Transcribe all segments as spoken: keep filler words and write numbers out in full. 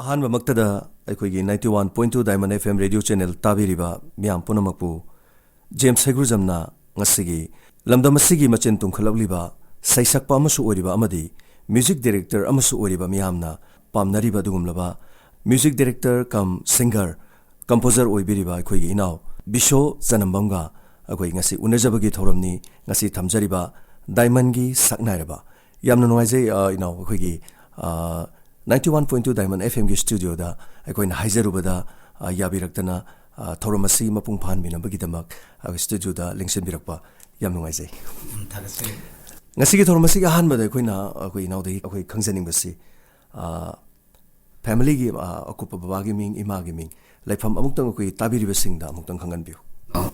ꯑꯍꯥꯟꯕꯃꯛꯇꯗ ꯑꯩꯈꯣꯏꯒꯤ ninety one point two Diamond F M radio channel ꯇꯥꯕꯤꯔꯤꯕ ꯃꯤꯌꯥꯝ ꯄꯨꯝꯅꯃꯛꯄꯨ ꯖꯦꯝꯁ ꯍꯩꯒ꯭ꯔꯨꯖꯝꯅ ꯉꯁꯤꯒꯤ ꯂꯝꯗꯝ ꯑꯁꯤꯒꯤ ꯃꯆꯦꯟ ꯇꯨꯡꯈꯠꯂꯛꯂꯤꯕ ꯁꯩꯁꯛꯄ ꯑꯃꯁꯨ ꯑꯣꯏꯔꯤꯕ ꯑꯃꯗꯤ music director ꯑꯃꯁꯨ ꯑꯣꯏꯔꯤꯕ ꯃꯤꯌꯥꯝꯅ ꯄꯥꯝꯅꯔꯤꯕ ꯑꯗꯨꯒꯨꯝꯂꯕ music director cum singer, composer ꯑꯣꯏꯕꯤꯔꯤꯕ ꯑꯩꯈꯣꯏꯒꯤ ꯏꯅꯥꯎ ꯕꯤꯁꯣ ꯆꯅꯝꯕꯝꯒ ꯑꯩꯈꯣꯏ ꯉꯁꯤ ꯎꯅꯖꯕꯒꯤ ꯊꯧꯔꯝꯅꯤ꯫ ꯉꯁꯤ ꯊꯝꯖꯔꯤꯕ Diamondꯒꯤ ꯁꯛꯅꯥꯏꯔꯕ꯫ ꯌꯥꯝꯅ ꯅꯨꯡꯉꯥꯏꯖꯩ, ꯑ, ꯏꯅꯥꯎ, ꯑꯩꯈꯣꯏꯒꯤ, ꯑ, ninety one point two Diamond F Mꯒꯤ studioꯗ ꯑꯩꯈꯣꯏꯅ ꯍꯥꯏꯖꯔꯨꯕꯗ, ꯑ, ꯌꯥꯕꯤꯔꯛꯇꯅ, ꯑ, ꯊꯧꯔꯝ ꯑꯁꯤ ꯃꯄꯨꯡ ꯐꯥꯍꯟꯕꯤꯅꯕꯒꯤꯗꯃꯛ, ꯑ, studioꯗ ꯂꯦꯡꯁꯤꯟꯕꯤꯔꯛꯄ ꯌꯥꯝ ꯅꯨꯡꯉꯥꯏꯖꯩ꯫ ꯎꯝ, ꯊꯥꯒꯠꯆꯔꯤ꯫ ꯉꯁꯤꯒꯤ ꯊꯧꯔꯝ ꯑꯁꯤꯒꯤ ꯑꯍꯥꯟꯕꯗ ꯑꯩꯈꯣꯏꯅ, ꯑꯩꯈꯣꯏ ꯏꯅꯥꯎꯗꯒꯤ ꯑꯩꯈꯣꯏ ꯈꯪꯖꯅꯤꯡꯕꯁꯤ, ꯑ, familyꯒꯤ, ꯑ, ꯑꯀꯨꯞꯄ ꯕꯕꯥꯒꯤ ꯃꯤꯡ, ꯏꯃꯥꯒꯤ ꯃꯤꯡ, ꯂꯩꯐꯝ ꯑꯃꯨꯛꯇꯪ ꯑꯩꯈꯣꯏ ꯇꯥꯕꯤꯔꯤꯕꯁꯤꯡꯗ ꯑꯃꯨꯛꯇꯪ ꯈꯪꯍꯟꯕꯤꯌꯨ꯫ ꯑ,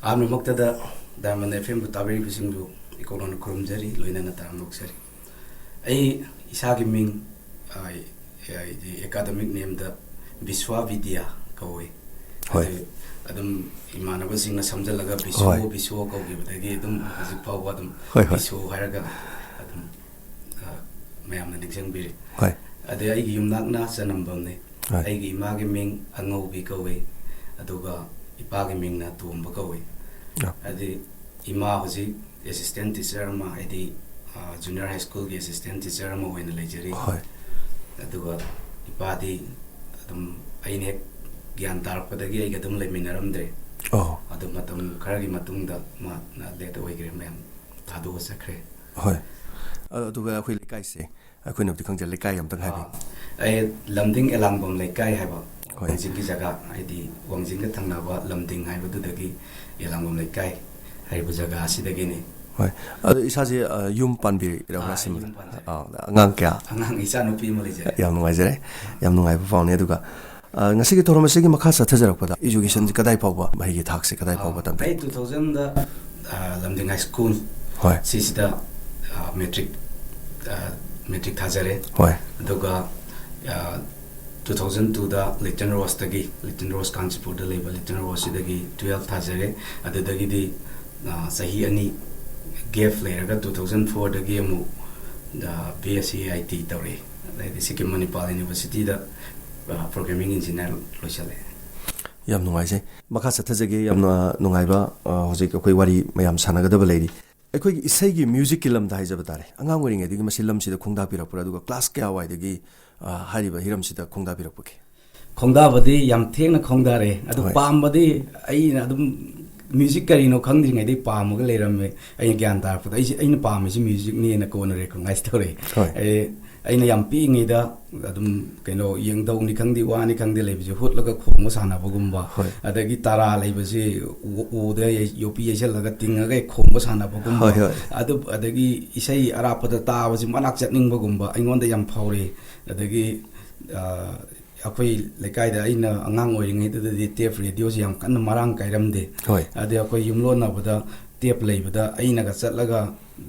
ꯑꯍꯥꯟꯕꯃꯛꯇꯗ Diamond F Mꯕꯨ ꯇꯥꯕꯤꯔꯤꯕꯁꯤꯡꯕꯨ ꯏꯀꯣꯛꯅꯅ ꯈꯨꯔꯨꯝꯖꯔꯤ, ꯂꯣꯏꯅꯅ ꯇꯔꯥꯝꯅ ꯑꯣꯛꯆꯔꯤ꯫ ꯑꯩ ꯏꯁꯥꯒꯤ ꯃꯤꯡ, ꯑ, ꯑ, academic nameꯗ ꯕꯤꯁ꯭ꯋꯥ ꯕꯤꯗ꯭ꯌꯥ ꯀꯧꯏ꯫ ꯍꯣꯏ꯫ ꯑꯗꯨ ꯑꯗꯨꯝ ꯏꯃꯥꯟꯅꯕꯁꯤꯡꯅ ꯁꯝꯖꯜꯂꯒ ꯕꯤꯁꯣ, ꯍꯣꯏ꯫ ꯕꯤꯁꯣ ꯀꯧꯈꯤꯕꯗꯒꯤ ꯑꯗꯨꯝ ꯍꯧꯖꯤꯛ ꯐꯥꯎꯕ ꯑꯗꯨꯝ ꯍꯣꯏ, ꯍꯣꯏ꯫ ꯕꯤꯁꯣ ꯍꯥꯏꯔꯒ ꯑꯗꯨꯝ, ꯑ, ꯃꯌꯥꯝꯅ ꯅꯤꯡꯁꯤꯡꯕꯤꯔꯤ꯫ ꯍꯣꯏ꯫ ꯑꯗꯩ ꯑꯩꯒꯤ ꯌꯨꯝꯅꯥꯛꯅ ꯆꯅꯝꯕꯝꯅꯤ꯫ ꯍꯣꯏ꯫ ꯑꯩꯒꯤ ꯏꯃꯥꯒꯤ ꯃꯤꯡ ꯑꯉꯧꯕꯤ ꯀꯧꯏ, ꯑꯗꯨꯒ ꯏꯄꯥꯒꯤ ꯃꯤꯡꯅ ꯇꯣꯝꯕ ꯀꯧꯏ꯫ ꯑ꯫ ꯍꯥꯏꯗꯤ ꯏꯃꯥ ꯍꯧꯖꯤꯛ assistant teacher ꯑꯃ, ꯍꯥꯏꯗꯤ, ꯑ, junior high schoolꯒꯤ assistant teacher ꯑꯃ ꯑꯣꯏꯅ ꯂꯩꯖꯔꯤ꯫ ꯍꯣꯏ꯫ ꯑꯗꯨꯒ ꯏꯄꯥꯗꯤ ꯑꯗꯨꯝ ꯑꯩꯅ ꯍꯦꯛ ꯒ꯭ꯌꯥꯟ ꯇꯥꯔꯛꯄꯗꯒꯤ ꯑꯩꯒ ꯑꯗꯨꯝ ꯂꯩꯃꯤꯟꯅꯔꯝꯗ꯭ꯔꯦ꯫ ꯑꯣ꯫ ꯑꯗꯨ ꯃꯇꯝ ꯈꯔꯒꯤ ꯃꯇꯨꯡꯗ ꯃꯥꯅ late ꯑꯣꯏꯈ꯭ꯔꯦ, ꯃꯌꯥꯝ ꯊꯥꯗꯣꯛꯑ ꯆꯠꯈ꯭ꯔꯦ꯫ ꯍꯣꯏ꯫ ꯑ-, ꯑꯗꯨꯒ ꯑꯩꯈꯣꯏ ꯂꯩꯀꯥꯏꯁꯦ, ꯑꯩꯈꯣꯏꯅꯕꯨꯗꯤ ꯈꯪꯖ-, ꯂꯩꯀꯥꯏ ꯑꯝꯇꯪ ꯍꯥꯏꯕꯤꯌꯨ꯫ ꯑꯥ, ꯑꯩ ꯂꯝꯗꯤꯡ ꯑꯦꯂꯥꯡꯕꯝ ꯂꯩꯀꯥꯏ ꯍꯥꯏꯕ, ꯍꯣꯏ꯫ ꯋꯥꯡꯖꯤꯡꯒꯤ ꯖꯒꯥ, ꯍꯥꯏꯗꯤ ꯋꯥꯡꯖꯤꯡꯒ ꯊꯪꯅꯕ ꯂꯝꯗꯤꯡ ꯍꯥꯏꯕꯗꯨꯗꯒꯤ ꯑꯦꯂꯥꯡꯕꯝ ꯂꯩꯀꯥꯏ ꯍꯥꯏꯔꯤꯕ ꯖꯒꯥ ꯑꯁꯤꯗꯒꯤꯅꯤ꯫ ꯍꯣꯏ꯫ ꯑꯗꯣ ꯏꯁꯥꯁꯦ, ꯑ, ꯌꯨꯝ ꯄꯥꯟꯕꯤꯔꯕ꯭ꯔꯥ ꯑꯥ, ꯁꯤꯃ? ꯌꯨꯝ ꯄꯥꯟꯖꯔꯦ꯫ ꯑꯥ, ꯑꯉꯥꯡ ꯀꯌꯥ? ꯑꯉꯥꯡ ꯏꯆꯥ ꯅꯨꯄꯤ ꯑꯃ ꯂꯩꯖꯔꯦ꯫ ꯌꯥꯝ ꯅꯨꯡꯉꯥꯏꯖꯔꯦ꯫ ꯌꯥꯝ ꯅꯨꯡꯉꯥꯏꯕ ꯄꯥꯎꯅꯤ꯫ ꯑꯗꯨꯒ ꯑ, ꯉꯁꯤꯒꯤ ꯊꯧꯔꯝ ꯑꯁꯤꯒꯤ ꯃꯈꯥ ꯆꯠꯊꯖꯔꯛꯄꯗ educationꯁꯤ ꯀꯗꯥꯏ ꯐꯥꯎꯕ, ꯃꯍꯩꯒꯤ ꯊꯥꯛꯁꯤ ꯀꯗꯥꯏ ꯐꯥꯎꯕ ꯑ, ꯇꯝꯕꯤ? ꯑꯩ two thousandꯗ, ꯑ, ꯂꯝꯗꯤꯡ high school ꯍꯣꯏ꯫ ꯁꯤꯁꯤꯗ, ꯑ, matric, ꯑ, matric ꯊꯥꯖꯔꯦ꯫ ꯍꯣꯏ꯫ ꯑꯗꯨꯒ, ꯑ, two thousand twoꯗ Little Roseꯇꯒꯤ, Little Rose ꯀꯥꯟꯆꯤꯄꯨꯔꯗ ꯂꯩꯕ Little Roseꯁꯤꯗꯒꯤ twelve ꯊꯥꯖꯔꯦ꯫ ꯑꯗꯨꯗꯒꯤꯗꯤ, ꯑ, ꯆꯍꯤ ꯑꯅꯤ gap ꯂꯩꯔꯒ two thousand fourꯗꯒꯤ ꯑꯃꯨꯛ, ꯑ, B S C I T ꯇꯧꯔꯛꯑꯦ꯫ ꯑꯗꯩꯗꯤ ꯁꯤꯛꯀꯤꯝ ꯃꯅꯤꯄꯥꯜ ꯌꯨꯅꯤꯚꯔꯁꯤꯇꯤꯗ ꯄ꯭ꯔꯣꯒ꯭ꯔꯥꯃꯤꯡ ꯏꯟꯖꯤꯅꯤꯌꯥꯔ ꯂꯣꯏꯁꯤꯜꯂꯦ꯫ ꯌꯥꯝ ꯅꯨꯡꯉꯥꯏꯖꯩ꯫ ꯃꯈꯥ ꯆꯠꯊꯖꯒꯦ꯫ ꯌꯥꯝꯅ ꯅꯨꯡꯉꯥꯏꯕ, ꯑ, ꯍꯧꯖꯤꯛ ꯑꯩꯈꯣꯏ ꯋꯥꯔꯤ ꯃꯌꯥꯝ ꯁꯥꯟꯅꯒꯗꯕ ꯂꯩꯔꯤ꯫ ꯑꯩꯈꯣꯏꯒꯤ ꯏꯁꯩꯒꯤ ꯃ꯭ꯌꯨꯖꯤꯛꯀꯤ ꯂꯝꯗ ꯍꯥꯏꯖꯕ ꯇꯥꯔꯦ, ꯑꯉꯥꯡ ꯑꯣꯏꯔꯤꯉꯩꯗꯒꯤ ꯃꯁꯤ ꯂꯝꯁꯤꯗ ꯈꯣꯡꯗꯥꯕꯤꯔꯛꯄ꯭ꯔꯥ, ꯑꯗꯨꯒ ꯀ꯭ꯂꯥꯁ ꯀꯌꯥ ꯋꯥꯏꯗꯒꯤ, ꯑ, ꯍꯥꯏꯔꯤꯕ ꯍꯤꯔꯝꯁꯤꯗ ꯈꯣꯡꯗꯥꯕꯤꯔꯛꯄꯒꯦ? ꯈꯣꯡꯗꯥꯕꯗꯤ ꯌꯥꯝ ꯊꯦꯡꯅ ꯈꯣꯡꯗꯥꯔꯦ, ꯑꯗꯨ ꯍꯣꯏ꯫ ꯄꯥꯝꯕꯗꯤ ꯑꯩꯅ ꯑꯗꯨꯝ ꯃ꯭ꯌꯨꯖꯤꯛ ꯀꯔꯤꯅꯣ ꯈꯪꯗ꯭ꯔꯤꯉꯩꯗꯩ ꯄꯥꯝꯃꯒ ꯂꯩꯔꯝꯃꯦ꯫ ꯑꯩꯅ ꯒ꯭ꯌꯥꯟ ꯇꯥꯔꯛꯄꯗ ꯑꯩꯁꯦ, ꯑꯩꯅ ꯄꯥꯝꯃꯤꯁꯤ ꯃ꯭ꯌꯨꯖꯤꯛꯅꯦꯅ ꯀꯣꯟꯅ ꯔꯤꯀꯣꯛꯅꯥꯏꯁ ꯇꯧꯔꯛꯑꯦ꯫ ꯍꯣꯏ꯫ ꯑꯩ, ꯑꯩꯅ ꯌꯥꯝ ꯄꯤꯛꯏꯉꯩꯗ ꯑꯗꯨꯝ ꯀꯩꯅꯣ, ꯌꯦꯡꯗꯧꯅꯤ ꯈꯪꯗꯦ, ꯋꯥꯅꯤ ꯈꯪꯗꯦ ꯂꯩꯕꯁꯦ ꯍꯨꯠꯂꯒ ꯈꯣꯡꯕ ꯁꯥꯟꯅꯕꯒꯨꯝꯕ, ꯍꯣꯏ꯫ ꯑꯗꯒꯤ ꯇꯔꯥ ꯂꯩꯕꯁꯤ ꯎ-, ꯎꯗ ꯌꯩ-, ꯌꯣꯠꯄꯤ ꯌꯩꯁꯜꯂꯒ ꯇꯤꯡꯉꯒ ꯈꯣꯡꯕ ꯁꯥꯟꯅꯕꯒꯨꯝꯕ, ꯍꯣꯏ, ꯍꯣꯏ꯫ ꯑꯗꯨ, ꯑꯗꯒꯤ ꯏꯁꯩ ꯑꯔꯥꯞꯄꯗ ꯇꯥꯕꯁꯤ ꯃꯅꯥꯛ ꯆꯠꯅꯤꯡꯕꯒꯨꯝꯕ ꯑꯩꯉꯣꯟꯗ ꯌꯥꯝ ꯐꯥꯎꯔꯛꯏ꯫ ꯑꯗꯒꯤ, ꯑ, ꯑꯩꯈꯣꯏ ꯂꯩꯀꯥꯏꯗ ꯑꯩꯅ ꯑꯉꯥꯡ ꯑꯣꯏꯔꯤꯉꯩꯗꯨꯗꯗꯤ ꯇꯦꯞ ꯔꯦꯗꯤꯑꯣꯁꯤ ꯌꯥꯝ ꯀꯟꯅ ꯃꯔꯥꯡ ꯀꯥꯏꯔꯝꯗꯦ꯫ ꯍꯣꯏ꯫ ꯑꯗꯩ ꯑꯩꯈꯣꯏ ꯌꯨꯝꯂꯣꯟꯅꯕꯗ ꯇꯦꯞ ꯂꯩꯕꯗ ꯑꯩꯅꯒ ꯆꯠꯂꯒ,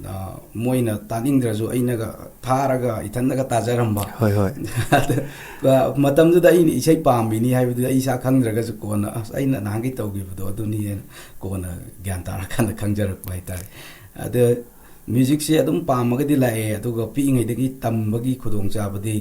ꯑ, ꯃꯣꯏꯅ ꯇꯥꯅꯤꯡꯗ꯭ꯔꯁꯨ ꯑꯩꯅꯒ ꯊꯥꯔꯒ ꯏꯊꯟꯗꯒ ꯇꯥꯖꯔꯝꯕ꯫ ꯍꯣꯏ, ꯍꯣꯏ꯫ ꯑꯗ, ꯑ, ꯃꯇꯝꯗꯨꯗ ꯑꯩꯅ ꯏꯁꯩ ꯄꯥꯝꯃꯤꯅꯤ ꯍꯥꯏꯕꯗꯨꯗꯤ ꯑꯩ ꯏꯁꯥ ꯈꯪꯗ꯭ꯔꯒꯁꯨ ꯀꯣꯟꯅ, "ꯑꯁ, ꯑꯩꯅ ꯅꯍꯥꯟꯒꯩ ꯇꯧꯈꯤꯕꯗꯣ ꯑꯗꯨꯅꯤꯅ" ꯀꯣꯟꯅ ꯒ꯭ꯌꯥꯟ ꯇꯥꯔꯀꯥꯟꯗ ꯈꯪꯖꯔꯛꯄ ꯍꯥꯏꯇꯥꯔꯦ꯫ ꯑꯗ ꯃ꯭ꯌꯨꯖꯤꯛꯁꯦ ꯑꯗꯨꯝ ꯄꯥꯝꯃꯒꯗꯤ ꯂꯥꯛꯑꯦ, ꯑꯗꯨꯒ ꯄꯤꯛꯏꯉꯩꯗꯒꯤ ꯇꯝꯕꯒꯤ ꯈꯨꯗꯣꯡꯆꯥꯕꯗꯤ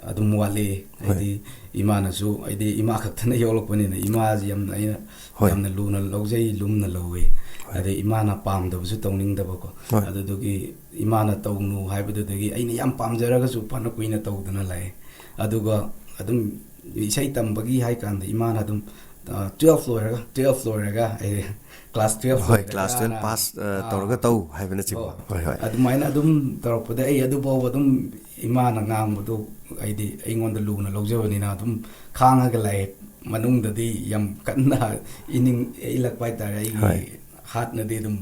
ꯑꯗꯨꯝ ꯋꯥꯠꯂꯛꯑꯦ꯫ ꯍꯣꯏ꯫ ꯍꯥꯏꯗꯤ ꯏꯃꯥꯅꯁꯨ, ꯍꯥꯏꯗꯤ ꯏꯃꯥ ꯈꯛꯇꯅ ꯌꯣꯛꯂꯛꯄꯅꯤꯅ ꯏꯃꯥꯁꯤ ꯌꯥꯝꯅ ꯑꯩꯅ ꯍꯣꯏ꯫ ꯌꯥꯝꯅ ꯂꯨꯅ ꯂꯧꯖꯩ, ꯂꯨꯝꯅ ꯂꯧꯋꯦ꯫ ꯍꯣꯏ꯫ ꯑꯗꯩ ꯏꯃꯥꯅ ꯄꯥꯝꯗꯕꯁꯨ ꯇꯧꯅꯤꯡꯗꯕꯀꯣ꯫ ꯍꯣꯏ꯫ ꯑꯗꯨꯗꯨꯒꯤ ꯏꯃꯥꯅ ꯇꯧꯅꯨ ꯍꯥꯏꯕꯗꯨꯗꯒꯤ ꯑꯩꯅ ꯌꯥꯝ ꯄꯥꯝꯖꯔꯒꯁꯨ ꯐꯅ ꯀꯨꯏꯅ ꯇꯧꯗꯅ ꯂꯥꯛꯑꯦ꯫ ꯑꯗꯨꯒ ꯑꯗꯨꯝ ꯏꯁꯩ ꯇꯝꯕꯒꯤ ꯍꯥꯏ ꯀꯥꯟꯗ ꯏꯃꯥꯅ ꯑꯗꯨꯝ, ꯑ, ꯇꯨꯌꯦꯜꯐ ꯂꯣꯏꯔꯒ, ꯇꯨꯌꯦꯜꯐ ꯂꯣꯏꯔꯒ, ꯑꯩ ꯀ꯭ꯂꯥꯁ ꯇꯨꯌꯦꯜꯐ ꯍꯣꯏ, ꯂꯣꯏꯔꯒ ꯀ꯭ꯂꯥꯁ ꯇꯨꯌꯦꯜꯐ ꯃꯥꯅ, ꯄꯥꯁ, ꯑ, ꯑ, ꯇꯧꯔꯒ ꯇꯧ ꯍꯥꯏꯕꯅꯆꯤꯡꯕ꯫ ꯍꯣꯏ꯫ ꯍꯣꯏ, ꯍꯣꯏ꯫ ꯑꯗꯨꯃꯥꯏꯅ ꯑꯗꯨꯝ ꯇꯧꯔꯛꯄꯗ ꯑꯩ ꯑꯗꯨꯐꯥꯎꯕ ꯑꯗꯨꯝ ꯏꯃꯥꯅ ꯉꯥꯡꯕꯗꯣ ꯑꯩꯗꯤ ꯑꯩꯉꯣꯟꯗ ꯂꯨꯅ ꯂꯧꯖꯕꯅꯤꯅ ꯑꯗꯨꯝ ꯈꯥꯡꯉꯒ ꯂꯥꯛꯑꯦ꯫ ꯃꯅꯨꯡꯗꯗꯤ ꯌꯥꯝ ꯀꯟꯅ ꯏꯅꯤꯡ ꯏꯜꯂꯛꯄ ꯍꯥꯏꯇꯥꯔꯦ꯫ ꯑꯩꯒꯤ ꯍꯣꯏ꯫ ꯍꯥꯔꯠꯅꯗꯤ ꯑꯗꯨꯝ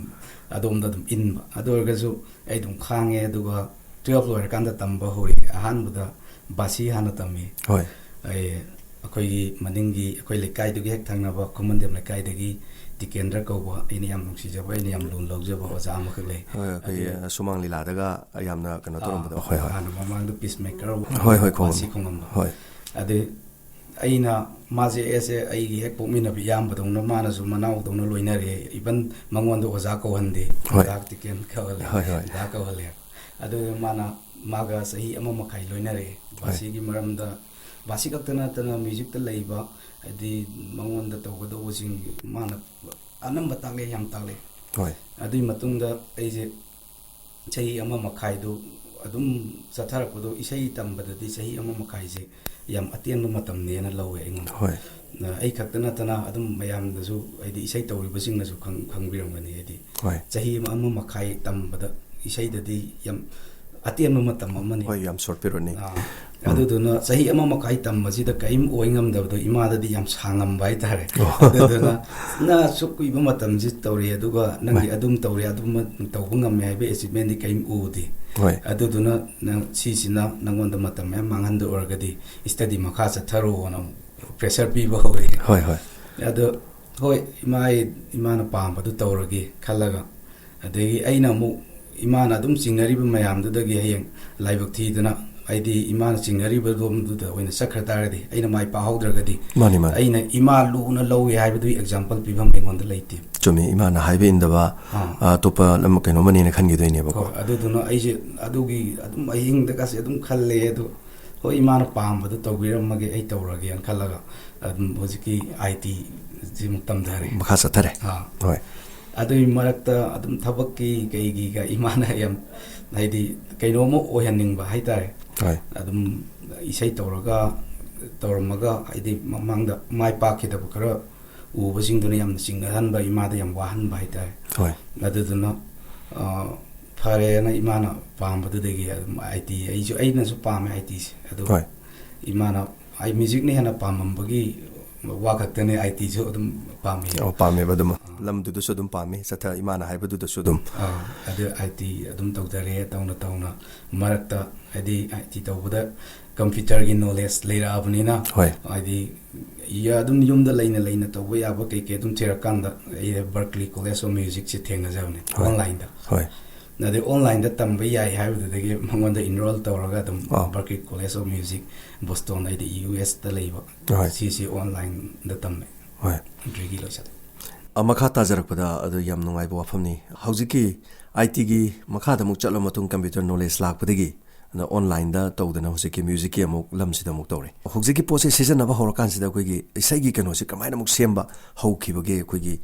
ꯑꯗꯣꯝꯗ ꯑꯗꯨꯝ ꯏꯟꯕ꯫ ꯑꯗꯨ ꯑꯣꯏꯔꯒꯁꯨ ꯑꯩ ꯑꯗꯨꯝ ꯈꯥꯡꯉꯦ꯫ ꯑꯗꯨꯒ ꯇꯨꯌꯦꯜꯐ ꯂꯣꯏꯔꯀꯥꯟꯗ ꯇꯝꯕ ꯍꯧꯔꯛꯑꯦ꯫ ꯑꯍꯥꯟꯕꯗ ꯕꯥꯁꯤ ꯍꯥꯟꯅ ꯇꯝꯃꯤ꯫ ꯍꯣꯏ꯫ ꯑꯩ, ꯑꯩꯈꯣꯏꯒꯤ ꯃꯅꯤꯡꯒꯤ, ꯑꯩꯈꯣꯏ ꯂꯩꯀꯥꯏꯗꯨꯒꯤ ꯍꯦꯛ ꯊꯪꯅꯕ ꯈꯨꯃꯟꯗꯦꯝ ꯂꯩꯀꯥꯏꯗꯒꯤ ꯇꯤꯀꯦꯟꯗ꯭ꯔ ꯀꯧꯕ, ꯑꯩꯅ ꯌꯥꯝ ꯅꯨꯡꯁꯤꯖꯕ, ꯑꯩꯅ ꯌꯥꯝ ꯂꯨꯅ ꯂꯧꯖꯕ ꯑꯣꯖꯥ ꯑꯃꯈꯛ ꯂꯩ꯫ ꯍꯣꯏ, ꯑꯩꯈꯣꯏꯒꯤ, ꯑꯗꯨ ꯑ, ꯁꯨꯃꯥꯡ ꯂꯤꯂꯥꯗꯒ ꯌꯥꯝꯅ ꯀꯩꯅꯣ ꯑꯥ, ꯇꯧꯔꯝꯕꯗꯣ꯫ ꯍꯣꯏ, ꯍꯣꯏ꯫ ꯍꯥꯟꯅ ꯃꯃꯥꯡꯗ ꯄꯤꯁ ꯃꯦꯀꯔ ꯍꯣꯏ, ꯍꯣꯏ, ꯈꯣꯡꯉꯝꯕ꯫ ꯕꯥꯁꯤ ꯈꯣꯡꯉꯝꯕ꯫ ꯍꯣꯏ꯫ ꯑꯗꯨ ꯑꯩꯅ, ꯃꯥꯁꯦ ꯑꯦꯁ ꯑꯦ ꯑꯩꯒꯤ ꯍꯦꯛ ꯄꯣꯛꯃꯤꯟꯅꯕ ꯏꯌꯥꯝꯕꯗꯧꯅ, ꯃꯥꯅꯁꯨ ꯃꯅꯥꯎꯗꯧꯅ ꯂꯣꯏꯅꯔꯦ꯫ ꯏꯚꯟ ꯃꯉꯣꯟꯗ ꯑꯣꯖꯥ ꯀꯧꯍꯟꯗꯦ꯫ ꯍꯣꯏ꯫ ꯗꯥ ꯇꯤꯀꯦꯟ ꯀꯧꯍꯜꯂꯦ꯫ ꯍꯣꯏ, ꯍꯣꯏ꯫ ꯗꯥ ꯀꯧꯍꯜꯂꯦ꯫ ꯑꯗꯨ ꯃꯥꯅ ꯃꯥꯒ ꯆꯍꯤ ꯑꯃ ꯃꯈꯥꯏ ꯂꯣꯏꯅꯔꯛꯑꯦ꯫ ꯍꯣꯏ꯫ ꯕꯥꯁꯤꯒꯤ ꯃꯔꯝꯗ, ꯕꯥꯁꯤ ꯈꯛꯇ ꯅꯠꯇꯅ ꯃ꯭ꯌꯨꯖꯤꯛꯇ ꯂꯩꯕ, ꯍꯥꯏꯗꯤ ꯃꯉꯣꯟꯗ ꯇꯧꯒꯗꯧꯕꯁꯤꯡ ꯃꯥꯅ ꯑꯅꯝꯕ ꯇꯥꯛꯂꯛꯑꯦ, ꯌꯥꯝ ꯇꯥꯛꯂꯛꯑꯦ꯫ ꯍꯣꯏ꯫ ꯑꯗꯨꯒꯤ ꯃꯇꯨꯡꯗ ꯑꯩꯁꯦ ꯆꯍꯤ ꯑꯃ ꯃꯈꯥꯏꯗꯨ ꯑꯗꯨꯝ ꯆꯠꯊꯔꯛꯄꯗꯣ, ꯏꯁꯩ ꯇꯝꯕꯗꯗꯤ ꯆꯍꯤ ꯑꯃ ꯃꯈꯥꯏꯁꯦ ꯌꯥꯝ ꯑꯇꯦꯟꯕ ꯃꯇꯝꯅꯦꯅ ꯂꯧꯋꯦ ꯑꯩꯉꯣꯟꯗ꯫ ꯍꯣꯏ꯫ ꯑ, ꯑꯩ ꯈꯛꯇ ꯅꯠꯇꯅ ꯑꯗꯨꯝ ꯃꯌꯥꯝꯗꯁꯨ, ꯍꯥꯏꯗꯤ ꯏꯁꯩ ꯇꯧꯔꯤꯕꯁꯤꯡꯅꯁꯨ ꯈꯪ-, ꯈꯪꯕꯤꯔꯝꯒꯅꯤ꯫ ꯍꯥꯏꯗꯤ ꯍꯣꯏ꯫ ꯆꯍꯤ ꯑꯃ, ꯑꯃ ꯃꯈꯥꯏ ꯇꯝꯕꯗ ꯏꯁꯩꯗꯗꯤ ꯌꯥꯝ ꯑꯇꯦꯟꯕ ꯃꯇꯝ ꯑꯃꯅꯤ꯫ ꯍꯣꯏ, ꯌꯥꯝ short periodꯅꯤ꯫ ꯑꯥ, ꯎꯝ꯫ ꯑꯗꯨꯗꯨꯅ ꯆꯍꯤ ꯑꯃ ꯃꯈꯥꯏ ꯇꯝꯕꯁꯤꯗ ꯀꯔꯤꯝ ꯑꯣꯏ ꯉꯝꯗꯕꯗꯣ ꯏꯃꯥꯗꯗꯤ ꯌꯥꯝ ꯁꯥꯡꯉꯝꯕ ꯍꯥꯏꯇꯥꯔꯦ꯫ ꯑꯣ꯫ ꯑꯗꯨꯗꯨꯅ ꯅ ꯑꯁꯨꯛ ꯀꯨꯏꯕ ꯃꯇꯝꯁꯤ ꯇꯧꯔꯦ, ꯑꯗꯨꯒ ꯅꯪꯗꯤ ꯃꯥꯅꯤ꯫ ꯑꯗꯨꯝ ꯇꯧꯔꯦ, ꯑꯗꯨꯝ ꯇꯧꯕ ꯉꯝꯃꯦ ꯍꯥꯏꯕ achievementꯗꯤ ꯀꯔꯤꯝ ꯎꯗꯦ꯫ ꯍꯣꯏ꯫ ꯑꯗꯨꯗꯨꯅ ꯅꯪ ꯁꯤꯁꯤꯅ ꯅꯪꯉꯣꯟꯗ ꯃꯇꯝ ꯃꯌꯥꯝ ꯃꯥꯡꯍꯟꯗ ꯑꯣꯏꯔꯒꯗꯤ study ꯃꯈꯥ ꯆꯠꯊꯔꯣꯅ ꯑꯃꯨꯛ pressure ꯄꯤꯕ ꯍꯧꯔꯛꯑꯦ꯫ ꯍꯣꯏ, ꯍꯣꯏ꯫ ꯑꯗꯣ ꯍꯣꯏ, ꯏꯃꯥ, ꯏꯃꯥꯅ ꯄꯥꯝꯕꯗꯨ ꯇꯧꯔꯒꯦ ꯈꯜꯂꯒ, ꯑꯗꯒꯤ ꯑꯩꯅ ꯑꯃꯨꯛ ꯏꯃꯥꯅ ꯑꯗꯨꯝ ꯆꯤꯡꯅꯔꯤꯕ ꯃꯌꯥꯝꯗꯨꯗꯒꯤ ꯍꯌꯦꯡ ꯂꯥꯏꯕꯛ ꯊꯤꯗꯅ, ꯍꯥꯏꯗꯤ ꯏꯃꯥꯅ ꯆꯤꯡꯅꯔꯤꯕ ꯂꯣꯝꯗꯨꯗ ꯑꯣꯏꯅ ꯆꯠꯈ꯭ꯔ ꯇꯥꯔꯒꯗꯤ, ꯑꯩꯅ ꯃꯥꯏ ꯄꯥꯛꯍꯧꯗ꯭ꯔꯒꯗꯤ, ꯃꯥꯅꯤ, ꯃꯥꯅꯤ꯫ ꯑꯩꯅ ꯏꯃꯥ ꯂꯨꯅ ꯂꯧꯏ ꯍꯥꯏꯕꯗꯨꯒꯤ example ꯄꯤꯐꯝ ꯑꯩꯉꯣꯟꯗ ꯂꯩꯇꯦ꯫ ꯆꯨꯝꯃꯤ, ꯏꯃꯥꯅ ꯍꯥꯏꯕ ꯏꯟꯗꯕ, ꯑꯥ꯫ ꯑꯇꯣꯞꯄ ꯂꯝ ꯀꯩꯅꯣꯝꯃꯅꯦꯅ ꯈꯟꯈꯤꯗꯣꯏꯅꯦꯕꯀꯣ꯫ ꯍꯣꯏ, ꯑꯗꯨꯗꯨꯅ ꯑꯩꯁꯦ ꯑꯗꯨꯒꯤ ꯑꯗꯨꯝ ꯑꯍꯤꯡꯗꯒꯁꯦ ꯑꯗꯨꯝ ꯈꯜꯂꯦ꯫ ꯑꯗꯣ ꯍꯣꯏ, ꯏꯃꯥꯅ ꯄꯥꯝꯕꯗꯣ ꯇꯧꯕꯤꯔꯝꯃꯒꯦ, ꯑꯩ ꯇꯧꯔꯒꯦꯅ ꯈꯜꯂꯒ ꯑꯗꯨꯝ ꯍꯧꯖꯤꯛꯀꯤ ITꯁꯤꯃꯨꯛ ꯇꯝꯊꯔꯦ꯫ ꯃꯈꯥ ꯆꯠꯊꯔꯦ꯫ ꯑꯥ꯫ ꯍꯣꯏ꯫ ꯑꯗꯨꯒꯤ ꯃꯔꯛꯇ ꯑꯗꯨꯝ ꯊꯕꯛꯀꯤ ꯀꯩꯒꯤꯒ ꯏꯃꯥꯅ ꯌꯥꯝ, ꯍꯥꯏꯗꯤ, ꯀꯩꯅꯣꯝꯃ ꯑꯣꯏꯍꯟꯅꯤꯡꯕ ꯍꯥꯏꯇꯥꯔꯦ꯫ ꯍꯣꯏ꯫ ꯑꯗꯨꯝ ꯏꯁꯩ ꯇꯧꯔꯒ, ꯇꯧꯔꯝꯃꯒ, ꯍꯥꯏꯗꯤ, ꯃꯃꯥꯡꯗ ꯃꯥꯏ ꯄꯥꯛꯈꯤꯗꯕ ꯈꯔ ꯎꯕꯁꯤꯡꯗꯨꯅ ꯌꯥꯝꯅ ꯆꯤꯡꯅꯍꯟꯕ, ꯏꯃꯥꯗ ꯌꯥꯝ ꯋꯥꯍꯟꯕ ꯍꯥꯏꯇꯥꯔꯦ꯫ ꯍꯣꯏ꯫ ꯑꯗꯨꯗꯨꯅ, ꯑ, ꯐꯔꯦꯅ ꯏꯃꯥꯅ ꯄꯥꯝꯕꯗꯨꯗꯒꯤ ꯑꯗꯨꯝ IT, ꯑꯩꯁꯨ, ꯑꯩꯅꯁꯨ ꯄꯥꯝꯃꯦ ITꯁꯦ꯫ ꯑꯗꯨ ꯍꯣꯏ꯫ ꯏꯃꯥꯅ, ꯑꯩ musicꯅ ꯍꯦꯟꯅ ꯄꯥꯝꯃꯝꯕꯒꯤ ꯋꯥ ꯈꯛꯇꯅꯦ, ITꯁꯨ ꯑꯗꯨꯝ ꯄꯥꯝꯃꯤ꯫ ꯑꯣ, ꯄꯥꯝꯃꯦꯕ ꯑꯗꯨꯝ꯫ ꯑꯥ꯫ ꯂꯝꯗꯨꯗꯁꯨ ꯑꯗꯨꯝ ꯄꯥꯝꯃꯤ, ꯆꯠꯊ-, ꯏꯃꯥꯅ ꯍꯥꯏꯕꯗꯨꯗꯁꯨ ꯑꯗꯨꯝ꯫ ꯑꯥ, ꯑꯗꯨ IT ꯑꯗꯨꯝ ꯇꯧꯖꯔꯦ, ꯇꯧꯅ ꯇꯧꯅ꯫ ꯃꯔꯛꯇ, ꯍꯥꯏꯗꯤ, IT ꯇꯧꯕꯗ computerꯒꯤ knowledge ꯂꯩꯔꯛꯑꯕꯅꯤꯅ, ꯍꯣꯏ꯫ ꯍꯥꯏꯗꯤ, ꯌꯥ-, ꯑꯗꯨꯝ ꯌꯨꯝꯗ ꯂꯩꯅ ꯂꯩꯅ ꯇꯧꯕ ꯌꯥꯕ ꯀꯩꯀꯩ ꯑꯗꯨꯝ ꯊꯤꯔꯀꯥꯟꯗ, ꯑꯩ Berklee College of Musicꯁꯦ ꯊꯦꯡꯅꯖꯕꯅꯦ, ꯍꯣꯏ꯫ Onlineꯗ꯫ ꯍꯣꯏ꯫ ꯑꯗꯩ onlineꯗ ꯇꯝꯕ ꯌꯥꯏ ꯍꯥꯏꯕꯗꯨꯗꯒꯤ ꯃꯉꯣꯟꯗ enroll ꯇꯧꯔꯒ ꯑꯗꯨꯝ ꯑꯥ꯫ Berklee College of Music, Boston, ꯍꯥꯏꯗꯤ USꯇ ꯂꯩꯕ, ꯍꯣꯏ꯫ ꯁꯤꯁꯤ onlineꯗ ꯇꯝꯃꯦ꯫ ꯍꯣꯏ꯫ Degreeꯒꯤ ꯂꯣꯏꯁꯜꯂꯦ꯫ ꯑ, ꯃꯈꯥ ꯇꯥꯖꯔꯛꯄꯗ ꯑꯗꯨ ꯌꯥꯝ ꯅꯨꯡꯉꯥꯏꯕ ꯋꯥꯐꯝꯅꯤ꯫ ꯍꯧꯖꯤꯛꯀꯤ ITꯒꯤ ꯃꯈꯥꯗ ꯑꯃꯨꯛ ꯆꯠꯂ ꯃꯇꯨꯡ computer knowledge ꯂꯥꯛꯄꯗꯒꯤ ꯑꯣꯟꯂꯥꯏꯟꯗ ꯇꯧꯗꯅ ꯍꯧꯖꯤꯛꯀꯤ ꯃ꯭ꯌꯨꯖꯤꯛꯀꯤ ꯑꯃꯨꯛ ꯂꯝꯁꯤꯗ ꯑꯃꯨꯛ ꯇꯧꯔꯦ꯫ ꯍꯧꯖꯤꯛꯀꯤ ꯄꯣꯠꯁꯦ ꯁꯤꯖꯤꯟꯅꯕ ꯍꯧꯔꯀꯥꯟꯁꯤꯗ ꯑꯩꯈꯣꯏꯒꯤ ꯏꯁꯩꯒꯤ ꯀꯩꯅꯣꯁꯦ ꯀꯃꯥꯏꯅ ꯑꯃꯨꯛ ꯁꯦꯝꯕ ꯍꯧꯈꯤꯕꯒꯦ? ꯑꯩꯈꯣꯏꯒꯤ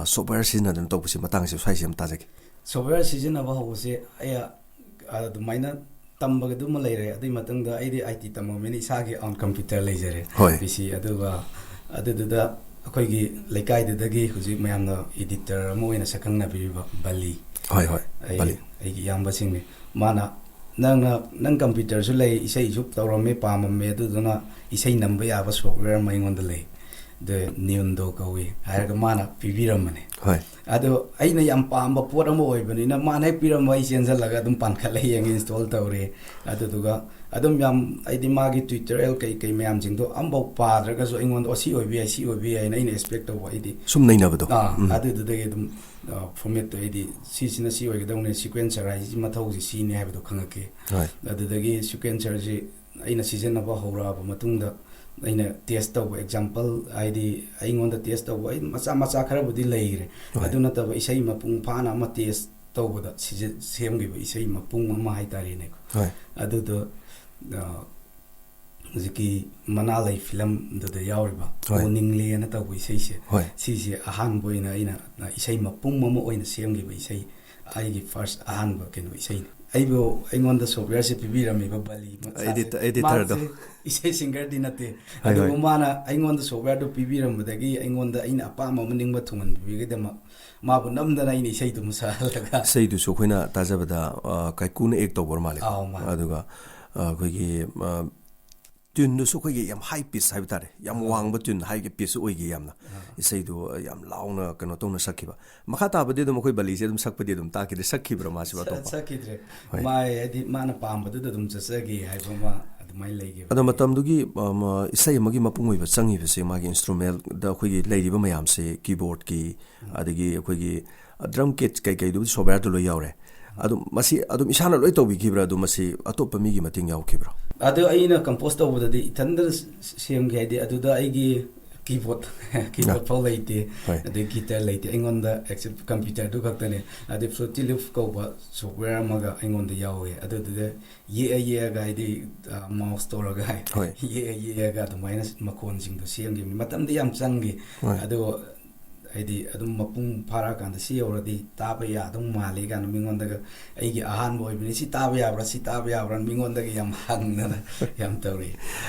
ꯁꯣꯐꯋꯦꯌꯔ ꯁꯤꯖꯤꯟꯅꯗꯅ ꯇꯧꯕꯁꯤ ꯃꯇꯥꯡꯁꯦ ꯁ꯭ꯋꯥꯏꯁꯦ ꯑꯃ ꯇꯥꯖꯒꯦ꯫ ꯁꯣꯐꯋꯦꯌꯔ ꯁꯤꯖꯤꯟꯅꯕ ꯍꯧꯕꯁꯦ ꯑꯩ ꯑꯗꯨꯃꯥꯏꯅ ꯇꯝꯕꯒꯤꯗꯨꯃ ꯂꯩꯔꯦ꯫ ꯑꯗꯨꯒꯤ ꯃꯇꯨꯡꯗ ꯑꯩꯗꯤ ꯑꯥꯏ ꯇꯤ ꯇꯝꯃꯕꯅꯤꯅ ꯏꯁꯥꯒꯤ ꯑꯣꯟ ꯀꯝꯄ꯭ꯌꯨꯇꯔ ꯂꯩꯖꯔꯦ, ꯍꯣꯏ꯫ ꯄꯤ ꯁꯤ꯫ ꯑꯗꯨꯒ ꯑꯗꯨꯗꯨꯗ ꯑꯩꯈꯣꯏꯒꯤ ꯂꯩꯀꯥꯏꯗꯨꯗꯒꯤ ꯍꯧꯖꯤꯛ ꯃꯌꯥꯝꯅ ꯏꯗꯤꯇꯔ ꯑꯃ ꯑꯣꯏꯅ ꯁꯛꯈꯪꯅꯕꯤꯔꯤꯕ ꯕꯂꯤ, ꯍꯣꯏ, ꯍꯣꯏ, ꯑꯩ ꯕꯂꯤ꯫ ꯑꯩꯒꯤ ꯏꯌꯥꯝꯕꯁꯤꯡꯅꯤ꯫ ꯃꯥꯅ, "ꯅꯪꯅ, ꯅꯪ ꯀꯝꯄ꯭ꯌꯨꯇꯔꯁꯨ ꯂꯩ, ꯏꯁꯩꯁꯨ ꯇꯧꯔꯝꯃꯦ, ꯄꯥꯝꯃꯝꯃꯦ, ꯑꯗꯨꯗꯨꯅ ꯏꯁꯩ ꯅꯝꯕ ꯌꯥꯕ ꯁꯣꯐꯋꯦꯌꯔ ꯑꯃ ꯑꯩꯉꯣꯟꯗ ꯂꯩ, ꯑꯗꯨ ꯅ꯭ꯌꯨꯟꯗꯣ ꯀꯧꯏ" ꯍꯥꯏꯔꯒ ꯃꯥꯅ ꯄꯤꯕꯤꯔꯝꯕꯅꯦ꯫ ꯍꯣꯏ꯫ ꯑꯗꯣ ꯑꯩꯅ ꯌꯥꯝ ꯄꯥꯝꯕ ꯄꯣꯠ ꯑꯃ ꯑꯣꯏꯕꯅꯤꯅ ꯃꯥꯅ ꯍꯦꯛ ꯄꯤꯔꯝꯕ ꯑꯩ ꯆꯦꯟꯁꯤꯜꯂꯒ ꯑꯗꯨꯝ ꯄꯥꯟꯈꯠꯂ ꯌꯦꯡꯉꯦ, ꯏꯟꯁꯇꯣꯜ ꯇꯧꯔꯦ꯫ ꯑꯗꯨꯗꯨꯒ ꯑꯗꯨꯝ ꯌꯥꯝ, ꯑꯩꯗꯤ ꯃꯥꯒꯤ ꯇ꯭ꯌꯨꯇꯣꯔꯤꯌꯦꯜ ꯀꯩ ꯀꯩ ꯃꯌꯥꯝꯁꯤꯡꯗꯣ ꯑꯝꯐꯥꯎ ꯄꯥꯗ꯭ꯔꯒꯁꯨ ꯑꯩꯉꯣꯟꯗ, "ꯑꯣ, ꯁꯤ ꯑꯣꯏꯕ ꯌꯥꯏ, ꯁꯤ ꯑꯣꯏꯕ ꯌꯥꯏ" ꯍꯥꯏꯅ ꯑꯩꯅ ꯑꯦꯛꯁꯄꯦꯛ ꯇꯧꯕ ꯑꯩꯗꯤ꯫ ꯁꯨꯝ ꯅꯩꯅꯕꯗꯣ꯫ ꯑꯥ, ꯎꯝ꯫ ꯑꯗꯨꯗꯨꯗꯒꯤ ꯑꯗꯨꯝ, ꯑ, ꯐꯣꯔꯃꯦꯠꯇꯣ ꯑꯩꯗꯤ ꯁꯤꯁꯤꯅ ꯁꯤ ꯑꯣꯏꯒꯗꯧꯅꯦ, ꯁꯤꯀ꯭ꯋꯦꯟꯁꯔ ꯍꯥꯏꯁꯤ ꯃꯊꯧꯁꯤ ꯁꯤꯅꯤ ꯍꯥꯏꯕꯗꯣ ꯈꯪꯉꯛꯈꯤ꯫ ꯍꯣꯏ꯫ ꯑꯗꯨꯗꯒꯤ ꯁꯤꯀ꯭ꯋꯦꯟꯁꯔꯁꯤ ꯑꯩꯅ ꯁꯤꯖꯤꯟꯅꯕ ꯍꯧꯔꯛꯑꯕ ꯃꯇꯨꯡꯗ ꯑꯩꯅ ꯇꯦꯁ ꯇꯧꯕ, ꯑꯦꯛꯖꯥꯝꯄꯜ ꯍꯥꯏꯗꯤ ꯑꯩꯉꯣꯟꯗ ꯇꯦꯁ ꯇꯧꯕ ꯑꯩ ꯃꯆꯥ ꯃꯆꯥ ꯈꯔꯕꯨꯗꯤ ꯂꯩꯈ꯭ꯔꯦ꯫ ꯍꯣꯏ꯫ ꯑꯗꯨ ꯅꯠꯇꯕ ꯏꯁꯩ ꯃꯄꯨꯡ ꯐꯥꯅ ꯑꯃ ꯇꯦꯁ ꯇꯧꯕꯗ ꯁꯤꯖ-, ꯁꯦꯝꯈꯤꯕ ꯏꯁꯩ ꯃꯄꯨꯡ ꯑꯃ ꯍꯥꯏꯇꯥꯔꯦꯅꯦꯀꯣ꯫ ꯍꯣꯏ꯫ ꯑꯗꯨꯗꯣ, ꯑ, ꯍꯧꯖꯤꯛꯀꯤ ꯃꯅꯥ ꯂꯩ ꯐꯤꯂꯝꯗꯨꯗ ꯌꯥꯎꯔꯤꯕ ꯍꯣꯏ꯫ "ꯑꯣ ꯅꯤꯡꯂꯦ" ꯑꯅ ꯇꯧꯕ ꯏꯁꯩꯁꯦ, ꯍꯣꯏ꯫ ꯁꯤꯁꯦ ꯑꯍꯥꯟꯕ ꯑꯣꯏꯅ ꯑꯩꯅ ꯏꯁꯩ ꯃꯄꯨꯡ ꯑꯃ ꯑꯣꯏꯅ ꯁꯦꯝꯈꯤꯕ ꯏꯁꯩ, ꯑꯩꯒꯤ ꯐꯥꯔꯁ ꯑꯍꯥꯟꯕ ꯀꯩꯅꯣ ꯏꯁꯩꯅꯤ꯫ ꯑꯩꯕꯨ, ꯑꯩꯉꯣꯟꯗ ꯁꯣꯐꯋꯦꯌꯔꯁꯦ ꯄꯤꯕꯤꯔꯝꯃꯤꯕ ꯕꯂꯤ ꯃꯆꯥꯁꯦ, ꯑꯦꯗꯤꯇ-, ꯑꯦꯗꯤꯇꯔꯗꯣ꯫ ꯃꯥꯁꯦ ꯏꯁꯩ ꯁꯤꯡꯒꯔꯗꯤ ꯅꯠꯇꯦ꯫ ꯍꯣꯏ, ꯑꯗꯨꯕꯨ ꯍꯣꯏ꯫ ꯃꯥꯅ ꯑꯩꯉꯣꯟꯗ ꯁꯣꯐꯋꯦꯌꯔꯗꯨ ꯄꯤꯕꯤꯔꯝꯕꯗꯒꯤ ꯑꯩꯉꯣꯟꯗ ꯑꯩꯅ ꯑꯄꯥꯝꯕ ꯑꯃ ꯅꯤꯡꯕ ꯊꯨꯡꯍꯟꯕꯤꯕꯒꯤꯗꯃꯛ ꯃꯥꯕꯨ ꯅꯝꯗꯅ ꯑꯩꯅ ꯏꯁꯩꯗꯨ ꯑꯃ ꯁꯛꯍꯜꯂꯒ꯫ ꯏꯁꯩꯗꯨꯁꯨ ꯑꯩꯈꯣꯏꯅ ꯇꯥꯖꯕꯗ, ꯑ, ꯀꯥꯏꯀꯨꯅ ꯑꯦꯛ ꯇꯧꯕ ꯑꯣꯏꯔ ꯃꯥꯜꯂꯦ꯫ ꯑꯥꯎ, ꯃꯥꯅꯦ꯫ ꯑꯗꯨꯒ, ꯑ, ꯑꯩꯈꯣꯏꯒꯤ, ꯑ, ꯇ꯭ꯌꯨꯟꯗꯨꯁꯨ ꯑꯩꯈꯣꯏꯒꯤ ꯌꯥꯝ ꯍꯥꯏ ꯄꯤꯁ ꯍꯥꯏꯕ ꯇꯥꯔꯦ, ꯌꯥꯝ ꯑꯥ꯫ ꯋꯥꯡꯕ ꯇ꯭ꯌꯨꯟ ꯍꯥꯏꯒꯤ ꯄꯤꯁꯁꯨ ꯑꯣꯏꯒꯤ ꯌꯥꯝꯅ꯫ ꯑꯥ꯫ ꯏꯁꯩꯗꯨ ꯌꯥꯝ ꯂꯥꯎꯅ ꯀꯩꯅꯣ ꯇꯧꯅ ꯁꯛꯈꯤꯕ꯫ ꯃꯈꯥ ꯇꯥꯕꯗꯤ ꯑꯗꯨꯝ ꯑꯩꯈꯣꯏ ꯕꯂꯤꯁꯦ ꯑꯗꯨꯝ ꯁꯛꯄꯗꯤ ꯑꯗꯨꯝ ꯇꯥꯈꯤꯗꯦ꯫ ꯁꯛꯈꯤꯕ꯭ꯔꯥ ꯃꯥꯁꯤꯕꯨ ꯁ-, ꯑꯇꯣꯞꯄ? ꯁꯛꯈꯤꯗ꯭ꯔꯦ꯫ ꯍꯣꯏ꯫ ꯃꯥꯏ ꯍꯥꯏꯗꯤ ꯃꯥꯅ ꯄꯥꯝꯕꯗꯨꯗ ꯑꯗꯨꯝ ꯆꯠꯆꯒꯦ ꯍꯥꯏꯕ ꯑꯃ ꯑꯗꯨꯃꯥꯏꯅ ꯂꯩꯈꯤꯕ꯫ ꯑꯗꯣ ꯃꯇꯝꯗꯨꯒꯤ, ꯑ, ꯃ-, ꯏꯁꯩ ꯑꯃꯒꯤ ꯃꯄꯨꯡ ꯑꯣꯏꯕ ꯆꯪꯉꯤꯕꯁꯦ ꯃꯥꯒꯤ ꯏꯟꯁꯇ꯭ꯔꯨꯃꯦꯟꯗ ꯑꯩꯈꯣꯏꯒꯤ ꯂꯩꯔꯤꯕ ꯃꯌꯥꯝꯁꯦ, ꯀꯤꯕꯣꯔꯗꯀꯤ, ꯑꯗꯒꯤ ꯑꯩꯈꯣꯏꯒꯤ ꯗ꯭ꯔꯝ ꯀꯤꯠ ꯀꯩꯀꯩꯗꯨꯕꯨꯗꯤ ꯁꯣꯐꯋꯦꯌꯔꯗ ꯂꯣꯏ ꯌꯥꯎꯔꯦ꯫ ꯑꯗꯨꯝ ꯃꯁꯤ ꯑꯗꯨꯝ ꯏꯁꯥꯅ ꯂꯣꯏ ꯇꯧꯕꯤꯈꯤꯕ꯭ꯔꯥ? ꯑꯗꯨꯝ ꯃꯁꯤ ꯑꯇꯣꯞꯄ ꯃꯤꯒꯤ ꯃꯇꯦꯡ ꯌꯥꯎꯈꯤꯕ꯭ꯔꯥ? ꯑꯗꯣ ꯑꯩꯅ ꯀꯝꯄꯣꯁ ꯇꯧꯕꯗꯗꯤ ꯏꯊꯟꯗ ꯁ-, ꯁꯦꯝꯒꯦ ꯍꯥꯏꯗꯤ ꯑꯗꯨꯗ ꯑꯩꯒꯤ ꯀꯤꯕꯣꯔꯗ ꯀꯤꯕꯣꯔꯗ ꯐꯥꯎ ꯂꯩꯇꯦ꯫ ꯍꯣꯏ꯫ ꯑꯗꯩ ꯒꯤꯇꯔ ꯂꯩꯇꯦ꯫ ꯑꯩꯉꯣꯟꯗ ꯑꯦꯛꯁꯦꯞ ꯀꯝꯄ꯭ꯌꯨꯇꯔꯗꯨ ꯈꯛꯇꯅꯦ꯫ ꯑꯗꯩ ꯐ꯭ꯔꯨꯇꯤ ꯂꯨꯞ ꯀꯧꯕ ꯁꯣꯐꯋꯦꯌꯔ ꯑꯃꯒ ꯑꯩꯉꯣꯟꯗ ꯌꯥꯎꯋꯦ꯫ ꯑꯗꯨꯗꯨꯗ ꯌꯦꯛꯑ ꯌꯦꯛꯑꯒ, ꯍꯥꯏꯗꯤ, ꯃꯥꯎꯁ ꯇꯧꯔꯒ, ꯍꯣꯏ꯫ ꯌꯦꯛꯑ ꯌꯦꯛꯑꯒ ꯑꯗꯨꯃꯥꯏꯅ ꯃꯈꯣꯟꯁꯤꯡꯗꯣ ꯁꯦꯝꯈꯤꯕꯅꯤ꯫ ꯃꯇꯝꯗꯤ ꯌꯥꯝ ꯆꯪꯈꯤ꯫ ꯍꯣꯏ꯫ ꯑꯗꯣ ꯍꯥꯏꯗꯤ ꯑꯗꯨꯝ ꯃꯄꯨꯡ ꯐꯥꯔꯛꯑꯀꯥꯟꯗ ꯁꯤ ꯌꯧꯔꯗꯤ ꯇꯥꯕ ꯌꯥꯗꯧ ꯃꯥꯜꯂꯤ ꯀꯥꯏꯅ ꯃꯤꯉꯣꯟꯗꯒ, ꯑꯩꯒꯤ ꯑꯍꯥꯟꯕ ꯑꯣꯏꯕꯅꯤ, "ꯁꯤ ꯇꯥꯕ ꯌꯥꯕ꯭ꯔꯥ, ꯁꯤ ꯇꯥꯕ ꯌꯥꯕ꯭ꯔꯥ?" ꯃꯤꯉꯣꯟꯗꯒ ꯌꯥꯝ ꯍꯪꯗꯅ ꯌꯥꯝ ꯇꯧꯔꯤ꯫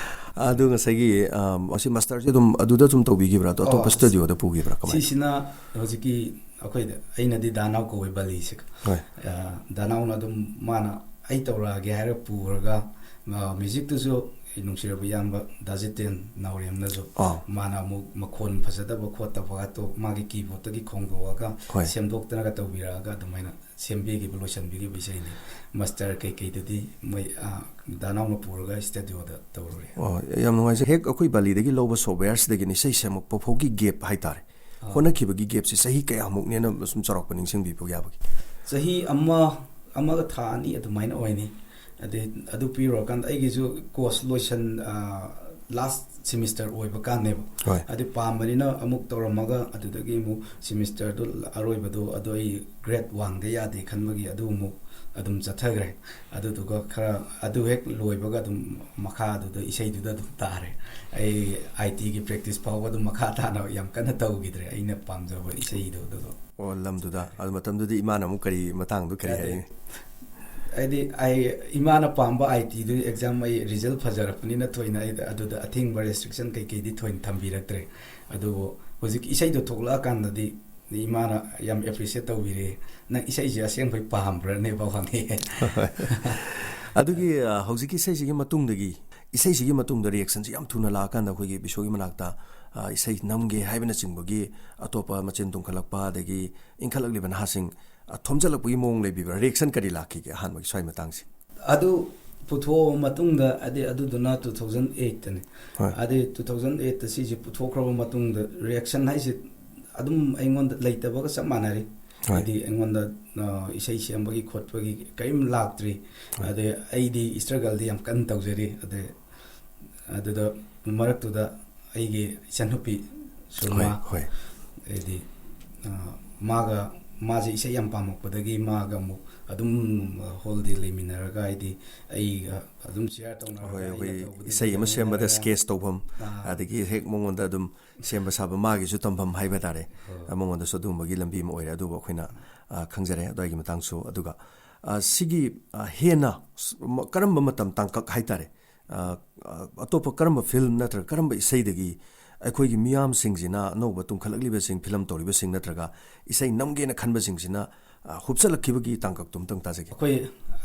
ꯑꯗꯨ ꯉꯁꯥꯏꯒꯤ, ꯑꯝ, ꯑꯁꯤ ꯃꯥꯁꯇꯔꯁꯦ ꯑꯗꯨꯝ ꯑꯗꯨꯗ ꯁꯨꯝ ꯇꯧꯕꯤꯈꯤꯕ꯭ꯔꯥ? ꯑꯗꯣ ꯑꯇꯣꯞꯄ ꯑꯣ, ꯁ꯭ꯇꯨꯗꯤꯑꯣꯗ ꯄꯨꯈꯤꯕ꯭ꯔꯥ? ꯀꯃꯥꯏꯅ? ꯁꯤꯁꯤꯅ ꯍꯧꯖꯤꯛꯀꯤ ꯑꯩꯈꯣꯏꯗ, ꯑꯩꯅꯗꯤ ꯗꯥ ꯅꯥꯎ ꯀꯧꯋꯦ, ꯕꯥꯂꯤꯁꯦ꯫ ꯍꯣꯏ꯫ ꯑ, ꯗꯥ ꯅꯥꯎꯅ ꯑꯗꯨꯝ, ꯃꯥꯅ ꯑꯩ ꯇꯧꯔꯛꯑꯒꯦ ꯍꯥꯏꯔ ꯄꯨꯔꯒ, ꯑ, ꯃ꯭ꯌꯨꯖꯤꯛꯇꯨꯁꯨ ꯑꯩ ꯅꯨꯡꯁꯤꯔꯕ ꯏꯌꯥꯝꯕ ꯗꯥ ꯖꯤꯇꯦꯟ ꯅꯥꯎꯔꯦꯝꯅꯁꯨ, ꯑꯥ꯫ ꯃꯥꯅ ꯑꯃꯨꯛ ꯃꯈꯣꯟ ꯐꯖꯗꯕ ꯈꯣꯠꯇꯕꯒꯗꯣ ꯃꯥꯒꯤ ꯀꯤꯕꯣꯔꯗꯇꯒꯤ ꯈꯣꯡꯗꯣꯛꯑꯒ, ꯍꯣꯏ꯫ ꯁꯦꯝꯗꯣꯛꯇꯅꯒ ꯇꯧꯕꯤꯔꯛꯑꯒ ꯑꯗꯨꯃꯥꯏꯅ ꯁꯦꯝꯕꯤꯈꯤꯕ, ꯂꯣꯏꯁꯤꯟꯕꯤꯈꯤꯕ ꯏꯁꯩꯅꯤ꯫ ꯃꯥꯁꯇꯔ ꯀꯩꯀꯩꯗꯨꯗꯤ ꯃꯣꯏ, ꯑ, ꯗꯥ ꯅꯥꯎꯅ ꯄꯨꯔꯒ ꯁ꯭ꯇꯨꯗꯤꯑꯣꯗ ꯇꯧꯔꯨꯔꯦ꯫ ꯑꯣ, ꯌꯥꯝ ꯅꯨꯡꯉꯥꯏꯖꯩ꯫ ꯍꯦꯛ ꯑꯩꯈꯣꯏ ꯕꯥꯂꯤꯗꯒꯤ ꯂꯧꯕ ꯁꯣꯐꯋꯦꯌꯔꯁꯤꯗꯒꯤꯅ ꯏꯁꯩ ꯁꯦꯝꯃꯛꯄ ꯐꯥꯎꯒꯤ ꯒꯦꯞ ꯍꯥꯏꯇꯥꯔꯦ꯫ ꯑꯥ꯫ ꯍꯣꯠꯅꯈꯤꯕꯒꯤ ꯒꯦꯞꯁꯦ ꯆꯍꯤ ꯀꯌꯥꯃꯨꯛꯅꯦꯅ ꯁꯨꯝ ꯆꯥꯎꯔꯥꯛꯄ ꯅꯤꯡꯁꯤꯡꯕꯤꯕ ꯌꯥꯕꯒꯦ? ꯆꯍꯤ ꯑꯃ, ꯑꯃꯒ ꯊꯥ ꯑꯅꯤ ꯑꯗꯨꯃꯥꯏꯅ ꯑꯣꯏꯅꯤ꯫ ꯑꯗꯩ ꯑꯗꯨ ꯄꯤꯔꯨꯔꯀꯥꯟꯗ ꯑꯩꯒꯤꯁꯨ ꯀꯣꯔꯁ ꯂꯣꯏꯁꯟ-, ꯑ, ꯂꯥꯁ ꯁꯦꯃꯤꯁꯇꯔ ꯑꯣꯏꯕ ꯀꯥꯟꯅꯦꯕ꯫ ꯍꯣꯏ꯫ ꯑꯗꯨ ꯄꯥꯝꯕꯅꯤꯅ ꯑꯃꯨꯛ ꯇꯧꯔꯝꯃꯒ, ꯑꯗꯨꯗꯒꯤ ꯑꯃꯨꯛ ꯁꯦꯃꯤꯁꯇꯔꯗꯨ ꯑꯔꯣꯏꯕꯗꯣ, ꯑꯗꯣ ꯑꯩ ꯒ꯭ꯔꯦꯗ ꯋꯥꯡꯗ ꯌꯥꯗꯦ ꯈꯟꯕꯒꯤ ꯑꯗꯨ ꯑꯃꯨꯛ ꯑꯗꯨꯝ ꯆꯠꯊꯈ꯭ꯔꯦ꯫ ꯑꯗꯨꯗꯨꯒ ꯈꯔ ꯑꯗꯨ ꯍꯦꯛ ꯂꯣꯏꯕꯒ ꯑꯗꯨꯝ ꯃꯈꯥꯗꯨꯗ ꯏꯁꯩꯗꯨꯗ ꯑꯗꯨꯝ ꯇꯥꯔꯦ꯫ ꯑꯩ ꯑꯥꯏ ꯇꯤꯒꯤ ꯄ꯭ꯔꯦꯛꯇꯤꯁ ꯐꯥꯎꯕ ꯑꯗꯨꯝ ꯃꯈꯥ ꯇꯥꯅ ꯌꯥꯝ ꯀꯟꯅ ꯇꯧꯈꯤꯗ꯭ꯔꯦ, ꯑꯩꯅ ꯄꯥꯝꯖꯕ ꯏꯁꯩꯗꯣ ꯑꯗꯨꯗꯣ꯫ ꯑꯣ, ꯂꯝꯗꯨꯗ꯫ ꯑꯗꯨ ꯃꯇꯝꯗꯨꯗꯤ ꯏꯃꯥꯅ ꯑꯃꯨꯛ ꯀꯔꯤ ꯃꯇꯥꯡꯗꯣ ꯀꯔꯤ ꯑꯗꯩ ꯍꯥꯏ? ꯍꯥꯏꯗꯤ, ꯑꯩ, ꯏꯃꯥꯅ ꯄꯥꯝꯕ ꯑꯥꯏ ꯇꯤꯗꯨ ꯑꯦꯛꯖꯥꯝ ꯑꯩ ꯔꯤꯖꯜ ꯐꯖꯔꯛꯄꯅꯤꯅ ꯊꯣꯏꯅ ꯑꯩ ꯑꯗꯨꯗ ꯑꯊꯤꯡꯕ ꯔꯦꯁꯇ꯭ꯔꯤꯛꯁꯟ ꯀꯩꯀꯩꯗꯤ ꯊꯣꯏꯅ ꯊꯝꯕꯤꯔꯛꯇ꯭ꯔꯦ꯫ ꯑꯗꯨꯕꯨ ꯍꯧꯖꯤꯛ ꯏꯁꯩꯗꯣ ꯊꯣꯛꯂꯛꯑꯀꯥꯟꯗꯗꯤ ꯏꯃꯥꯅ ꯌꯥꯝ ꯑꯦꯄ꯭ꯔꯤꯁꯤꯌꯦꯠ ꯇꯧꯕꯤꯔꯦ꯫ "ꯅꯪ ꯏꯁꯩꯁꯦ ꯑꯁꯦꯡꯕꯩ ꯄꯥꯝꯕ꯭ꯔꯅꯦ?" ꯐꯥꯎ ꯍꯪꯉꯛꯑꯦ꯫ ꯑꯗꯨꯒꯤ, ꯑ, ꯍꯧꯖꯤꯛꯀꯤ ꯏꯁꯩꯁꯤꯒꯤ ꯃꯇꯨꯡꯗꯒꯤ, ꯏꯁꯩꯁꯤꯒꯤ ꯃꯇꯨꯡꯗ ꯔꯤꯌꯦꯛꯁꯟꯁꯤ ꯌꯥꯝ ꯊꯨꯅ ꯂꯥꯛꯑꯀꯥꯟꯗ ꯑꯩꯈꯣꯏꯒꯤ ꯕꯤꯁꯣꯒꯤ ꯃꯅꯥꯛꯇ, ꯑ, ꯏꯁꯩ ꯅꯝꯒꯦ ꯍꯥꯏꯕꯅꯆꯤꯡꯕꯒꯤ ꯑꯇꯣꯞꯄ ꯃꯆꯤꯟ ꯇꯨꯝꯈꯠꯂꯛꯄ, ꯑꯗꯒꯤ ꯏꯟꯈꯠꯂꯛꯂꯤꯕ ꯅꯍꯥꯁꯤꯡ, ꯑ, ꯊꯣꯝꯖꯤꯜꯂꯛꯄꯒꯤ ꯃꯑꯣꯡ ꯂꯩꯕꯤꯕ꯭ꯔꯥ? ꯔꯤꯌꯦꯛꯁꯟ ꯀꯔꯤ ꯂꯥꯛꯈꯤꯒꯦ ꯑꯍꯥꯟꯕꯒꯤ ꯁ꯭ꯋꯥꯏ ꯃꯇꯥꯡꯁꯦ? ꯑꯗꯨ ꯄꯨꯊꯣꯛꯑꯕ ꯃꯇꯨꯡꯗ, ꯑꯗꯩ ꯑꯗꯨꯗꯨꯅ two thousand eight ꯇꯅꯤ꯫ ꯍꯣꯏ꯫ ꯑꯗꯩ two thousand eight ꯇ ꯁꯤꯁꯦ ꯄꯨꯊꯣꯛꯈ꯭ꯔꯕ ꯃꯇꯨꯡꯗ ꯔꯤꯌꯦꯛꯁꯟ ꯍꯥꯏꯁꯦ ꯑꯗꯨꯝ ꯑꯩꯉꯣꯟꯗ ꯂꯩꯇꯕꯒ ꯆꯞ ꯃꯥꯟꯅꯔꯤ꯫ ꯍꯣꯏ꯫ ꯍꯥꯏꯗꯤ ꯑꯩꯉꯣꯟꯗ, ꯑ, ꯏꯁꯩ ꯁꯦꯝꯕꯒꯤ ꯈꯣꯠꯄꯒꯤ ꯀꯔꯤꯝ ꯂꯥꯛꯇ꯭ꯔꯤ꯫ ꯍꯣꯏ꯫ ꯑꯗꯩ ꯑꯩꯗꯤ ꯏꯁꯇ꯭ꯔꯒꯜꯗꯤ ꯌꯥꯝ ꯀꯟꯅ ꯇꯧꯖꯔꯤ꯫ ꯑꯗꯩ ꯑꯗꯨꯗ ꯃꯔꯛꯇꯨꯗ ꯑꯩꯒꯤ ꯏꯆꯟꯅꯨꯄꯤ ꯍꯣꯏ ꯁꯨꯔꯃꯥ, ꯍꯣꯏ ꯍꯥꯏꯗꯤ, ꯑ, ꯃꯥꯒ, ꯃꯥꯁꯦ ꯏꯁꯩ ꯌꯥꯝ ꯄꯥꯝꯃꯛꯄꯗꯒꯤ ꯃꯥꯒ ꯑꯃꯨꯛ ꯑꯗꯨꯝ ꯍꯣꯜꯗꯦ ꯂꯩꯃꯤꯟꯅꯔꯒ, ꯍꯥꯏꯗꯤ, ꯑꯩꯒ ꯑꯗꯨꯝ ꯁꯤꯌꯥꯔ ꯇꯧꯅꯔꯒ, ꯍꯣꯏ, ꯑꯩꯅ ꯑꯩꯈꯣꯏ ꯇꯧꯕꯗ ꯏꯁꯩ ꯑꯃ ꯁꯦꯝꯕꯗ ꯌꯦꯡꯃꯤꯟꯅꯔꯒ, ꯁ꯭ꯀꯦꯠꯆ ꯇꯧꯐꯝ, ꯑꯥ, ꯑꯗꯒꯤ ꯍꯦꯛ ꯃꯉꯣꯟꯗ ꯑꯗꯨꯝ ꯁꯦꯝꯕ ꯁꯥꯕ, ꯃꯥꯒꯤꯁꯨ ꯇꯝꯐꯝ ꯍꯥꯏꯕ ꯇꯥꯔꯦ꯫ ꯍꯣꯏ꯫ ꯑ, ꯃꯉꯣꯟꯗꯁꯨ ꯑꯗꯨꯒꯨꯝꯕꯒꯤ ꯂꯝꯕꯤ ꯑꯃ ꯑꯣꯏꯔꯦ꯫ ꯑꯗꯨꯕꯨ ꯑꯩꯈꯣꯏꯅ, ꯑ, ꯈꯪꯖꯔꯦ ꯑꯗꯨꯋꯥꯏꯒꯤ ꯃꯇꯥꯡꯁꯨ꯫ ꯑꯗꯨꯒ, ꯑ, ꯁꯤꯒꯤ, ꯑ, ꯍꯦꯟꯅ ꯁ-, ꯃ-, ꯀꯔꯝꯕ ꯃꯇꯝ ꯇꯥꯡꯀꯛ ꯍꯥꯏ ꯇꯥꯔꯦ, ꯑ, ꯑ, ꯑꯇꯣꯞꯄ ꯀꯔꯝꯕ ꯐꯤꯂꯝ ꯅꯠꯇ꯭ꯔꯒ ꯀꯔꯝꯕ ꯏꯁꯩꯗꯒꯤ ꯑꯩꯈꯣꯏꯒꯤ ꯃꯤꯌꯥꯝꯁꯤꯡꯁꯤꯅ, ꯑꯅꯧꯕ ꯇꯨꯝꯈꯠꯂꯛꯂꯤꯕꯁꯤꯡ, ꯐꯤꯂꯝ ꯇꯧꯔꯤꯕꯁꯤꯡ ꯅꯠꯇ꯭ꯔꯒ ꯏꯁꯩ ꯅꯝꯒꯦꯅ ꯈꯟꯕꯁꯤꯡꯁꯤꯅ, ꯑ, ꯍꯨꯞꯆꯜꯂꯛꯈꯤꯕꯒꯤ ꯇꯥꯡꯀꯛꯇꯣ ꯑꯝꯇꯪ ꯇꯥꯖꯒꯦ꯫ ꯑꯩꯈꯣꯏ,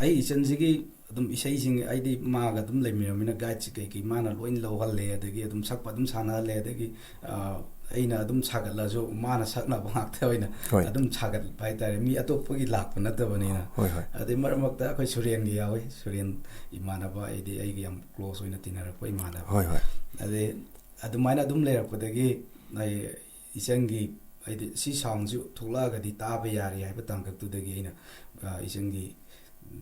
ꯑꯩ ꯏꯆꯟꯁꯤꯒꯤ ꯑꯗꯨꯝ ꯏꯁꯩꯁꯤꯡ, ꯑꯩꯗꯤ ꯃꯥꯒ ꯑꯗꯨꯝ ꯂꯩꯃꯤꯟꯅꯕꯅꯤꯅ ꯒꯥꯏꯗꯁꯤ ꯀꯩꯀꯩ ꯃꯥꯅ ꯂꯣꯏ ꯂꯧꯍꯜꯂꯦ, ꯑꯗꯒꯤ ꯑꯗꯨꯝ ꯁꯛꯄ ꯑꯗꯨꯝ ꯁꯥꯟꯅꯍꯜꯂꯦ, ꯑꯗꯒꯤ, ꯑ, ꯑꯩꯅ ꯑꯗꯨꯝ ꯁꯥꯒꯠꯂꯁꯨ ꯃꯥꯅ ꯁꯛꯅꯕ ꯉꯥꯛꯇ ꯑꯣꯏꯅ ꯍꯣꯏ꯫ ꯑꯗꯨꯝ ꯁꯥꯒꯠꯄ ꯍꯥꯏꯇꯥꯔꯦ, ꯃꯤ ꯑꯇꯣꯞꯄꯒꯤ ꯂꯥꯛꯄ ꯅꯠꯇꯕꯅꯤꯅ꯫ ꯍꯣꯏ, ꯍꯣꯏ꯫ ꯑꯗꯩ ꯃꯔꯛ ꯃꯔꯛꯇ ꯑꯩꯈꯣꯏ ꯁꯨꯔꯦꯟꯒꯤ ꯌꯥꯎꯋꯤ, ꯁꯨꯔꯦꯟ ꯏꯃꯥꯟꯅꯕ, ꯍꯥꯏꯗꯤ ꯑꯩꯒꯤ ꯌꯥꯝ ꯀ꯭ꯂꯣꯁ ꯑꯣꯏꯅ ꯇꯤꯟꯅꯔꯛꯄ ꯏꯃꯥꯟꯅꯕ꯫ ꯍꯣꯏ, ꯍꯣꯏ꯫ ꯑꯗꯩ ꯑꯗꯨꯃꯥꯏꯅ ꯑꯗꯨꯝ ꯂꯩꯔꯛꯄꯗꯒꯤ ꯑꯩ ꯏꯆꯟꯒꯤ, ꯍꯥꯏꯗꯤ ꯁꯤ ꯁꯥꯎꯟꯁꯤ ꯊꯣꯛꯂꯛꯑꯒꯗꯤ ꯇꯥꯕ ꯌꯥꯔꯦ ꯍꯥꯏꯕ ꯇꯥꯡꯀꯛꯇꯨꯗꯒꯤ ꯑꯩꯅ, ꯑ, ꯏꯆꯟꯒꯤ,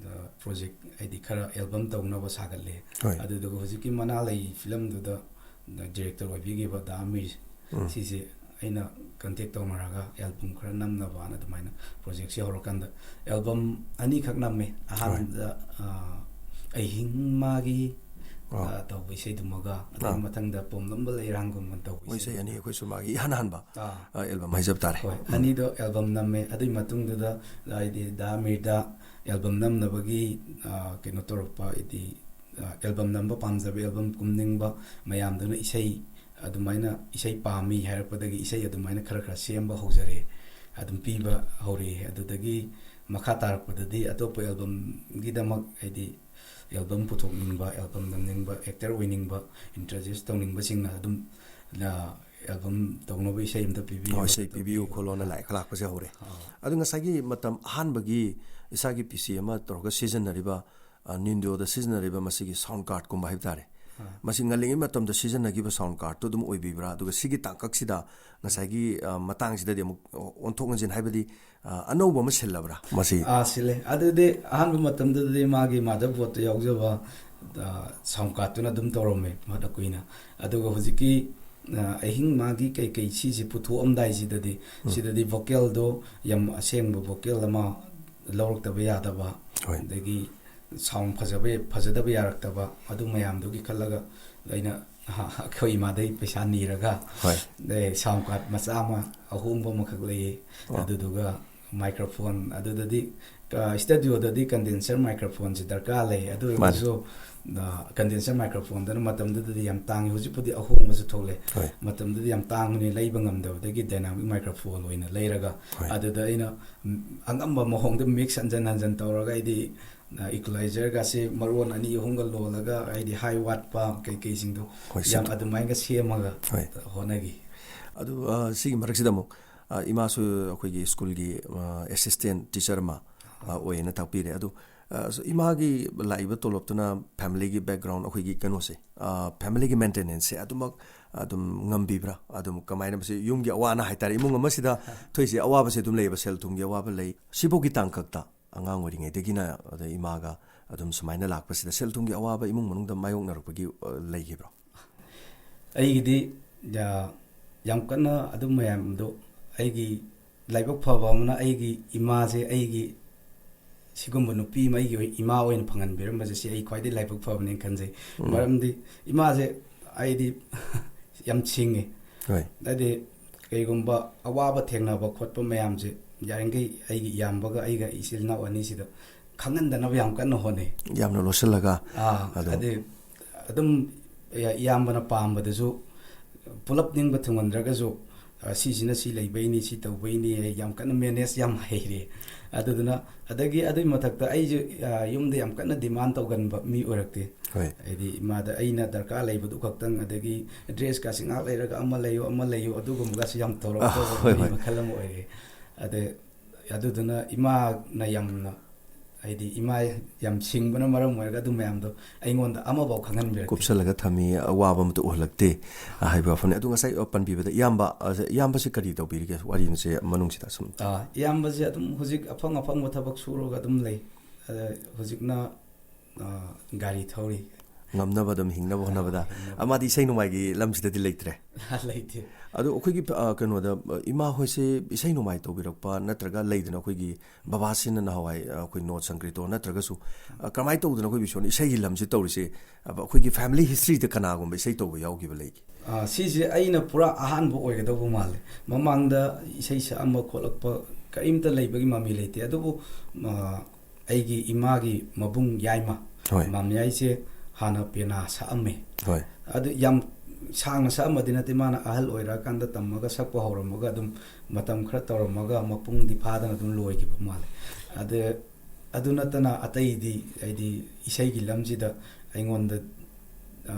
ꯑ, ꯄ꯭ꯔꯣꯖꯦꯛ, ꯍꯥꯏꯗꯤ ꯈꯔ ꯑꯦꯜꯕꯝ ꯇꯧꯅꯕ ꯁꯥꯒꯠꯂꯦ꯫ ꯍꯣꯏ꯫ ꯑꯗꯨꯗꯨꯒ ꯍꯧꯖꯤꯛꯀꯤ ꯃꯅꯥ ꯂꯩ ꯐꯤꯂꯝꯗꯨꯗ ꯗꯥꯏꯔꯦꯛꯇꯔ ꯑꯣꯏꯕꯤꯈꯤꯕ ꯗꯥ ꯑꯃꯤꯔ, ꯎꯝ꯫ ꯁꯤꯁꯦ ꯑꯩꯅ ꯀꯟꯇꯦꯛ ꯇꯧꯅꯔꯒ ꯑꯦꯜꯕꯝ ꯈꯔ ꯅꯝꯅꯕꯅ ꯑꯗꯨꯃꯥꯏꯅ ꯄ꯭ꯔꯣꯖꯦꯛꯁꯦ ꯍꯧꯔꯀꯥꯟꯗ ꯑꯦꯜꯕꯝ ꯑꯅꯤꯈꯛ ꯅꯝꯃꯦ꯫ ꯑꯍꯥꯟꯕꯗ, ꯑ, ꯑꯍꯤꯡ ꯃꯥꯒꯤ, ꯑꯥ꯫ ꯑ, ꯇꯧꯕ ꯏꯁꯩꯗꯨꯃꯒ, ꯑꯗꯨꯒꯤ ꯑꯥ꯫ ꯃꯊꯪꯗ ꯄꯣꯝꯂꯝꯕ ꯂꯩꯔꯥꯡꯒꯨꯝꯕ ꯇꯧꯕ ꯃꯣꯏ ꯏꯁꯩ ꯏꯁꯩꯗꯨꯃꯒ꯫ ꯑꯅꯤ ꯑꯩꯈꯣꯏ ꯁꯨꯔꯃꯥꯒꯤ ꯏꯍꯥꯟ ꯍꯥꯟꯕ, ꯑꯥ꯫ ꯑ, ꯑꯦꯜꯕꯝ ꯍꯥꯏꯖꯕ ꯇꯥꯔꯦ꯫ ꯍꯣꯏ, ꯎꯝ꯫ ꯑꯅꯤꯗꯣ ꯑꯦꯜꯕꯝ ꯅꯝꯃꯦ꯫ ꯑꯗꯨꯒꯤ ꯃꯇꯨꯡꯗꯨꯗ, ꯍꯥꯏꯗꯤ, ꯗꯥ ꯃꯤꯔꯗ ꯑꯦꯜꯕꯝ ꯅꯝꯅꯕꯒꯤ, ꯑ, ꯀꯩꯅꯣ ꯇꯧꯔꯛꯄ, ꯍꯥꯏꯗꯤ, ꯑ, ꯑꯦꯜꯕꯝ ꯅꯝꯕ ꯄꯥꯝꯖꯕ, ꯑꯦꯜꯕꯝ ꯀꯨꯝꯅꯤꯡꯕ ꯃꯌꯥꯝꯗꯨꯅ ꯏꯁꯩ ꯑꯗꯨꯃꯥꯏꯅ, ꯏꯁꯩ ꯄꯥꯝꯃꯤ ꯍꯥꯏꯔꯛꯄꯗꯒꯤ ꯏꯁꯩ ꯑꯗꯨꯃꯥꯏꯅ ꯈꯔ ꯈꯔ ꯁꯦꯝꯕ ꯍꯧꯖꯔꯦ꯫ ꯑꯗꯨꯝ ꯄꯤꯕ ꯍꯧꯔꯛꯑꯦ꯫ ꯑꯗꯨꯗꯒꯤ ꯃꯈꯥ ꯇꯥꯔꯛꯄꯗꯗꯤ ꯑꯇꯣꯞꯄ ꯑꯦꯜꯕꯝꯒꯤꯗꯃꯛ, ꯍꯥꯏꯗꯤ, ꯑꯦꯜꯕꯝ ꯄꯨꯊꯣꯛꯅꯤꯡꯕ, ꯑꯦꯜꯕꯝ ꯅꯝꯅꯤꯡꯕ, ꯑꯦꯛꯇꯔ ꯑꯣꯏꯅꯤꯡꯕ, ꯏꯟꯇ꯭ꯔꯣꯗ꯭ꯌꯨꯁ ꯇꯧꯅꯤꯡꯕꯁꯤꯡꯅ ꯑꯗꯨꯝ, ꯑ, ꯑꯦꯜꯕꯝ ꯇꯧꯅꯕ ꯏꯁꯩ ꯑꯝꯇ ꯄꯤꯕꯤꯌꯨ, ꯑꯣ, ꯏꯁꯩ ꯑꯗꯨ ꯄꯤꯕꯤꯌꯨ ꯇꯧꯕꯤꯌꯨ꯫ ꯈꯣꯠꯂꯣꯅ ꯂꯥꯛꯑꯦ, ꯂꯥꯛꯄꯁꯦ ꯍꯧꯔꯦ꯫ ꯑꯥ꯫ ꯑꯗꯨ ꯉꯁꯥꯏꯒꯤ ꯃꯇꯝ ꯑꯍꯥꯟꯕꯒꯤ ꯏꯁꯥꯒꯤ ꯄꯤ ꯁꯤ ꯑꯃ ꯇꯧꯔꯒ ꯁꯤꯖꯤꯟꯅꯔꯤꯕ, ꯑ, ꯅꯤꯟꯗꯣꯗ ꯁꯤꯖꯤꯟꯅꯔꯤꯕ ꯃꯁꯤꯒꯤ ꯁꯥꯎꯟ ꯀꯥꯔꯠꯀꯨꯝꯕ ꯍꯥꯏꯕ ꯇꯥꯔꯦ, ꯃꯁꯤ ꯉꯜꯂꯤꯉꯩ ꯃꯇꯝꯗ ꯁꯤꯖꯤꯟꯅꯈꯤꯕ ꯁꯥꯎꯟ ꯀꯥꯔꯠꯇꯨ ꯑꯗꯨꯝ ꯑꯣꯏꯕꯤꯕ꯭ꯔꯥ? ꯑꯗꯨꯒ ꯁꯤꯒꯤ ꯇꯥꯡꯀꯛꯁꯤꯗ ꯉꯁꯥꯏꯒꯤ, ꯑ, ꯃꯇꯥꯡꯁꯤꯗꯗꯤ ꯑꯃꯨꯛ ꯑꯣꯟꯊꯣꯛ ꯑꯣꯟꯁꯤꯟ, ꯍꯥꯏꯕꯗꯤ, ꯑ, ꯑꯅꯧꯕ ꯑꯃ ꯁꯤꯜꯂꯕ꯭ꯔꯥ ꯃꯁꯤ? ꯑꯥ, ꯁꯤꯜꯂꯦ꯫ ꯑꯗꯨꯗꯤ ꯑꯍꯥꯟꯕ ꯃꯇꯝꯗꯨꯗꯗꯤ ꯃꯥꯒꯤ ꯃꯥꯗꯔ ꯕꯣꯔꯗꯇ ꯌꯥꯎꯖꯕ, ꯑ, ꯁꯥꯎꯟ ꯀꯥꯔꯠꯇꯨꯅ ꯑꯗꯨꯝ ꯇꯧꯔꯝꯃꯦ ꯃꯥꯗ ꯀꯨꯏꯅ꯫ ꯑꯗꯨꯒ ꯍꯧꯖꯤꯛꯀꯤ, ꯑ, ꯑꯍꯤꯡ ꯃꯥꯒꯤ ꯀꯩꯀꯩ ꯁꯤꯁꯦ ꯄꯨꯊꯣꯛꯑꯝꯗꯥꯏꯁꯤꯗꯗꯤ, ꯎꯝ꯫ ꯁꯤꯗꯗꯤ ꯚꯣꯀꯦꯜꯗꯣ ꯌꯥꯝ ꯑꯁꯦꯡꯕ ꯚꯣꯀꯦꯜ ꯑꯃ ꯂꯧꯔꯛꯇꯕ ꯌꯥꯗꯕ, ꯍꯣꯏ꯫ ꯑꯗꯒꯤ ꯁꯥꯎꯟ ꯐꯖꯕ, ꯐꯖꯗꯕ ꯌꯥꯔꯛꯇꯕ, ꯑꯗꯨ ꯃꯌꯥꯝꯗꯨꯒꯤ ꯈꯜꯂꯒ ꯑꯩꯅ ꯑꯩꯈꯣꯏ ꯏꯃꯥꯗꯩ ꯄꯩꯁꯥ ꯅꯤꯔꯒ, ꯍꯣꯏ꯫ ꯑꯦ, ꯁꯥꯎꯟ ꯀꯥꯔꯠ ꯃꯆꯥ ꯑꯃ ꯑꯍꯣꯡꯕ ꯑꯃꯈꯛ ꯂꯩꯌꯦ꯫ ꯑꯣ꯫ ꯑꯗꯨꯗꯨꯒ ꯃꯥꯏꯀ꯭ꯔꯣꯐꯣꯟ, ꯑꯗꯨꯗꯗꯤ, ꯑ, ꯁ꯭ꯇꯨꯗꯤꯑꯣꯗꯗꯤ ꯀꯟꯗꯦꯟꯁꯔ ꯃꯥꯏꯀ꯭ꯔꯣꯐꯣꯟꯁꯦ ꯗꯔꯀꯥꯔ ꯂꯩ꯫ ꯑꯗꯨ ꯃꯥꯅꯦ꯫ ꯑꯣꯏꯔꯒꯁꯨ, ꯑ, ꯀꯟꯗꯦꯟꯁꯔ ꯃꯥꯏꯀ꯭ꯔꯣꯐꯣꯟꯗꯨꯅ ꯃꯇꯝꯗꯨꯗꯗꯤ ꯌꯥꯝ ꯇꯥꯡꯉꯤ, ꯍꯧꯖꯤꯛꯄꯨꯗꯤ ꯑꯍꯣꯡꯕꯁꯨ ꯊꯣꯛꯂꯦ꯫ ꯍꯣꯏ꯫ ꯃꯇꯝꯗꯨꯗꯤ ꯌꯥꯝ ꯇꯥꯡꯕꯅꯤ, ꯂꯩꯕ ꯉꯝꯗꯕꯗꯒꯤ ꯗꯥꯏꯅꯥꯃꯤꯛ ꯃꯥꯏꯀ꯭ꯔꯣꯐꯣꯟ ꯑꯣꯏꯅ ꯂꯩꯔꯒ, ꯍꯣꯏ꯫ ꯑꯗꯨꯗ ꯑꯩꯅ, ꯎꯝ, ꯑꯉꯝꯕ ꯃꯑꯣꯡꯗ ꯃꯤꯛꯁ ꯍꯟꯖꯟ ꯍꯟꯖꯟ ꯇꯧꯔꯒ, ꯑꯩꯗꯤ, ꯑ, ꯏꯀ꯭ꯋꯂꯥꯏꯖꯔꯒꯁꯦ ꯃꯔꯣꯟ ꯑꯅꯤ ꯑꯍꯨꯝꯒ ꯂꯣꯜꯂꯒ, ꯑꯩꯗꯤ ꯍꯥꯏ ꯋꯥꯠꯄ ꯀꯩꯀꯩꯁꯤꯡꯗꯣ ꯍꯣꯏ, ꯌꯥꯝ ꯁꯦꯝꯗꯣꯛ- ꯑꯗꯨꯃꯥꯏꯅ ꯁꯦꯝꯃꯒ ꯍꯣꯏ꯫ ꯍꯣꯠꯅꯈꯤ꯫ ꯑꯗꯨ, ꯑ, ꯁꯤꯒꯤ ꯃꯔꯛꯁꯤꯗ ꯑꯃꯨꯛ, ꯑ, ꯏꯃꯥꯁꯨ ꯑꯩꯈꯣꯏꯒꯤ ꯁ꯭ꯀꯨꯜꯒꯤ, ꯑ, ꯑꯦꯁꯤꯁꯇꯦꯟ ꯇꯤꯆꯔ ꯑꯃ, ꯑ, ꯑꯣꯏꯌꯦꯅ ꯇꯥꯛꯄꯤꯔꯦ꯫ ꯑꯗꯨ, ꯑ, ꯏꯃꯥꯒꯤ ꯂꯥꯛꯏꯕ ꯇꯣꯂꯣꯞꯇꯨꯅ ꯐꯦꯃꯤꯂꯤꯒꯤ ꯕꯦꯛꯒ꯭ꯔꯥꯎꯟ, ꯑꯩꯈꯣꯏꯒꯤ ꯀꯩꯅꯣꯁꯦ, ꯑ, ꯐꯦꯃꯤꯂꯤꯒꯤ ꯃꯦꯟꯇꯦꯅꯦꯟꯁꯁꯦ ꯑꯗꯨꯃꯛ ꯑꯗꯨꯝ ꯉꯝꯕꯤꯕ꯭ꯔꯥ? ꯑꯗꯨꯝ ꯀꯃꯥꯏꯅ, ꯃꯁꯤ ꯌꯨꯝꯒꯤ ꯑꯋꯥ ꯑꯅꯥ ꯍꯥꯏꯇꯥꯔꯦ, ꯏꯃꯨꯡ ꯑꯃꯁꯤꯗ ꯊꯣꯛꯏꯁꯦ ꯑꯋꯥꯕꯁꯦ ꯑꯗꯨꯝ ꯂꯩꯌꯦꯕ, ꯁꯦꯜ ꯊꯨꯝꯒꯤ ꯑꯋꯥꯕ ꯂꯩ꯫ ꯁꯤꯐꯥꯎꯒꯤ ꯇꯥꯡꯀꯛꯇ ꯑꯉꯥꯡ ꯑꯣꯏꯔꯤꯉꯩꯗꯒꯤꯅ ꯑꯗꯩ ꯏꯃꯥꯒ ꯑꯗꯨꯝ ꯁꯨꯃꯥꯏꯅ ꯂꯥꯛꯄꯁꯤꯗ ꯁꯦꯜ ꯊꯨꯝꯒꯤ ꯑꯋꯥꯕ ꯏꯃꯨꯡ ꯃꯅꯨꯡꯗ ꯃꯥꯌꯣꯛꯅꯔꯛꯄꯒꯤ, ꯑ, ꯂꯩꯈꯤꯕ꯭ꯔꯣ? ꯑꯩꯒꯤꯗꯤ, ꯑ, ꯌꯥꯝ ꯀꯟꯅ ꯑꯗꯨ ꯃꯌꯥꯝꯗꯣ, ꯑꯩꯒꯤ ꯂꯥꯏꯕꯛ ꯐꯕ ꯑꯃꯅ ꯑꯩꯒꯤ ꯏꯃꯥꯁꯦ ꯑꯩꯒꯤ ꯁꯤꯒꯨꯝꯕ ꯅꯨꯄꯤ ꯑꯃ ꯑꯩꯒꯤ ꯑꯣꯏ-, ꯏꯃꯥ ꯑꯣꯏꯅ ꯐꯪꯍꯟꯕꯤꯔꯝꯕꯁꯦ, ꯁꯤ ꯑꯩ ꯈ꯭ꯋꯥꯏꯗꯒꯤ ꯂꯥꯏꯕꯛ ꯐꯕꯅꯦꯅ ꯈꯟꯖꯩ꯫ ꯎꯝ꯫ ꯃꯔꯝꯗꯤ ꯏꯃꯥꯁꯦ ꯑꯩꯗꯤ ꯌꯥꯝ ꯁꯤꯡꯉꯤ꯫ ꯍꯣꯏ꯫ ꯍꯥꯏꯗꯤ ꯀꯩꯒꯨꯝꯕ ꯑꯋꯥꯕ ꯊꯦꯡꯅꯕ ꯈꯣꯠꯄ ꯃꯌꯥꯝꯁꯦ, ꯌꯥꯔꯤꯈꯩ ꯑꯩꯒꯤ ꯏꯌꯥꯝꯕꯒ ꯑꯩꯒ ꯏꯆꯤꯜ ꯏꯅꯥꯎ ꯑꯅꯤꯁꯤꯗ ꯈꯪꯍꯟꯗꯅꯕ ꯌꯥꯝ ꯀꯟꯅ ꯍꯣꯠꯅꯩ꯫ ꯌꯥꯝꯅ ꯂꯣꯠꯁꯤꯜꯂꯒ ꯑꯥ, ꯑꯗꯨꯝ ꯍꯥꯏꯗꯤ ꯑꯗꯨꯝ ꯏꯌꯥꯝꯕꯅ ꯄꯥꯝꯕꯗꯁꯨ ꯄꯨꯂꯞ ꯅꯤꯡꯕ ꯊꯨꯡꯍꯟꯗ꯭ꯔꯒꯁꯨ, ꯑ, ꯁꯤꯁꯤꯅ ꯁꯤ ꯂꯩꯕꯩꯅꯤ, ꯁꯤ ꯇꯧꯕꯩꯅꯤ, ꯑꯩ ꯌꯥꯝ ꯀꯟꯅ ꯃꯦꯅꯦꯖ ꯌꯥꯝ ꯍꯩꯔꯦ꯫ ꯑꯗꯨꯗꯨꯅ, ꯑꯗꯒꯤ ꯑꯗꯨꯒꯤ ꯃꯊꯛꯇ ꯑꯩꯁꯨ, ꯑ, ꯌꯨꯝꯗ ꯌꯥꯝ ꯀꯟꯅ ꯗꯤꯃꯥꯟ ꯇꯧꯒꯟꯕ ꯃꯤ ꯑꯣꯏꯔꯛꯇꯦ꯫ ꯍꯣꯏ꯫ ꯍꯥꯏꯗꯤ ꯏꯃꯥꯗ ꯑꯩꯅ ꯗꯔꯀꯥꯔ ꯂꯩꯕꯗꯨ ꯈꯛꯇꯪ, ꯑꯗꯒꯤ ꯗ꯭ꯔꯦꯁꯀꯥꯁꯦ ꯉꯥꯏꯍꯥꯛ ꯂꯩꯔꯒ ꯑꯃ ꯂꯩꯌꯨ, ꯑꯃ ꯂꯩꯌꯨ, ꯑꯗꯨꯒꯨꯝꯕꯒꯁꯦ ꯌꯥꯝ ꯇꯧꯔꯛꯇꯕ ꯑ, ꯍꯣꯏ, ꯃꯤ ꯍꯣꯏ꯫ ꯃꯈꯜ ꯑꯃ ꯑꯣꯏꯔꯦ꯫ ꯑꯗꯩ ꯑꯗꯨꯗꯨꯅ ꯏꯃꯥꯅ ꯌꯥꯝꯅ ꯍꯥꯏꯗꯤ ꯏꯃꯥ ꯌꯥꯝ ꯁꯤꯡꯕꯅ ꯃꯔꯝ ꯑꯣꯏꯔꯒ ꯑꯗꯨ ꯃꯌꯥꯝꯗꯣ ꯑꯩꯉꯣꯟꯗ ꯑꯃꯐꯥꯎ ꯈꯪꯍꯟꯕꯤꯔꯛꯇꯦ꯫ ꯀꯨꯞꯁꯜꯂꯒ ꯊꯝꯃꯤ, ꯑꯋꯥꯕ ꯑꯃꯠꯇ ꯎꯍꯜꯂꯛꯇꯦ, ꯑ, ꯍꯥꯏꯕ ꯋꯥꯐꯝꯅꯤ꯫ ꯑꯗꯨ ꯉꯁꯥꯏ, ꯑ, ꯄꯟꯕꯤꯕꯗ ꯏꯌꯥꯝꯕ, ꯑ, ꯏꯌꯥꯝꯕꯁꯤ ꯀꯔꯤ ꯇꯧꯕꯤꯔꯤꯒꯦ ꯋꯥꯔꯤꯁꯦ ꯃꯅꯨꯡꯁꯤꯗ ꯁꯨꯝ? ꯑꯥ, ꯏꯌꯥꯝꯕꯁꯦ ꯑꯗꯨꯝ ꯍꯧꯖꯤꯛ ꯑꯐꯪ ꯑꯐꯪꯕ ꯊꯕꯛ ꯁꯨꯔꯒ ꯑꯗꯨꯝ ꯂꯩ꯫ ꯑꯗ ꯍꯧꯖꯤꯛꯅ, ꯑꯥ, ꯒꯥꯔꯤ ꯊꯧꯔꯤ꯫ ꯉꯝꯅꯕ ꯑꯗꯨꯝ ꯍꯤꯡꯅꯕ ꯍꯣꯠꯅꯕꯗ꯫ ꯍꯤꯡꯅꯕ꯫ ꯑ, ꯃꯥꯗꯤ ꯏꯁꯩ ꯅꯣꯡꯃꯥꯏꯒꯤ ꯂꯝꯁꯤꯗꯗꯤ ꯂꯩꯇ꯭ꯔꯦ꯫ ꯂꯩꯇꯦ꯫ ꯑꯗꯣ ꯑꯩꯈꯣꯏꯒꯤ, ꯑ, ꯀꯩꯅꯣꯗ, ꯑ, ꯏꯃꯥ ꯍꯣꯏꯁꯦ ꯏꯁꯩ ꯅꯣꯡꯃꯥꯏ ꯇꯧꯕꯤꯔꯛꯄ ꯅꯠꯇ꯭ꯔꯒ ꯂꯩꯗꯅ ꯑꯩꯈꯣꯏꯒꯤ ꯕꯕꯥꯁꯤꯅ ꯅꯍꯥꯟꯋꯥꯏ, ꯑ, ꯑꯩꯈꯣꯏ ꯅꯣꯠ ꯁꯪꯀ꯭ꯔꯤꯇꯣ ꯅꯠꯇ꯭ꯔꯒꯁꯨ, ꯑ, ꯀꯃꯥꯏꯅ ꯇꯧꯗꯅ ꯑꯩꯈꯣꯏ ꯕꯤꯁꯣꯟ ꯏꯁꯩꯒꯤ ꯂꯝꯁꯤ ꯇꯧꯔꯤꯁꯦ? ꯑ, ꯑꯩꯈꯣꯏꯒꯤ family historyꯗ ꯀꯅꯥꯒꯨꯝꯕ ꯏꯁꯩ ꯇꯧꯕ ꯌꯥꯎꯈꯤꯕ ꯂꯩꯒꯦ? ꯑ, ꯁꯤꯁꯦ ꯑꯩꯅ ꯄꯨꯔꯥ ꯑꯍꯥꯟꯕ ꯑꯣꯏꯒꯗꯧꯕ ꯃꯥꯜꯂꯦ꯫ ꯃꯃꯥꯡꯗ ꯏꯁꯩ ꯁꯛꯑꯝꯕ ꯈꯣꯠꯂꯛꯄ ꯀꯔꯤꯝꯇ ꯂꯩꯕꯒꯤ ꯃꯃꯤ ꯂꯩꯇꯦ꯫ ꯑꯗꯨꯕꯨ, ꯑ, ꯑꯩꯒꯤ ꯏꯃꯥꯒꯤ ꯃꯕꯨꯡ ꯌꯥꯏꯃ, ꯍꯣꯏ꯫ ꯃꯥꯝꯌꯥꯏꯁꯦ ꯍꯥꯟꯅ ꯄꯦꯅꯥ ꯁꯛꯑꯝꯃꯦ꯫ ꯍꯣꯏ꯫ ꯑꯗꯨ ꯌꯥꯝ ꯁꯥꯡꯅ ꯁꯛꯑꯝꯕꯗꯤ ꯅꯠꯇꯦ, ꯃꯥꯅ ꯑꯍꯜ ꯑꯣꯏꯔꯛꯑꯀꯥꯟꯗ ꯇꯝꯃꯒ ꯁꯛꯄ ꯍꯧꯔꯝꯃꯒ ꯑꯗꯨꯝ ꯃꯇꯝ ꯈꯔ ꯇꯧꯔꯝꯃꯒ ꯃꯄꯨꯡꯗꯤ ꯐꯥꯗꯅ ꯑꯗꯨꯝ ꯂꯣꯏꯈꯤꯕ ꯃꯥꯜꯂꯦ꯫ ꯑꯗ ꯑꯗꯨ ꯅꯠꯇꯅ ꯑꯇꯩꯗꯤ, ꯍꯥꯏꯗꯤ, ꯏꯁꯩꯒꯤ ꯂꯝꯁꯤꯗ ꯑꯩꯉꯣꯟꯗ, ꯑ,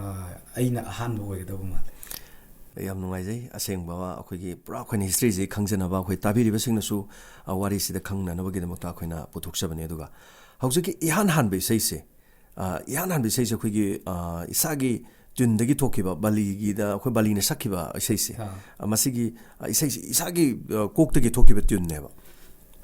ꯑꯩꯅ ꯑꯍꯥꯟꯕ ꯑꯣꯏꯒꯗꯧꯕ ꯃꯥꯜꯂꯦ꯫ ꯌꯥꯝ ꯅꯨꯡꯉꯥꯏꯖꯩ꯫ ꯑꯁꯦꯡꯕ ꯑꯩꯈꯣꯏꯒꯤ ꯄꯨꯔꯥ ꯑꯩꯈꯣꯏꯅ historyꯁꯤ ꯈꯪꯖꯅꯕ, ꯑꯩꯈꯣꯏ ꯇꯥꯕꯤꯔꯤꯕꯁꯤꯡꯅꯁꯨ, ꯑ, ꯋꯥꯔꯤꯁꯤꯗ ꯈꯪꯅꯅꯕꯒꯤꯗꯃꯛꯇ ꯑꯩꯈꯣꯏꯅ ꯄꯨꯊꯣꯛꯆꯕꯅꯤ꯫ ꯑꯗꯨꯒ ꯍꯧꯖꯤꯛꯀꯤ ꯏꯍꯥꯟ ꯍꯥꯟꯕ ꯏꯁꯩꯁꯦ, ꯑ, ꯏꯍꯥꯟ ꯍꯥꯟꯕ ꯏꯁꯩꯁꯦ ꯑꯩꯈꯣꯏꯒꯤ, ꯑ, ꯏꯁꯥꯒꯤ tuneꯗꯒꯤ ꯊꯣꯛꯈꯤꯕ, ꯕꯥꯂꯤꯒꯤꯗ ꯑꯩꯈꯣꯏ ꯕꯥꯂꯤꯅ ꯁꯛꯈꯤꯕ ꯏꯁꯩꯁꯦ, ꯑꯥ꯫ ꯑ, ꯃꯁꯤꯒꯤ, ꯑ, ꯏꯁꯩꯁꯤ ꯏꯁꯥꯒꯤ, ꯑ, ꯀꯣꯛꯇꯒꯤ ꯊꯣꯛꯈꯤꯕ tuneꯅꯦꯕ꯫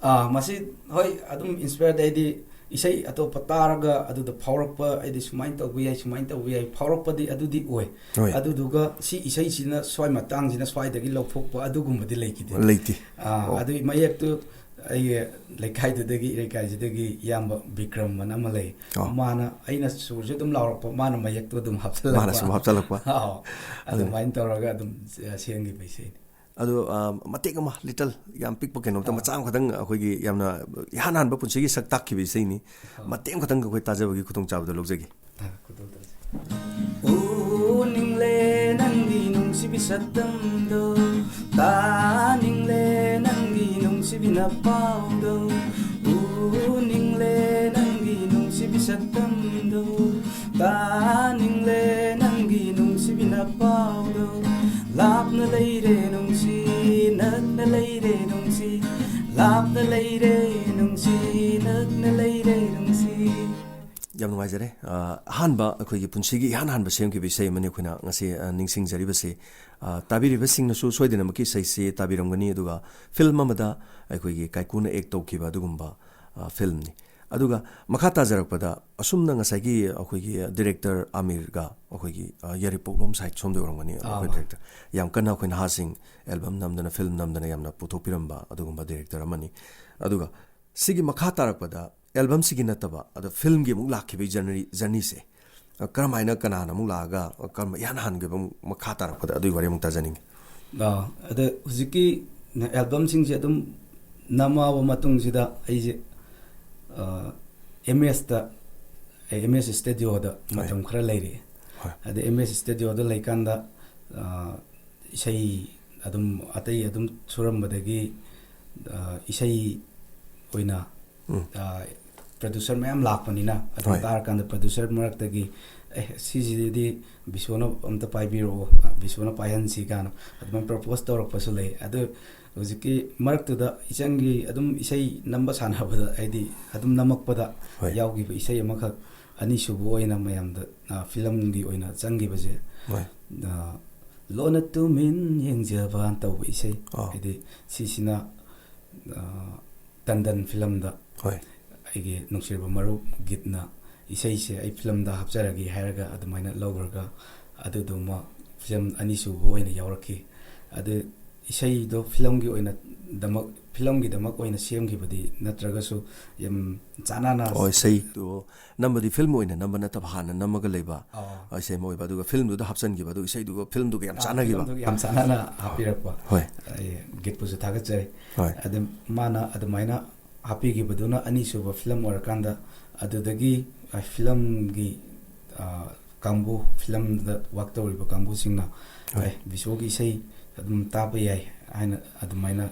ꯑꯥ, ꯃꯁꯤ, ꯍꯣꯏ, ꯑꯗꯨꯝ inspired, ꯍꯥꯏꯗꯤ ꯏꯁꯩ ꯑꯇꯣꯞꯄ ꯇꯥꯔꯒ ꯑꯗꯨꯗ ꯐꯥꯎꯔꯛꯄ, ꯍꯥꯏꯗꯤ ꯁꯨꯃꯥꯏꯅ ꯇꯧꯕ ꯌꯥꯏ, ꯁꯨꯃꯥꯏꯅ ꯇꯧꯕ ꯌꯥꯏ, ꯐꯥꯎꯔꯛꯄꯗꯤ ꯑꯗꯨꯗꯤ ꯑꯣꯏ꯫ ꯍꯣꯏ꯫ ꯑꯗꯨꯗꯨꯒ ꯁꯤ ꯏꯁꯩꯁꯤꯅ ꯁ꯭ꯋꯥꯏ ꯃꯇꯥꯡꯁꯤꯅ ꯁ꯭ꯋꯥꯏꯗꯒꯤ ꯂꯧꯊꯣꯛꯄ ꯑꯗꯨꯒꯨꯝꯕꯗꯤ ꯂꯩꯈꯤꯗꯦ꯫ ꯂꯩꯇꯦ꯫ ꯑꯥ, ꯑꯣ꯫ ꯑꯗꯨꯒꯤ ꯃꯌꯦꯛꯇꯨ ꯑꯩꯒꯤ ꯂꯩꯀꯥꯏꯗꯨꯗꯒꯤ, ꯂꯩꯀꯥꯏꯁꯤꯗꯒꯤ ꯏꯌꯥꯝꯕ ꯕꯤꯀ꯭ꯔꯝ ꯑꯅ ꯑꯃ ꯂꯩ꯫ ꯑꯣ꯫ ꯃꯥꯅ ꯑꯩꯅ ꯁꯨꯔꯁꯦ ꯑꯗꯨꯝ ꯂꯥꯎꯔꯛꯄ, ꯃꯥꯅ ꯃꯌꯦꯛꯇꯣ ꯑꯗꯨꯝ ꯍꯥꯞꯆꯜꯂꯛꯄ꯫ ꯃꯥꯅ ꯁꯨꯝ ꯍꯥꯞꯆꯜꯂꯛꯄ꯫ ꯑꯥꯎ꯫ ꯑꯗꯨ ꯑꯗꯨꯃꯥꯏꯅ ꯇꯧꯔꯒ ꯑꯗꯨꯝ ꯁꯦꯝꯈꯤꯕ ꯏꯁꯩꯅꯤ꯫ ꯑꯗꯣ, ꯑ, ꯃꯇꯦꯛ ꯑꯃ, little, ꯌꯥꯝ ꯄꯤꯛꯄ ꯀꯩꯅꯣꯝꯇ, ꯑꯥ꯫ ꯃꯆꯥ ꯑꯃꯈꯛꯇꯪ, ꯑꯩꯈꯣꯏꯒꯤ ꯌꯥꯝꯅ ꯏꯍꯥꯟ ꯍꯥꯟꯕ ꯄꯨꯟꯁꯤꯒꯤ ꯁꯛ ꯇꯥꯛꯈꯤꯕ ꯏꯁꯩꯅꯤ꯫ ꯑꯥ꯫ ꯃꯇꯦꯛ ꯑꯃꯈꯛꯇꯪ ꯑꯩꯈꯣꯏ ꯇꯥꯖꯕꯒꯤ ꯈꯨꯗꯣꯡꯆꯥꯕꯗꯣ ꯂꯧꯖꯒꯦ꯫ ꯑꯥ, ꯈꯨꯗꯣꯡ ꯇꯥꯖꯩ꯫ ꯎꯅꯤꯡꯂꯦ ꯅꯪꯒꯤ ꯅꯨꯡꯁꯤꯕꯤ ꯁꯛꯇꯝꯗꯣ, ꯇꯥꯅꯤꯡꯂꯦ ꯅꯪꯒꯤ ꯅꯨꯡꯁꯤꯕꯤ ꯅꯄꯥꯎꯗꯣ, ꯎꯅꯤꯡꯂꯦ ꯅꯪꯒꯤ ꯅꯨꯡꯁꯤꯕꯤ ꯁꯛꯇꯝꯗꯣ, ꯇꯥꯅꯤꯡꯂꯦ ꯅꯪꯒꯤ ꯅꯨꯡꯁꯤꯕꯤ ꯅꯄꯥꯎꯗꯣ꯫ ꯂꯥꯞꯅ ꯂꯩꯔꯦ ꯅꯨꯡꯁꯤ, ꯅꯛꯅ ꯂꯩꯔꯦ ꯅꯨꯡꯁꯤ, ꯂꯥꯞꯅ ꯂꯩꯔꯦ ꯅꯨꯡꯁꯤ, ꯅꯛꯅ ꯂꯩꯔꯦ ꯍꯥꯏꯖꯔꯦ꯫ ꯑ, ꯑꯍꯥꯟꯕ ꯑꯩꯈꯣꯏꯒꯤ ꯄꯨꯟꯁꯤꯒꯤ ꯏꯍꯥꯟ ꯍꯥꯟꯕ ꯁꯦꯝꯈꯤꯕ ꯏꯁꯩ ꯑꯃꯅꯤ ꯑꯩꯈꯣꯏꯅ ꯉꯁꯤ, ꯑ, ꯅꯤꯡꯁꯤꯡꯖꯔꯤꯕꯁꯤ꯫ ꯑ, ꯇꯥꯕꯤꯔꯤꯕꯁꯤꯡꯅꯁꯨ ꯁꯣꯏꯗꯅꯃꯛꯀꯤ ꯏꯁꯩꯁꯤ ꯇꯥꯕꯤꯔꯝꯒꯅꯤ, ꯑꯗꯨꯒ ꯐꯤꯂꯝ ꯑꯃꯗ ꯑꯩꯈꯣꯏꯒꯤ ꯀꯥꯏꯀꯨꯅ ꯑꯦꯛ ꯇꯧꯈꯤꯕ ꯑꯗꯨꯒꯨꯝꯕ, ꯑ, ꯐꯤꯂꯝꯅꯤ꯫ ꯑꯗꯨꯒ ꯃꯈꯥ ꯇꯥꯖꯔꯛꯄꯗ ꯑꯁꯨꯝꯅ ꯉꯁꯥꯏꯒꯤ ꯑꯩꯈꯣꯏꯒꯤ ꯗꯤꯔꯦꯛꯇꯔ ꯑꯃꯤꯔꯒ ꯑꯩꯈꯣꯏꯒꯤ, ꯑ, ꯌꯥꯏꯔꯤꯄꯣꯛꯂꯣꯝ ꯁꯥꯏꯠ ꯁꯣꯝꯗ ꯑꯣꯏꯔꯝꯒꯅꯤ, ꯑꯥ, ꯑꯩꯈꯣꯏ ꯃꯥ꯫ ꯗꯤꯔꯦꯛꯇꯔ ꯌꯥꯝ ꯀꯟꯅ ꯑꯩꯈꯣꯏ ꯅꯍꯥꯁꯤꯡ ꯑꯦꯜꯕꯝ ꯅꯝꯗꯅ, ꯐꯤꯂꯝ ꯅꯝꯗꯅ ꯌꯥꯝꯅ ꯄꯨꯊꯣꯛꯄꯤꯔꯝꯕ ꯑꯗꯨꯒꯨꯝꯕ ꯗꯤꯔꯦꯛꯇꯔ ꯑꯃꯅꯤ꯫ ꯑꯗꯨꯒ ꯁꯤꯒꯤ ꯃꯈꯥ ꯇꯥꯔꯛꯄꯗ ꯑꯦꯜꯕꯝꯁꯤꯒꯤ ꯅꯠꯇꯕ, ꯑꯗꯣ ꯐꯤꯂꯝꯒꯤ ꯑꯃꯨꯛ ꯂꯥꯛꯈꯤꯕꯒꯤ ꯖꯔꯅꯤ, ꯖꯔꯅꯤꯁꯦ, ꯑ, ꯀꯔꯝꯍꯥꯏꯅ, ꯀꯅꯥꯅ ꯑꯃꯨꯛ ꯂꯥꯛꯑꯒ, ꯑ, ꯀꯔꯝꯕ ꯏꯍꯥꯟ ꯍꯥꯟꯈꯤꯕ ꯑꯃꯨꯛ ꯃꯈꯥ ꯇꯥꯔꯛꯄꯗ ꯑꯗꯨꯒꯤ ꯋꯥꯔꯤ ꯑꯃꯨꯛ ꯇꯥꯖꯅꯤꯡꯉꯤ꯫ ꯑꯥ, ꯑꯗ ꯍꯧꯖꯤꯛꯀꯤ ꯑꯦꯜꯕꯝꯁꯤꯡꯁꯦ ꯑꯗꯨꯝ ꯅꯝꯃꯛꯑꯕ ꯃꯇꯨꯡꯁꯤꯗ ꯑꯩꯁꯦ, ꯑ, ꯑꯦꯝ ꯑꯦꯁꯇ, ꯑꯦꯝ ꯑꯦꯁ ꯁ꯭ꯇꯨꯗꯤꯑꯣꯗ ꯍꯣꯏ꯫ ꯃꯇꯝ ꯈꯔ ꯂꯩꯔꯛꯑꯦ꯫ ꯍꯣꯏ꯫ ꯑꯗ ꯑꯦꯝ ꯑꯦꯁ ꯁ꯭ꯇꯨꯗꯤꯑꯣꯗ ꯂꯩꯀꯥꯟꯗ, ꯑ, ꯏꯁꯩ ꯑꯗꯨꯝ ꯑꯇꯩ ꯑꯗꯨꯝ ꯁꯨꯔꯝꯕꯗꯒꯤ, ꯑ, ꯏꯁꯩ ꯑꯣꯏꯅ, ꯎꯝ꯫ ꯑ, ꯄ꯭ꯔꯗ꯭ꯌꯨꯁꯔ ꯃꯌꯥꯝ ꯂꯥꯛꯄꯅꯤꯅ, ꯑꯗꯨ ꯍꯣꯏ꯫ ꯇꯥꯔꯀꯥꯟꯗ ꯄ꯭ꯔꯗ꯭ꯌꯨꯁꯔ ꯃꯔꯛꯇꯒꯤ, "ꯑꯦ, ꯁꯤꯁꯤꯗꯤ ꯕꯤꯁꯣꯅ ꯑꯝꯇ ꯄꯥꯏꯕꯤꯔꯛꯑꯣ, ꯕꯤꯁꯣꯅ ꯄꯥꯏꯍꯟꯁꯤ" ꯀꯥꯏꯅ ꯑꯗꯨꯃꯥꯏꯅ ꯄ꯭ꯔꯄꯣꯁ ꯇꯧꯔꯛꯄꯁꯨ ꯂꯩ꯫ ꯑꯗꯨ ꯍꯧꯖꯤꯛꯀꯤ ꯃꯔꯛꯇꯨꯗ ꯏꯆꯟꯒꯤ ꯑꯗꯨꯝ ꯏꯁꯩ ꯅꯝꯕ ꯁꯥꯟꯅꯕꯗ, ꯍꯥꯏꯗꯤ ꯑꯗꯨꯝ ꯅꯝꯃꯛꯄꯗ ꯍꯣꯏ꯫ ꯌꯥꯎꯈꯤꯕ ꯏꯁꯩ ꯑꯃꯈꯛ, ꯑꯅꯤꯁꯨꯕ ꯑꯣꯏꯅ ꯃꯌꯥꯝꯗ, ꯑ, ꯐꯤꯂꯝꯒꯤ ꯑꯣꯏꯅ ꯆꯪꯈꯤꯕꯁꯦ, ꯍꯣꯏ꯫ ꯑ, "ꯂꯣꯟꯅ ꯇꯨꯃꯤꯟ ꯌꯦꯡꯖꯕ" ꯇꯧꯕ ꯏꯁꯩ, ꯑꯥ꯫ ꯍꯥꯏꯗꯤ ꯁꯤꯁꯤꯅ, ꯑ, ꯇꯟꯗꯟ ꯐꯤꯂꯝꯗ ꯍꯣꯏ꯫ ꯑꯩꯒꯤ ꯅꯨꯡꯁꯤꯔꯕ ꯃꯔꯨꯞ ꯒꯤꯠꯅ ꯏꯁꯩꯁꯦ ꯑꯩ ꯐꯤꯂꯝꯗ ꯍꯥꯞꯆꯔꯒꯦ ꯍꯥꯏꯔꯒ ꯑꯗꯨꯃꯥꯏꯅ ꯂꯧꯈ꯭ꯔꯒ, ꯑꯗꯨꯗꯨꯃ ꯐꯤꯂꯝ ꯑꯅꯤꯁꯨꯕ ꯑꯣꯏꯅ ꯌꯥꯎꯔꯛꯈꯤ꯫ ꯑꯗꯨ ꯏꯁꯩꯗꯣ ꯐꯤꯂꯝꯒꯤ ꯑꯣꯏꯅ ꯗꯃꯛ, ꯐꯤꯂꯝꯒꯤꯗꯃꯛ ꯑꯣꯏꯅ ꯁꯦꯝꯈꯤꯕꯗꯤ ꯅꯠꯇ꯭ꯔꯒꯁꯨ ꯌꯥꯝ ꯆꯥꯟꯅꯅ ꯑꯣ, ꯏꯁꯩꯗꯣ ꯅꯝꯕꯗꯤ ꯐꯤꯂꯝ ꯑꯣꯏꯅ ꯅꯝꯕ ꯅꯠꯇꯕ, ꯍꯥꯟꯅ ꯅꯝꯃꯒ ꯂꯩꯕ, ꯑꯥ꯫ ꯑ, ꯏꯁꯩ ꯑꯃ ꯑꯣꯏꯕ, ꯑꯗꯨꯒ ꯐꯤꯂꯝꯗꯨꯗ ꯍꯥꯞꯆꯤꯟꯈꯤꯕ, ꯑꯗꯨꯒ ꯏꯁꯩꯗꯨꯒ ꯐꯤꯂꯝꯗꯨꯒ ꯌꯥꯝ ꯑꯥ, ꯆꯥꯟꯅꯈꯤꯕ꯫ ꯐꯤꯂꯝꯗꯨꯒ ꯌꯥꯝ ꯆꯥꯟꯅꯅ ꯍꯥꯞꯄꯤꯔꯛꯄ꯫ ꯍꯣꯏ꯫ ꯑꯩ ꯒꯤꯠꯄꯨꯁꯨ ꯊꯥꯒꯠꯆꯔꯤ꯫ ꯍꯣꯏ꯫ ꯑꯗꯨ ꯃꯥꯅ ꯑꯗꯨꯃꯥꯏꯅ ꯍꯥꯞꯄꯤꯈꯤꯕꯗꯨꯅ ꯑꯅꯤꯁꯨꯕ ꯐꯤꯂꯝ ꯑꯣꯏꯔꯀꯥꯟꯗ, ꯑꯗꯨꯗꯒꯤ, ꯑ, ꯐꯤꯂꯝꯒꯤ, ꯑ, ꯀꯥꯡꯕꯨ, ꯐꯤꯂꯝꯗ ꯋꯥꯛ ꯇꯧꯔꯤꯕ ꯀꯥꯡꯕꯨꯁꯤꯡꯅ, ꯍꯣꯏ꯫ "ꯑꯦ, ꯕꯤꯁꯣꯒꯤ ꯏꯁꯩ ꯑꯗꯨꯝ ꯇꯥꯕ ꯌꯥꯏ" ꯍꯥꯏꯅ ꯑꯗꯨꯃꯥꯏꯅ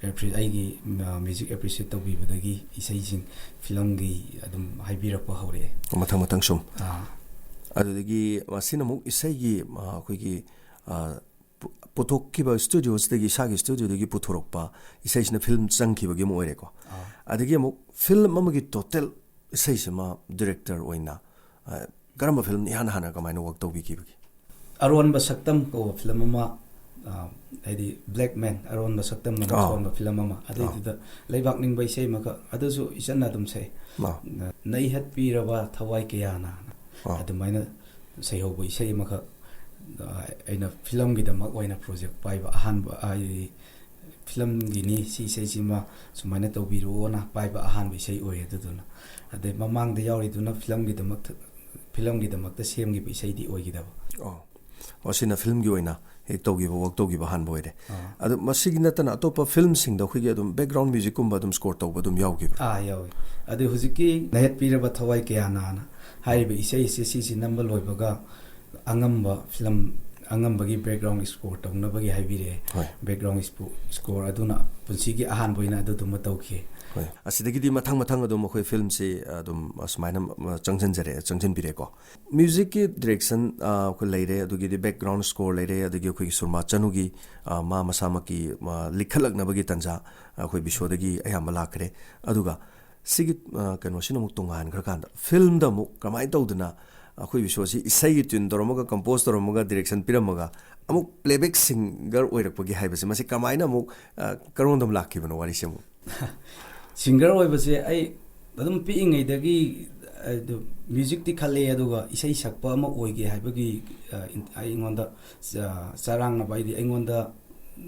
ꯑꯦꯄ꯭ꯔꯤ-, ꯑꯩꯒꯤ, ꯑ, ꯃ꯭ꯌꯨꯖꯤꯛ ꯑꯦꯄ꯭ꯔꯤꯁꯤꯌꯦꯠ ꯇꯧꯕꯤꯕꯗꯒꯤ ꯏꯁꯩꯁꯤꯡ ꯐꯤꯂꯝꯒꯤ ꯑꯗꯨꯝ ꯍꯥꯏꯕꯤꯔꯛꯄ ꯍꯧꯔꯛꯑꯦ꯫ ꯃꯊꯪ ꯃꯊꯪ ꯁꯨꯝ꯫ ꯑꯥ꯫ ꯑꯗꯨꯗꯒꯤ ꯃꯁꯤꯅ ꯑꯃꯨꯛ ꯏꯁꯩꯒꯤ, ꯑ, ꯑꯩꯈꯣꯏꯒꯤ, ꯑ, ꯄꯨ-, ꯄꯨꯊꯣꯛꯈꯤꯕ ꯁ꯭ꯇꯨꯗꯤꯑꯣꯁꯤꯗꯒꯤ, ꯏꯁꯥꯒꯤ ꯁ꯭ꯇꯨꯗꯤꯑꯣꯗꯒꯤ ꯄꯨꯊꯣꯔꯛꯄ ꯏꯁꯩꯁꯤꯅ ꯐꯤꯂꯝ ꯆꯪꯈꯤꯕꯒꯤ ꯑꯃ ꯑꯣꯏꯔꯦꯀꯣ꯫ ꯑꯥ꯫ ꯑꯗꯒꯤ ꯑꯃꯨꯛ ꯐꯤꯂꯝ ꯑꯃꯒꯤ ꯇꯣꯇꯦꯜ ꯏꯁꯩꯁꯤꯃ ꯗꯤꯔꯦꯛꯇꯔ ꯑꯣꯏꯅ, ꯑ, ꯀꯔꯝꯕ ꯐꯤꯂꯝꯅ ꯏꯍꯥꯟ ꯍꯥꯟꯅ ꯀꯃꯥꯏꯅ ꯋꯥꯛ ꯇꯧꯕꯤꯈꯤꯕꯒꯦ? ꯑꯔꯣꯟꯕ ꯁꯛꯇꯝ ꯀꯧꯕ ꯐꯤꯂꯝ ꯑꯃ, ꯑ, ꯍꯥꯏꯗꯤ ꯕ꯭ꯂꯦꯛ ꯃꯦꯟ, ꯑꯔꯣꯟꯕ ꯁꯛꯇꯝ ꯑꯅ ꯑꯥ꯫ ꯊꯣꯟꯕ ꯐꯤꯂꯝ ꯑꯃ, ꯑꯗꯨꯏꯗꯨꯗ ꯂꯩꯕꯥꯛ ꯅꯤꯡꯕ ꯏꯁꯩ ꯑꯃꯈꯛ, ꯑꯗꯨꯁꯨ ꯏꯆꯟꯅ ꯑꯗꯨꯝ ꯁꯛꯑꯦ꯫ ꯑꯥ꯫ ꯅꯩꯍꯠꯄꯤꯔꯕ ꯊꯋꯥꯏ ꯀꯌꯥꯅ, ꯑꯥ꯫ ꯑꯗꯨꯃꯥꯏꯅ ꯁꯩꯍꯧꯕ ꯏꯁꯩ ꯑꯃꯈꯛ, ꯑ, ꯑꯩꯅ ꯐꯤꯂꯝꯒꯤꯗꯃꯛ ꯑꯣꯏꯅ ꯄ꯭ꯔꯣꯖꯦꯛ ꯄꯥꯏꯕ ꯑꯍꯥꯟꯕ, ꯍꯥꯏꯗꯤ ꯐꯤꯂꯝꯒꯤꯅꯤ, ꯁꯤ ꯏꯁꯩꯁꯤꯃ ꯁꯨꯃꯥꯏꯅ ꯇꯧꯕꯤꯔꯛꯑꯣꯅ ꯄꯥꯏꯕ ꯑꯍꯥꯟꯕ ꯏꯁꯩ ꯑꯣꯏꯌꯦ꯫ ꯑꯗꯨꯗꯨꯅ ꯑꯗꯩ ꯃꯃꯥꯡꯗ ꯌꯥꯎꯔꯤꯗꯨꯅ ꯐꯤꯂꯝꯒꯤꯗꯃꯛꯇ, ꯐꯤꯂꯝꯒꯤꯗꯃꯛꯇ ꯁꯦꯝꯈꯤꯕ ꯏꯁꯩꯗꯤ ꯑꯣꯏꯈꯤꯗꯕ꯫ ꯑꯣ꯫ ꯑꯣ, ꯁꯤꯅ ꯐꯤꯂꯝꯒꯤ ꯑꯣꯏꯅ ꯍꯦꯛ ꯇꯧꯈꯤꯕ, ꯋꯥꯛ ꯇꯧꯈꯤꯕ ꯑꯍꯥꯟꯕ ꯑꯣꯏꯔꯦ꯫ ꯑꯥ꯫ ꯑꯗꯣ ꯃꯁꯤꯒꯤ ꯅꯠꯇꯅ ꯑꯇꯣꯞꯄ ꯐꯤꯂꯝꯁꯤꯡꯗ ꯑꯩꯈꯣꯏꯒꯤ ꯑꯗꯨꯝ ꯕꯦꯛꯒ꯭ꯔꯥꯎꯟ ꯃ꯭ꯌꯨꯖꯤꯛꯀꯨꯝꯕ ꯑꯗꯨꯝ ꯁ꯭ꯀꯣꯔ ꯇꯧꯕ ꯑꯗꯨꯝ ꯌꯥꯎꯈꯤꯕ꯭ꯔꯥ? ꯑꯥ, ꯌꯥꯎꯏ꯫ ꯑꯗꯨ ꯍꯧꯖꯤꯛꯀꯤ ꯅꯩꯍꯠꯄꯤꯔꯕ ꯊꯋꯥꯏ ꯀꯌꯥꯅꯅ ꯍꯥꯏꯔꯤꯕ ꯏꯁꯩꯁꯦ, ꯁꯤꯁꯤ ꯅꯝꯕ ꯂꯣꯏꯕꯒ ꯑꯉꯝꯕ ꯐꯤꯂꯝ, ꯑꯉꯝꯕꯒꯤ ꯕꯦꯛꯒ꯭ꯔꯥꯎꯟ ꯁ꯭ꯀꯣꯔ ꯇꯧꯅꯕꯒꯤ ꯍꯥꯏꯕꯤꯔꯛꯑꯦ꯫ ꯍꯣꯏ꯫ ꯕꯦꯛꯒ꯭ꯔꯥꯎꯟ ꯁ꯭ꯀꯣ-, ꯁ꯭ꯀꯣꯔ ꯑꯗꯨꯅ ꯄꯨꯟꯁꯤꯒꯤ ꯑꯍꯥꯟꯕ ꯑꯣꯏꯅ ꯑꯗꯨꯗꯨꯃ ꯇꯧꯈꯤ꯫ ꯍꯣꯏ꯫ ꯑꯁꯤꯗꯒꯤꯗꯤ ꯃꯊꯪ ꯃꯊꯪ ꯑꯗꯨꯝ ꯑꯩꯈꯣꯏ ꯐꯤꯂꯝꯁꯤ ꯑꯗꯨꯝ ꯑꯁꯨꯃꯥꯏꯅ, ꯑ, ꯆꯪꯁꯤꯟꯖꯔꯦ, ꯆꯪꯁꯤꯟꯕꯤꯔꯦꯀꯣ꯫ ꯃ꯭ꯌꯨꯖꯤꯛꯀꯤ ꯗꯤꯔꯦꯛꯁꯟ, ꯑ, ꯑꯩꯈꯣꯏ ꯂꯩꯔꯦ, ꯑꯗꯨꯒꯤꯗꯤ ꯕꯦꯛꯒ꯭ꯔꯥꯎꯟ ꯁ꯭ꯀꯣꯔ ꯂꯩꯔꯦ, ꯑꯗꯒꯤ ꯑꯩꯈꯣꯏꯒꯤ ꯁꯨꯔꯃꯥ ꯆꯅꯨꯒꯤ, ꯑ, ꯃꯥ ꯃꯁꯥꯃꯛꯀꯤ, ꯑ, ꯂꯤꯈꯠꯂꯛꯅꯕꯒꯤ ꯇꯥꯟꯖꯥ ꯑꯩꯈꯣꯏ ꯕꯤꯁꯣꯗꯒꯤ ꯑꯌꯥꯝꯕ ꯂꯥꯛꯈ꯭ꯔꯦ꯫ ꯑꯗꯨꯒ ꯁꯤꯒꯤ, ꯑ, ꯀꯩꯅꯣꯁꯤꯅ ꯑꯃꯨꯛ ꯇꯣꯉꯥꯟꯈ꯭ꯔꯀꯥꯟꯗ ꯐꯤꯂꯝꯗ ꯑꯃꯨꯛ ꯀꯃꯥꯏꯅ ꯇꯧꯗꯅ ꯑꯩꯈꯣꯏ ꯕꯤꯁꯣꯁꯤ ꯏꯁꯩꯒꯤ ꯇ꯭ꯌꯨꯟ ꯇꯧꯔꯝꯃꯒ, ꯀꯝꯄꯣꯖ ꯇꯧꯔꯝꯃꯒ, ꯗꯤꯔꯦꯛꯁꯟ ꯄꯤꯔꯝꯃꯒ ꯑꯃꯨꯛ ꯄ꯭ꯂꯦꯕꯦꯛ ꯁꯤꯡꯒꯔ ꯑꯣꯏꯔꯛꯄꯒꯤ ꯍꯥꯏꯕꯁꯦ, ꯃꯁꯤ ꯀꯃꯥꯏꯅ ꯑꯃꯨꯛ, ꯑ, ꯀꯔꯣꯝꯗ ꯑꯃꯨꯛ ꯂꯥꯛꯈꯤꯕꯅꯣ ꯋꯥꯔꯤꯁꯦ ꯑꯃꯨꯛ? ꯁꯤꯡꯒꯔ ꯑꯣꯏꯕꯁꯦ ꯑꯩ ꯑꯗꯨꯝ ꯄꯤꯛꯏꯉꯩꯗꯒꯤ, ꯑꯗꯨ ꯃ꯭ꯌꯨꯖꯤꯛꯇꯤ ꯈꯜꯂꯛꯑꯦ, ꯑꯗꯨꯒ ꯏꯁꯩ ꯁꯛꯄ ꯑꯃ ꯑꯣꯏꯒꯦ ꯍꯥꯏꯕꯒꯤ, ꯑ, ꯏꯟ-, ꯑꯩꯉꯣꯟꯗ ꯆ-, ꯆꯔꯥꯡꯅꯕ ꯍꯥꯏꯗꯤ ꯑꯩꯉꯣꯟꯗ,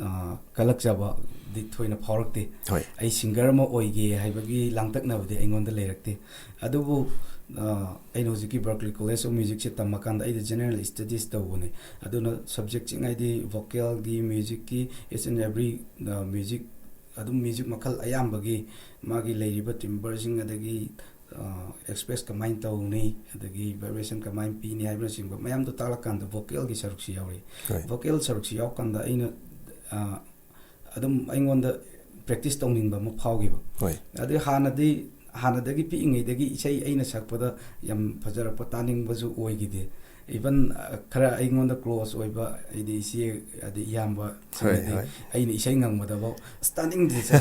ꯑ, ꯀꯜꯂꯛꯆꯕꯗꯤ ꯊꯣꯏꯅ ꯐꯥꯎꯔꯛꯇꯦ꯫ ꯍꯣꯏ꯫ ꯑꯩ ꯁꯤꯡꯒꯔ ꯑꯃ ꯑꯣꯏꯒꯦ ꯍꯥꯏꯕꯒꯤ ꯂꯥꯡꯇꯛꯅꯕꯗꯤ ꯑꯩꯉꯣꯟꯗ ꯂꯩꯔꯛꯇꯦ꯫ ꯑꯗꯨꯕꯨ, ꯑ, ꯑꯩꯅ ꯍꯧꯖꯤꯛꯀꯤ Berklee College of Musicꯁꯦ ꯇꯝꯃꯀꯥꯟꯗ ꯑꯩꯗꯤ General Studies ꯇꯧꯕꯅꯦ꯫ ꯑꯗꯨꯅ subjectꯁꯤꯡ ꯍꯥꯏꯗꯤ vocalꯒꯤ, musicꯀꯤ, each and every, ꯑ, music, ꯑꯗꯨꯝ music ꯃꯈꯜ ꯑꯌꯥꯝꯕꯒꯤ ꯃꯥꯒꯤ ꯂꯩꯔꯤꯕ timberꯁꯤꯡ, ꯑꯗꯒꯤ, ꯑ, express ꯀꯃꯥꯏꯅ ꯇꯧꯅꯤ, ꯑꯗꯒꯤ vibration ꯀꯃꯥꯏꯅ ꯄꯤꯅꯤ ꯍꯥꯏꯕꯅꯆꯤꯡꯕ ꯃꯌꯥꯝꯗꯣ ꯇꯥꯛꯂꯀꯥꯟꯗ vocalꯒꯤ ꯁꯔꯨꯛꯁꯤ ꯌꯥꯎꯔꯛꯏ꯫ ꯍꯣꯏ꯫ Vocal ꯁꯔꯨꯛꯁꯤ ꯌꯥꯎꯔꯀꯥꯟꯗ ꯑꯩꯅ, ꯑ, ꯑꯗꯨꯝ ꯑꯩꯉꯣꯟꯗ practice ꯇꯧꯅꯤꯡꯕ ꯑꯃ ꯐꯥꯎꯈꯤꯕ꯫ ꯍꯣꯏ꯫ ꯑꯗꯩ ꯍꯥꯟꯅꯗꯤ, ꯍꯥꯟꯅꯗꯒꯤ ꯄꯤꯛꯏꯉꯩꯗꯒꯤ ꯏꯁꯩ ꯑꯩꯅ ꯁꯛꯄꯗ ꯌꯥꯝ ꯐꯖꯔꯛꯄ, ꯇꯥꯅꯤꯡꯕꯁꯨ ꯑꯣꯏꯈꯤꯗꯦ꯫ Even, ꯑ, ꯈꯔ ꯑꯩꯉꯣꯟꯗ close ꯑꯣꯏꯕ, ꯍꯥꯏꯗꯤ ꯏꯆꯦ, ꯑꯗꯩ ꯏꯌꯥꯝꯕ ꯍꯣꯏ, ꯍꯣꯏ꯫ ꯑꯩꯅ ꯏꯁꯩ ꯉꯪꯕꯗꯐꯥꯎ, "ꯑꯁ, ꯇꯥꯅꯤꯡꯗꯦ ꯁꯦ,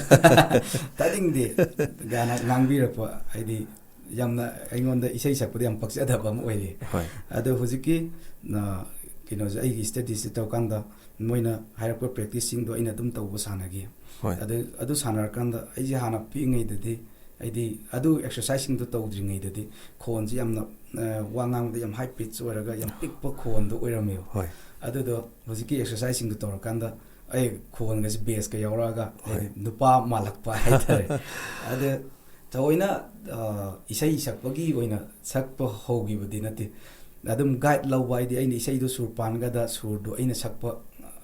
ꯇꯥꯅꯤꯡꯗꯦ" ꯒꯥꯅ ꯉꯥꯡꯕꯤꯔꯛꯄ, ꯍꯥꯏꯗꯤ ꯌꯥꯝꯅ ꯑꯩꯉꯣꯟꯗ ꯏꯁꯩ ꯁꯛꯄꯗ ꯌꯥꯝ ꯄꯛꯆꯗꯕ ꯑꯃ ꯑꯣꯏꯔꯤ꯫ ꯍꯣꯏ꯫ ꯑꯗꯣ ꯍꯧꯖꯤꯛꯀꯤ, ꯑ, ꯀꯩꯅꯣꯁꯦ, ꯑꯩꯒꯤ studiesꯁꯦ ꯇꯧꯔꯀꯥꯟꯗ ꯃꯣꯏꯅ ꯍꯥꯏꯔꯛꯄ practiceꯁꯤꯡꯗꯣ ꯑꯩꯅ ꯑꯗꯨꯝ ꯇꯧꯕ ꯁꯥꯟꯅꯈꯤ꯫ ꯍꯣꯏ꯫ ꯑꯗꯨ, ꯑꯗꯨ ꯁꯥꯟꯅꯔꯀꯥꯟꯗ ꯑꯩꯁꯦ ꯍꯥꯟꯅ ꯄꯤꯛꯏꯉꯩꯗꯗꯤ, ꯑꯩꯗꯤ ꯑꯗꯨ exerciseꯁꯤꯡꯗꯣ ꯇꯧꯗ꯭ꯔꯤꯉꯩꯗꯗꯤ ꯈꯣꯟꯁꯦ ꯌꯥꯝꯅ, ꯑ, ꯋꯥ ꯉꯥꯡꯕꯗ ꯌꯥꯝ high pitch ꯑꯣꯏꯔꯒ ꯌꯥꯝ ꯄꯤꯛꯄ ꯈꯣꯟꯗꯣ ꯑꯣꯏꯔꯝꯃꯦꯕ꯫ ꯍꯣꯏ꯫ ꯑꯗꯨꯗꯣ ꯍꯧꯖꯤꯛꯀꯤ exerciseꯁꯤꯡꯗꯣ ꯇꯧꯔꯀꯥꯟꯗ ꯑꯩ ꯈꯣꯟꯒꯁꯦ bassꯀ ꯌꯥꯎꯔꯛꯑꯒ, ꯍꯣꯏ꯫ ꯍꯥꯏꯗꯤ, ꯅꯨꯄꯥ ꯃꯥꯜꯂꯛꯄ ꯍꯥꯏꯇꯥꯔꯦ꯫ ꯑꯗ ꯊꯑꯣꯏꯅ, ꯑ, ꯏꯁꯩ ꯁꯛꯄꯒꯤ ꯑꯣꯏꯅ ꯁꯛꯄ ꯍꯧꯈꯤꯕꯗꯤ ꯅꯠꯇꯦ꯫ ꯑꯗꯨꯝ guide ꯂꯧꯕ ꯍꯥꯏꯗꯤ, ꯑꯩꯅ ꯏꯁꯩꯗꯣ ꯁꯨꯔ ꯄꯥꯟꯒꯗ ꯁꯨꯔꯗꯣ ꯑꯩꯅ ꯁꯛꯄ,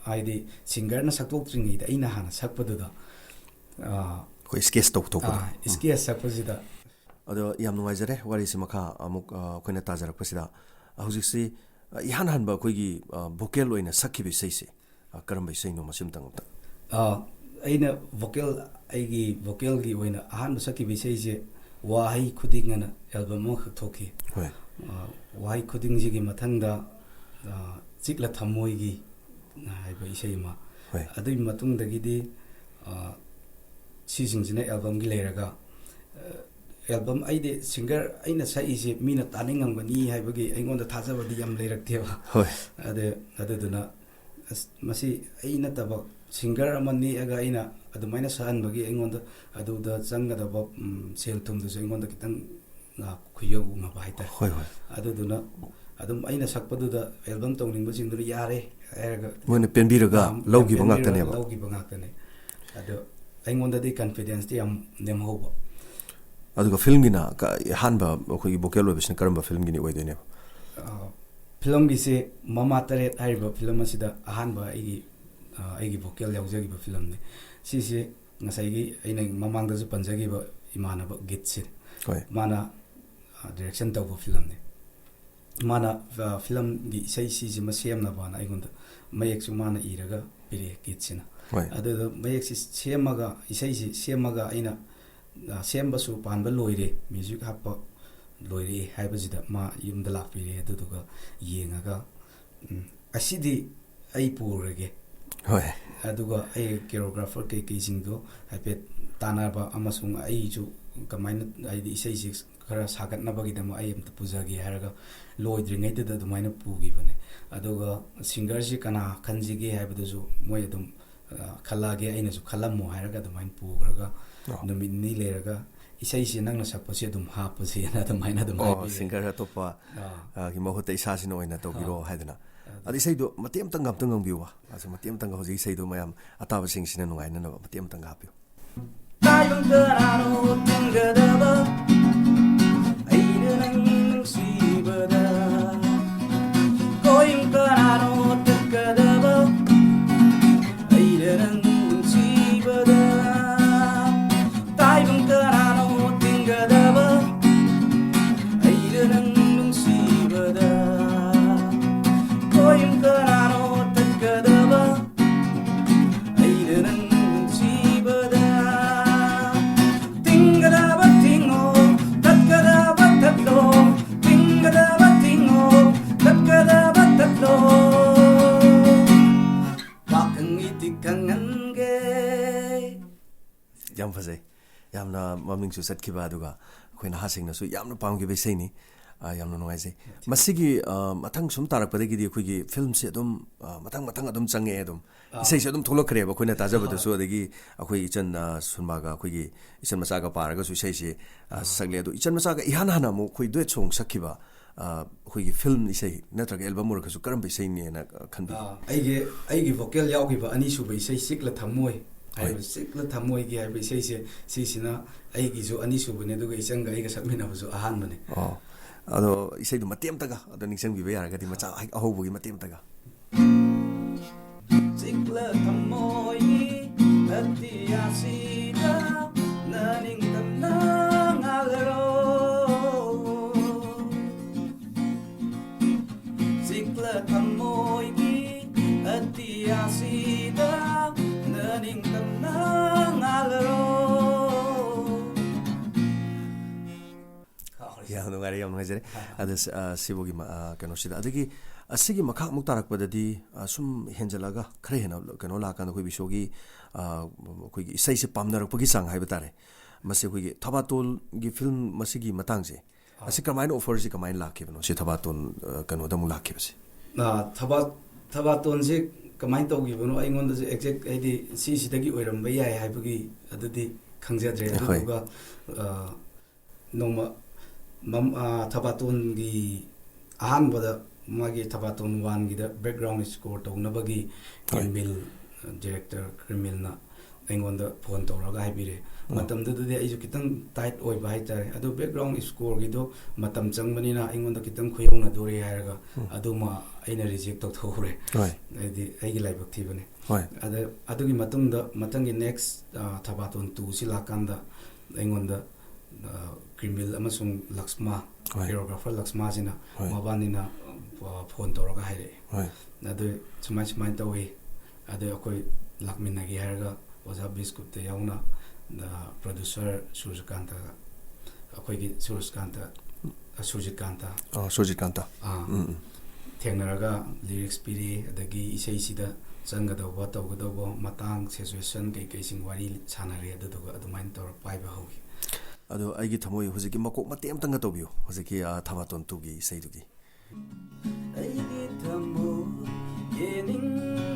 ꯍꯥꯏꯗꯤ, singerꯅ ꯁꯛꯇꯣꯛꯇ꯭ꯔꯤꯉꯩꯗ ꯑꯩꯅ ꯍꯥꯟꯅ ꯁꯛꯄꯗꯨꯗ, ꯑ, ꯑꯩꯈꯣꯏ sketch ꯇꯧꯊꯣꯛꯄꯗꯣ꯫ ꯑ, sketch ꯁꯛꯄꯁꯤꯗ꯫ ꯑꯗꯣ ꯌꯥꯝ ꯅꯨꯡꯉꯥꯏꯖꯔꯦ ꯋꯥꯔꯤꯁꯤ ꯃꯈꯥ ꯑꯃꯨꯛ, ꯑ, ꯑꯩꯈꯣꯏꯅ ꯇꯥꯖꯔꯛꯄꯁꯤꯗ꯫ ꯍꯧꯖꯤꯛꯁꯤ, ꯑ, ꯏꯍꯥꯟ ꯍꯥꯟꯕ ꯑꯩꯈꯣꯏꯒꯤ, ꯑ, vocal ꯑꯣꯏꯅ ꯁꯛꯈꯤꯕ ꯏꯁꯩꯁꯦ, ꯑ, ꯀꯔꯝꯕ ꯏꯁꯩꯅꯣ ꯃꯁꯤ ꯑꯃꯇꯪ ꯑꯝꯇ? ꯑ, ꯑꯩꯅ vocal, ꯑꯩꯒꯤ vocalꯒꯤ ꯑꯣꯏꯅ ꯑꯍꯥꯟꯕ ꯁꯛꯈꯤꯕ ꯏꯁꯩꯁꯦ ꯋꯥꯍꯩ ꯈꯨꯗꯤꯡ ꯑꯅ album ꯑꯃꯈꯛ ꯊꯣꯛꯈꯤ꯫ ꯍꯣꯏ꯫ ꯑ, ꯋꯥꯍꯩ ꯈꯨꯗꯤꯡꯁꯤꯒꯤ ꯃꯊꯪꯗ, ꯑ, ꯆꯤꯛꯂ ꯊꯝꯃꯣꯏꯒꯤ ꯍꯥꯏꯕ ꯏꯁꯩ ꯑꯃ꯫ ꯍꯣꯏ꯫ ꯑꯗꯨꯒꯤ ꯃꯇꯨꯡꯗꯒꯤꯗꯤ, ꯑ, ꯁꯤꯁꯤꯡꯁꯤꯅ albumꯒꯤ ꯂꯩꯔꯒ, ꯑ, album ꯑꯩꯗꯤ singer ꯑꯩꯅ ꯁꯛꯏꯁꯦ ꯃꯤꯅ ꯇꯥꯅꯤꯡꯉꯝꯒꯅꯤ ꯍꯥꯏꯕꯒꯤ ꯑꯩꯉꯣꯟꯗ ꯊꯥꯖꯕꯗꯤ ꯌꯥꯝ ꯂꯩꯔꯛꯇꯦꯕ꯫ ꯍꯣꯏ꯫ ꯑꯗ-, ꯑꯗꯨꯗꯨꯅ, "ꯑꯁ, ꯃꯁꯤ ꯑꯩ ꯅꯠꯇꯕ singer ꯑꯃ ꯅꯦꯛꯑꯒ ꯑꯩꯅ ꯑꯗꯨꯃꯥꯏꯅ ꯁꯛꯍꯟꯕꯒꯤ ꯑꯩꯉꯣꯟꯗ ꯑꯗꯨꯗ ꯆꯪꯒꯗꯕ, ꯎꯝ, ꯁꯦꯜ ꯊꯨꯝꯗꯨꯁꯨ ꯑꯩꯉꯣꯟꯗ ꯈꯤꯇꯪ, ꯑ, ꯈꯨꯌꯧꯅꯕ ꯍꯥꯏꯇꯥꯔꯦ"꯫ ꯍꯣꯏ, ꯍꯣꯏ꯫ ꯑꯗꯨꯗꯨꯅ ꯑꯗꯨꯝ ꯑꯩꯅ ꯁꯛꯄꯗꯨꯗ album ꯇꯧꯅꯤꯡꯕꯁꯤꯡꯗꯨꯅ "ꯌꯥꯔꯦ" ꯍꯥꯏꯔꯒ ꯃꯣꯏꯅ ꯄꯦꯟꯕꯤꯔꯒ ꯑ, ꯂꯧꯈꯤꯕ ꯄꯦꯟꯕꯤꯔꯒ ꯉꯥꯛꯇꯅꯦꯕ꯫ ꯂꯧꯈꯤꯕ ꯉꯥꯛꯇꯅꯦ꯫ ꯑꯗꯣ ꯑꯩꯉꯣꯟꯗꯗꯤ confidenceꯇꯤ ꯌꯥꯝ ꯅꯦꯝꯍꯧꯕ꯫ ꯑꯗꯨꯒ filmꯒꯤꯅ ꯀ-, ꯑꯍꯥꯟꯕ ꯑꯩꯈꯣꯏꯒꯤ vocal ꯑꯣꯏꯕꯁꯤꯅ ꯀꯔꯝꯕ filmꯒꯤꯅꯤ ꯑꯣꯏꯗꯣꯏꯅꯦꯕ? ꯑ, filmꯒꯤꯁꯦ ꯃꯃꯥ ꯇꯔꯦꯠ ꯍꯥꯏꯔꯤꯕ film ꯑꯁꯤꯗ ꯑꯍꯥꯟꯕ ꯑꯩꯒꯤ, ꯑ, ꯑꯩꯒꯤ vocal ꯌꯥꯎꯖꯈꯤꯕ filmꯅꯤ꯫ ꯁꯤꯁꯦ ꯉꯁꯥꯏꯒꯤ ꯑꯩꯅ ꯃꯃꯥꯡꯗꯁꯨ ꯄꯟꯖꯈꯤꯕ ꯏꯃꯥꯟꯅꯕ ꯒꯤꯠꯁꯦ꯫ ꯍꯣꯏ꯫ ꯃꯥꯅ, ꯑ, direction ꯇꯧꯕ filmꯅꯤ꯫ ꯃꯥꯅ, ꯑ, filmꯒꯤ ꯏꯁꯩ ꯁꯤꯁꯤꯃ ꯁꯦꯝꯅꯕꯅ ꯑꯩꯉꯣꯟꯗ ꯃꯌꯦꯛꯁꯨ ꯃꯥꯅ ꯏꯔꯒ ꯄꯤꯔꯛꯑꯦ ꯒꯤꯠꯁꯤꯅ꯫ ꯍꯣꯏ꯫ ꯑꯗꯨꯗ ꯃꯌꯦꯛꯁꯤ ꯁꯦꯝꯃꯒ, ꯏꯁꯩꯁꯤ ꯁꯦꯝꯃꯒ ꯑꯩꯅ, ꯑ, ꯁꯦꯝꯕꯁꯨ ꯄꯥꯟꯕ ꯂꯣꯏꯔꯦ, music ꯍꯥꯞꯄ ꯂꯣꯏꯔꯦ ꯍꯥꯏꯕꯁꯤꯗ ꯃꯥ ꯌꯨꯝꯗ ꯂꯥꯛꯄꯤꯔꯦ꯫ ꯑꯗꯨꯗꯨꯒ ꯌꯦꯡꯉꯒ, "ꯎꯝ, ꯑꯁꯤꯗꯤ ꯑꯩ ꯄꯨꯔꯒꯦ"꯫ ꯍꯣꯏ꯫ ꯑꯗꯨꯒ ꯑꯩ choreographer ꯀꯩꯀꯩꯁꯤꯡꯗꯣ ꯍꯥꯏꯐꯦꯠ ꯇꯥꯟꯅꯕ ꯑꯃꯁꯨꯡ ꯑꯩꯁꯨ ꯀꯃꯥꯏꯅ, ꯍꯥꯏꯗꯤ, ꯏꯁꯩꯁꯤ ꯈꯔ ꯁꯥꯒꯠꯅꯕꯒꯤꯗꯃꯛ ꯑꯩ ꯑꯝꯇ ꯄꯨꯖꯒꯦ ꯍꯥꯏꯔꯒ ꯂꯣꯏꯗ꯭ꯔꯤꯉꯩꯗꯨꯗ ꯑꯗꯨꯃꯥꯏꯅ ꯄꯨꯈꯤꯕꯅꯦ꯫ ꯑꯗꯨꯒ ꯁꯤꯡꯒꯔꯁꯤ ꯀꯅꯥ ꯈꯟꯁꯤꯒꯦ ꯍꯥꯏꯕꯗꯨꯁꯨ ꯃꯣꯏ ꯑꯗꯨꯝ, ꯑ, ꯈꯜꯂꯛꯑꯒꯦ, ꯑꯩꯅꯁꯨ ꯈꯜꯂꯝꯃꯣ ꯍꯥꯏꯔꯒ ꯑꯗꯨꯃꯥꯏꯅ ꯄꯨꯈ꯭ꯔꯒ ꯑꯣ꯫ ꯅꯨꯃꯤꯠ ꯅꯤꯅꯤ ꯂꯩꯔꯒ ꯏꯁꯩꯁꯦ ꯅꯪꯅ ꯁꯛꯄꯁꯦ ꯑꯗꯨꯝ ꯍꯥꯞꯄꯁꯦꯅ ꯑꯗꯨꯃꯥꯏꯅ ꯑꯗꯨꯝ ꯑꯣ, ꯍꯥꯏꯕꯤꯔꯦ꯫ ꯁꯤꯡꯒꯔ ꯑꯇꯣꯞꯄ, ꯑꯥ꯫ ꯑ, ꯒꯤ ꯃꯍꯨꯠꯇ ꯏꯁꯥꯁꯤꯅ ꯑꯣꯏꯅ ꯇꯧꯕꯤꯔꯣ ꯑꯥ꯫ ꯍꯥꯏꯗꯅ꯫ ꯑꯗꯨ ꯑꯗꯣ ꯏꯁꯩꯗꯣ ꯃꯇꯦꯛ ꯑꯃꯇꯪ ꯑꯝꯇꯪ ꯉꯪꯕꯤꯌꯨꯕ꯫ ꯑꯁ, ꯃꯇꯦꯛ ꯑꯃꯇꯪꯒ ꯍꯧꯖꯤꯛ ꯏꯁꯩꯗꯣ ꯃꯌꯥꯝ ꯑꯇꯥꯕꯁꯤꯡꯁꯤꯅ ꯅꯨꯡꯉꯥꯏꯅꯅꯕ ꯃꯇꯦꯛ ꯑꯃꯇꯪꯒ ꯍꯥꯞꯄꯤꯌꯨ꯫ ꯇꯥꯏꯕꯪ ꯀꯅꯥꯅꯣ ꯊꯤꯡꯒꯗꯕ? ꯑꯩꯅ ꯅꯪ ꯅꯨꯡꯁꯤꯕꯗ꯫ ꯀꯣꯏꯕ ꯀꯅꯥꯅꯣ ꯊꯠꯀꯗꯕ? ꯑꯩꯅ ꯅꯪ ꯅꯨꯡꯁꯤꯕꯗ꯫ ꯇꯥꯏꯕꯪ ꯀꯅꯥꯅꯣ ꯊꯤꯡꯒꯗꯕ? ꯑꯩꯅ ꯅꯪ ꯅꯨꯡꯁꯤꯕꯗ꯫ ꯀꯣꯏꯕ ꯀꯅꯥꯅꯣ ꯊꯠꯀꯗꯕ? ꯑꯩꯅ ꯅꯪ ꯅꯨꯡꯁꯤꯕꯗ꯫ ꯊꯤꯡꯒꯗꯕ ꯊꯤꯡꯉꯣ, ꯊꯠꯀꯗꯕ ꯊꯠꯂꯣ, ꯊꯤꯡꯒꯗꯕ ꯊꯤꯡꯉꯣ, ꯊꯠꯀꯗꯕ ꯊꯠꯂꯣ꯫ ꯄꯥꯈꯪ ꯏꯊꯤꯛ ꯈꯪꯍꯟꯒꯦ꯫ ꯌꯥꯝ ꯐꯖꯩ꯫ ꯌꯥꯝꯅ ꯃꯃꯤꯡꯁꯨ ꯆꯠꯈꯤꯕ, ꯑꯗꯨꯒ ꯑꯩꯈꯣꯏ ꯅꯍꯥꯁꯤꯡꯅꯁꯨ ꯌꯥꯝꯅ ꯄꯥꯝꯈꯤꯕ ꯏꯁꯩꯅꯤ꯫ ꯑ, ꯌꯥꯝꯅ ꯅꯨꯡꯉꯥꯏꯖꯩ꯫ ꯃꯁꯤꯒꯤ, ꯑ, ꯃꯊꯪ ꯁꯨꯝ ꯇꯥꯔꯛꯄꯗꯒꯤꯗꯤ ꯑꯩꯈꯣꯏꯒꯤ ꯐꯤꯂꯝꯁꯦ ꯑꯗꯨꯝ, ꯑ, ꯃꯊꯪ ꯃꯊꯪ ꯑꯗꯨꯝ ꯆꯪꯉꯛꯑꯦ ꯑꯗꯨꯝ꯫ ꯑꯥ꯫ ꯏꯁꯩꯁꯦ ꯑꯗꯨꯝ ꯊꯣꯛꯂꯛꯈ꯭ꯔꯦꯕ ꯑꯩꯈꯣꯏꯅ ꯇꯥꯖꯕꯗꯁꯨ, ꯑꯗꯒꯤ ꯑꯩꯈꯣꯏ ꯏꯆꯟ, ꯑ, ꯁꯨꯟꯃꯥꯒ ꯑꯩꯈꯣꯏꯒꯤ ꯏꯆꯟ ꯃꯆꯥꯒ ꯄꯥꯔꯒꯁꯨ ꯏꯁꯩꯁꯦ, ꯑ, ꯑꯥ꯫ ꯁꯛꯂꯦ꯫ ꯑꯗꯣ ꯏꯆꯟ ꯃꯆꯥꯒ ꯏꯍꯥꯟ ꯍꯥꯟꯅ ꯑꯃꯨꯛ ꯑꯩꯈꯣꯏ duet song ꯁꯛꯈꯤꯕ, ꯑ, ꯑꯩꯈꯣꯏꯒꯤ ꯐꯤꯂꯝ ꯏꯁꯩ ꯅꯠꯇ꯭ꯔꯒ album ꯑꯣꯏꯔꯒꯁꯨ ꯀꯔꯝꯕ ꯏꯁꯩꯅꯦꯅ, ꯑ, ꯈꯟꯕꯤꯒꯦ? ꯑꯥ, ꯑꯩꯒꯤ, ꯑꯩꯒꯤ vocal ꯌꯥꯎꯈꯤꯕ ꯑꯅꯤꯁꯨꯕ ꯏꯁꯩ ꯆꯤꯛꯂ ꯊꯝꯃꯣꯏ ꯍꯥꯏꯕ, ꯍꯣꯏ꯫ ꯆꯤꯛꯂ ꯊꯝꯃꯣꯏꯒꯤ ꯍꯥꯏꯕ ꯏꯁꯩꯁꯦ, ꯁꯤꯁꯤꯅ ꯑꯩꯒꯤꯁꯨ ꯑꯅꯤꯁꯨꯕꯅꯦ, ꯑꯗꯨꯒ ꯏꯆꯟꯒ ꯑꯩꯒ ꯁꯛꯃꯤꯟꯅꯕꯁꯨ ꯑꯍꯥꯟꯕꯅꯦ꯫ ꯑꯣ꯫ ꯑꯗꯣ ꯏꯁꯩꯗꯣ ꯃꯇꯦꯛ ꯑꯃꯇꯒ ꯑꯗꯣ ꯅꯤꯡꯁꯤꯡꯕꯤꯕ ꯌꯥꯔꯒꯗꯤ, ꯃꯆꯥ ꯍꯦꯛ ꯑꯍꯧꯕꯒꯤ ꯃꯇꯦꯛ ꯑꯃꯇꯒ꯫ ꯆꯤꯛꯂ ꯊꯝꯃꯣꯏꯒꯤ ꯑꯇꯤꯌꯥꯁꯤꯗ ꯅꯅꯤꯡꯇꯝꯅ ꯉꯥꯜꯂꯔꯣ꯫ ꯆꯤꯛꯂ ꯊꯝꯃꯣꯏꯒꯤ ꯑꯇꯤꯌꯥꯁꯤꯗ ꯅꯅꯤꯡꯇꯝꯅ ꯉꯥꯜꯂꯔꯣ꯫ ꯌꯥꯝ ꯅꯨꯡꯉꯥꯏꯔꯦ, ꯌꯥꯝ ꯅꯨꯡꯉꯥꯏꯖꯔꯦ꯫ ꯑꯗ, ꯑ, ꯁꯤꯕꯨꯒꯤ ꯃ-, ꯑ, ꯀꯩꯅꯣꯁꯤꯗ, ꯑꯗꯒꯤ ꯑꯁꯤꯒꯤ ꯃꯈꯥ ꯑꯃꯨꯛ ꯇꯥꯔꯛꯄꯗꯗꯤ, ꯑ, ꯁꯨꯝ ꯍꯦꯟꯖꯜꯂꯛꯑꯒ ꯈꯔ ꯍꯦꯟꯅ ꯀꯩꯅꯣ ꯂꯥꯛꯀꯥꯟꯗ ꯑꯩꯈꯣꯏ ꯕꯤꯁꯣꯒꯤ, ꯑ, ꯑꯩꯈꯣꯏꯒꯤ ꯏꯁꯩꯁꯦ ꯄꯥꯝꯅꯔꯛꯄꯒꯤ ꯆꯥꯡ ꯍꯥꯏꯕ ꯇꯥꯔꯦ꯫ ꯃꯁꯤ ꯑꯩꯈꯣꯏꯒꯤ ꯊꯕꯥꯇꯣꯟꯒꯤ ꯐꯤꯂꯝ ꯃꯁꯤꯒꯤ ꯃꯇꯥꯡꯁꯦ, ꯑꯥ꯫ ꯑꯁꯤ ꯀꯃꯥꯏꯅ ꯑꯣꯐꯔꯁꯤ ꯀꯃꯥꯏꯅ ꯂꯥꯛꯈꯤꯕꯅꯣ, ꯁꯤ ꯊꯕꯥꯇꯣꯟ, ꯑ, ꯀꯩꯅꯣꯗ ꯑꯃꯨꯛ ꯂꯥꯛꯈꯤꯕꯁꯦ? ꯑ, ꯊꯕꯥ-, ꯊꯕꯥꯇꯣꯟꯁꯦ ꯀꯃꯥꯏꯅ ꯇꯧꯈꯤꯕꯅꯣ, ꯑꯩꯉꯣꯟꯗꯁꯨ ꯑꯦꯛꯖꯦꯛ ꯍꯥꯏꯗꯤ ꯁꯤꯁꯤꯗꯒꯤ ꯑꯣꯏꯔꯝꯕ ꯌꯥꯏ ꯍꯥꯏꯕꯒꯤ ꯑꯗꯨꯗꯤ ꯈꯪꯖꯗ꯭ꯔꯦ꯫ ꯍꯣꯏ꯫ ꯑꯗꯨꯗꯨꯒ, ꯑ, ꯅꯣꯡꯃ ꯃꯝ-, ꯑ, ꯊꯕꯥꯇꯣꯟꯒꯤ ꯑꯍꯥꯟꯕꯗ ꯃꯥꯒꯤ ꯊꯕꯥꯇꯣꯟ ꯋꯥꯟꯒꯤꯗ ꯕꯦꯛꯒ꯭ꯔꯥꯎꯟ ꯁ꯭ꯀꯣꯔ ꯇꯧꯅꯕꯒꯤ ꯍꯣꯏ꯫ ꯀ꯭ꯔꯤꯃꯤꯜ, ꯑ, ꯗꯤꯔꯦꯛꯇꯔ ꯀ꯭ꯔꯤꯃꯤꯜꯅ ꯑꯩꯉꯣꯟꯗ ꯐꯣꯟ ꯇꯧꯔꯒ ꯍꯥꯏꯕꯤꯔꯦ꯫ ꯎꯝ꯫ ꯃꯇꯝꯗꯨꯗꯗꯤ ꯑꯩꯁꯨ ꯈꯤꯇꯪ ꯇꯥꯏꯠ ꯑꯣꯏꯕ ꯍꯥꯏꯇꯥꯔꯦ꯫ ꯑꯗꯨ ꯕꯦꯛꯒ꯭ꯔꯥꯎꯟ ꯁ꯭ꯀꯣꯔꯒꯤꯗꯣ ꯃꯇꯝ ꯆꯪꯕꯅꯤꯅ ꯑꯩꯉꯣꯟꯗ ꯈꯤꯇꯪ ꯈꯨꯌꯧꯅꯗꯣꯔꯦ ꯍꯥꯏꯔꯒ ꯎꯝ꯫ ꯑꯗꯨꯃ ꯑꯩꯅ ꯔꯤꯖꯦꯛ ꯇꯧꯊꯣꯛꯎꯔꯦ꯫ ꯍꯣꯏ꯫ ꯍꯥꯏꯗꯤ ꯑꯩꯒꯤ ꯂꯥꯏꯕꯛ ꯊꯤꯕꯅꯦ꯫ ꯍꯣꯏ꯫ ꯑꯗ ꯑꯗꯨꯒꯤ ꯃꯇꯨꯡꯗ ꯃꯊꯪꯒꯤ ꯅꯦꯛꯁ, ꯑ, ꯊꯕꯥꯇꯣꯟ ꯇꯨꯁꯤ ꯂꯥꯛꯀꯥꯟꯗ ꯑꯩꯉꯣꯟꯗ, ꯑ, ꯀ꯭ꯔꯤꯃꯤꯜ ꯑꯃꯁꯨꯡ ꯂꯛꯁꯃꯥ, ꯍꯣꯏ꯫ ꯀꯣꯔꯤꯌꯣꯒ꯭ꯔꯥꯐꯔ ꯂꯛꯁꯃꯥꯁꯤꯅ ꯍꯣꯏ꯫ ꯃꯕꯥꯅꯤꯅ, ꯑ, ꯐꯣꯟ ꯇꯧꯔꯒ ꯍꯥꯏꯔꯛꯑꯦ꯫ ꯍꯣꯏ꯫ ꯑꯗꯨ ꯁꯨꯃꯥꯏ ꯁꯨꯃꯥꯏꯅ ꯇꯧꯋꯤ, ꯑꯗꯨ ꯑꯩꯈꯣꯏ ꯂꯥꯛꯃꯤꯟꯅꯒꯦ ꯍꯥꯏꯔꯒ ꯑꯣꯖꯥ ꯕꯤꯁꯀꯨꯞꯇ ꯌꯥꯎꯅ, ꯑ, ꯄ꯭ꯔꯣꯗ꯭ꯌꯨꯁꯔ ꯁꯨꯔꯖꯀꯥꯟꯇ, ꯑꯩꯈꯣꯏꯒꯤ ꯁꯨꯔꯖꯀꯥꯟꯇ, ꯑ, ꯁꯨꯔꯖꯤꯠꯀꯥꯟꯇ꯫ ꯑ, ꯁꯨꯔꯖꯤꯠꯀꯥꯟꯇ꯫ ꯑꯥ꯫ ꯎꯝ, ꯎꯝ꯫ ꯊꯦꯡꯅꯔꯒ ꯂꯤꯔꯤꯛꯁ ꯄꯤꯔꯛꯏ, ꯑꯗꯒꯤ ꯏꯁꯩꯁꯤꯗ ꯆꯪꯒꯗꯧꯕ, ꯇꯧꯒꯗꯧꯕ ꯃꯇꯥꯡ, ꯁꯤꯆꯨꯋꯦꯁꯟ ꯀꯩꯀꯩꯁꯤꯡ ꯋꯥꯔꯤ ꯁꯥꯟꯅꯔꯦ, ꯑꯗꯨꯗꯨꯒ ꯑꯗꯨꯃꯥꯏꯅ ꯇꯧꯔ ꯄꯥꯏꯕ ꯍꯧꯈꯤ꯫ ꯑꯗꯣ ꯑꯩꯒꯤ ꯊꯃꯣꯏ ꯍꯧꯖꯤꯛꯀꯤ ꯃꯀꯣꯛ ꯃꯇꯦꯛ ꯑꯝꯇꯪꯒ ꯇꯧꯕꯤꯌꯨ, ꯍꯧꯖꯤꯛꯀꯤ, ꯑ, ꯊꯕꯥꯇꯣꯟ ꯇꯨꯒꯤ ꯏꯁꯩꯗꯨꯒꯤ꯫ ꯑꯩꯒꯤ ꯊꯃꯣꯏ ꯌꯦꯅꯤꯡ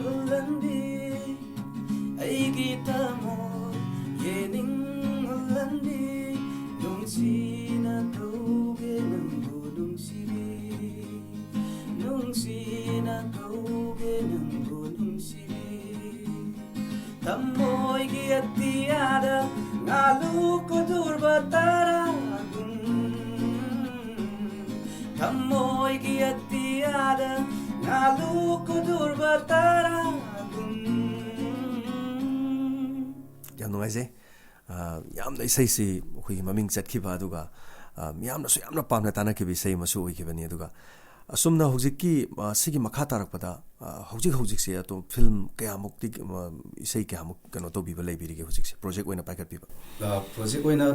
ꯍꯨꯜꯍꯟꯕꯤ, ꯑꯩꯒꯤ ꯊꯃꯣꯏ ꯌꯦꯅꯤꯡ ꯍꯨꯜꯍꯟꯕꯤ, ꯅꯨꯡꯁꯤꯅ ꯀꯧꯒꯦ ꯅꯪꯕꯨ ꯅꯨꯡꯁꯤꯕꯤ, ꯅꯨꯡꯁꯤꯅ ꯀꯧꯒꯦ ꯅꯪꯕꯨ ꯅꯨꯡꯁꯤꯕꯤ꯫ ꯊꯃꯣꯏꯒꯤ ꯑꯇꯤꯌꯥꯗ ꯉꯥꯂꯨ ꯀꯨꯗꯨꯔꯕ ꯇꯔꯥꯒꯨꯝ, ꯊꯃꯣꯏꯒꯤ ꯑꯇꯤꯌꯥꯗ ꯉꯥꯂꯨ ꯀꯨꯗꯨꯔꯕ ꯇꯔꯥꯒꯨꯝ꯫ ꯌꯥꯝ ꯅꯨꯡꯉꯥꯏꯖꯩ꯫ ꯑ, ꯌꯥꯝꯅ ꯏꯁꯩꯁꯤ ꯑꯩꯈꯣꯏꯒꯤ ꯃꯃꯤꯡ ꯆꯠꯈꯤꯕ, ꯑꯗꯨꯒ, ꯑ, ꯃꯤꯌꯥꯝꯅꯁꯨ ꯌꯥꯝꯅ ꯄꯥꯝꯅ ꯇꯥꯅꯈꯤꯕ ꯏꯁꯩ ꯑꯃꯁꯨ ꯑꯣꯏꯈꯤꯕꯅꯤ꯫ ꯑꯗꯨꯒ ꯑꯁꯨꯝꯅ ꯍꯧꯖꯤꯛꯀꯤ, ꯑ, ꯁꯤꯒꯤ ꯃꯈꯥ ꯇꯥꯔꯛꯄꯗ, ꯑ, ꯍꯧꯖꯤꯛ ꯍꯧꯖꯤꯛꯁꯦ ꯑꯗꯨꯝ ꯐꯤꯂꯝ ꯀꯌꯥꯃꯨꯛꯇꯤ, ꯑ, ꯏꯁꯩ ꯀꯌꯥꯃꯨꯛ ꯀꯩꯅꯣ ꯇꯧꯕꯤꯕ ꯂꯩꯕꯤꯔꯤꯒꯦ ꯍꯧꯖꯤꯛꯁꯦ, ꯄ꯭ꯔꯣꯖꯦꯛ ꯑꯣꯏꯅ ꯄꯥꯏꯈꯠꯄꯤꯕ? ꯑ, ꯄ꯭ꯔꯣꯖꯦꯛ ꯑꯣꯏꯅ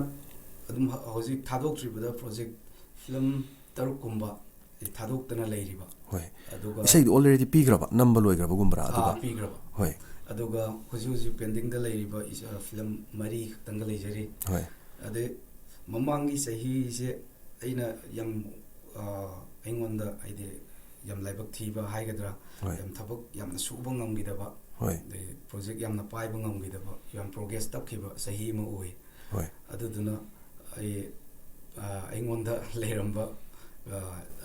ꯑꯗꯨꯝ ꯍ-, ꯍꯧꯖꯤꯛ ꯊꯥꯗꯣꯛꯇ꯭ꯔꯤꯕꯗ ꯄ꯭ꯔꯣꯖꯦꯛ ꯐꯤꯂꯝ ꯇꯔꯨꯛꯀꯨꯝꯕ ꯊꯥꯗꯣꯛꯇꯅ ꯂꯩꯔꯤꯕ꯫ ꯍꯣꯏ꯫ ꯑꯗꯨꯒ ꯏꯁꯩꯗꯣ already ꯄꯤꯈ꯭ꯔꯕ, ꯅꯝꯕ ꯂꯣꯏꯈ꯭ꯔꯕꯒꯨꯝꯕ꯭ꯔꯥ? ꯑꯗꯨꯒ ꯑꯥ, ꯄꯤꯈ꯭ꯔꯕ꯫ ꯍꯣꯏ꯫ ꯑꯗꯨꯒ ꯍꯧꯖꯤꯛ ꯍꯧꯖꯤꯛ pendingꯗ ꯂꯩꯔꯤꯕ ꯏꯁ-, ꯑ, film ꯃꯔꯤ ꯈꯛꯇꯪꯒ ꯂꯩꯖꯔꯤ꯫ ꯍꯣꯏ꯫ ꯑꯗꯩ ꯃꯃꯥꯡꯒꯤ ꯆꯍꯤꯁꯦ ꯑꯩꯅ ꯌꯥꯝ, ꯑ, ꯑꯩꯉꯣꯟꯗ ꯍꯥꯏꯗꯤ ꯌꯥꯝ ꯂꯥꯏꯕꯛ ꯊꯤꯕ ꯍꯥꯏꯒꯗ꯭ꯔꯥ, ꯍꯣꯏ꯫ ꯌꯥꯝ ꯊꯕꯛ ꯌꯥꯝꯅ ꯁꯨꯕ ꯉꯝꯈꯤꯗꯕ, ꯍꯣꯏ꯫ ꯑꯗꯩ project ꯌꯥꯝꯅ ꯄꯥꯏꯕ ꯉꯝꯈꯤꯗꯕ, ꯌꯥꯝ progress ꯇꯞꯈꯤꯕ ꯆꯍꯤ ꯑꯃ ꯑꯣꯏ꯫ ꯍꯣꯏ꯫ ꯑꯗꯨꯗꯨꯅ ꯑꯩ, ꯑ, ꯑꯩꯉꯣꯟꯗ ꯂꯩꯔꯝꯕ, ꯑ,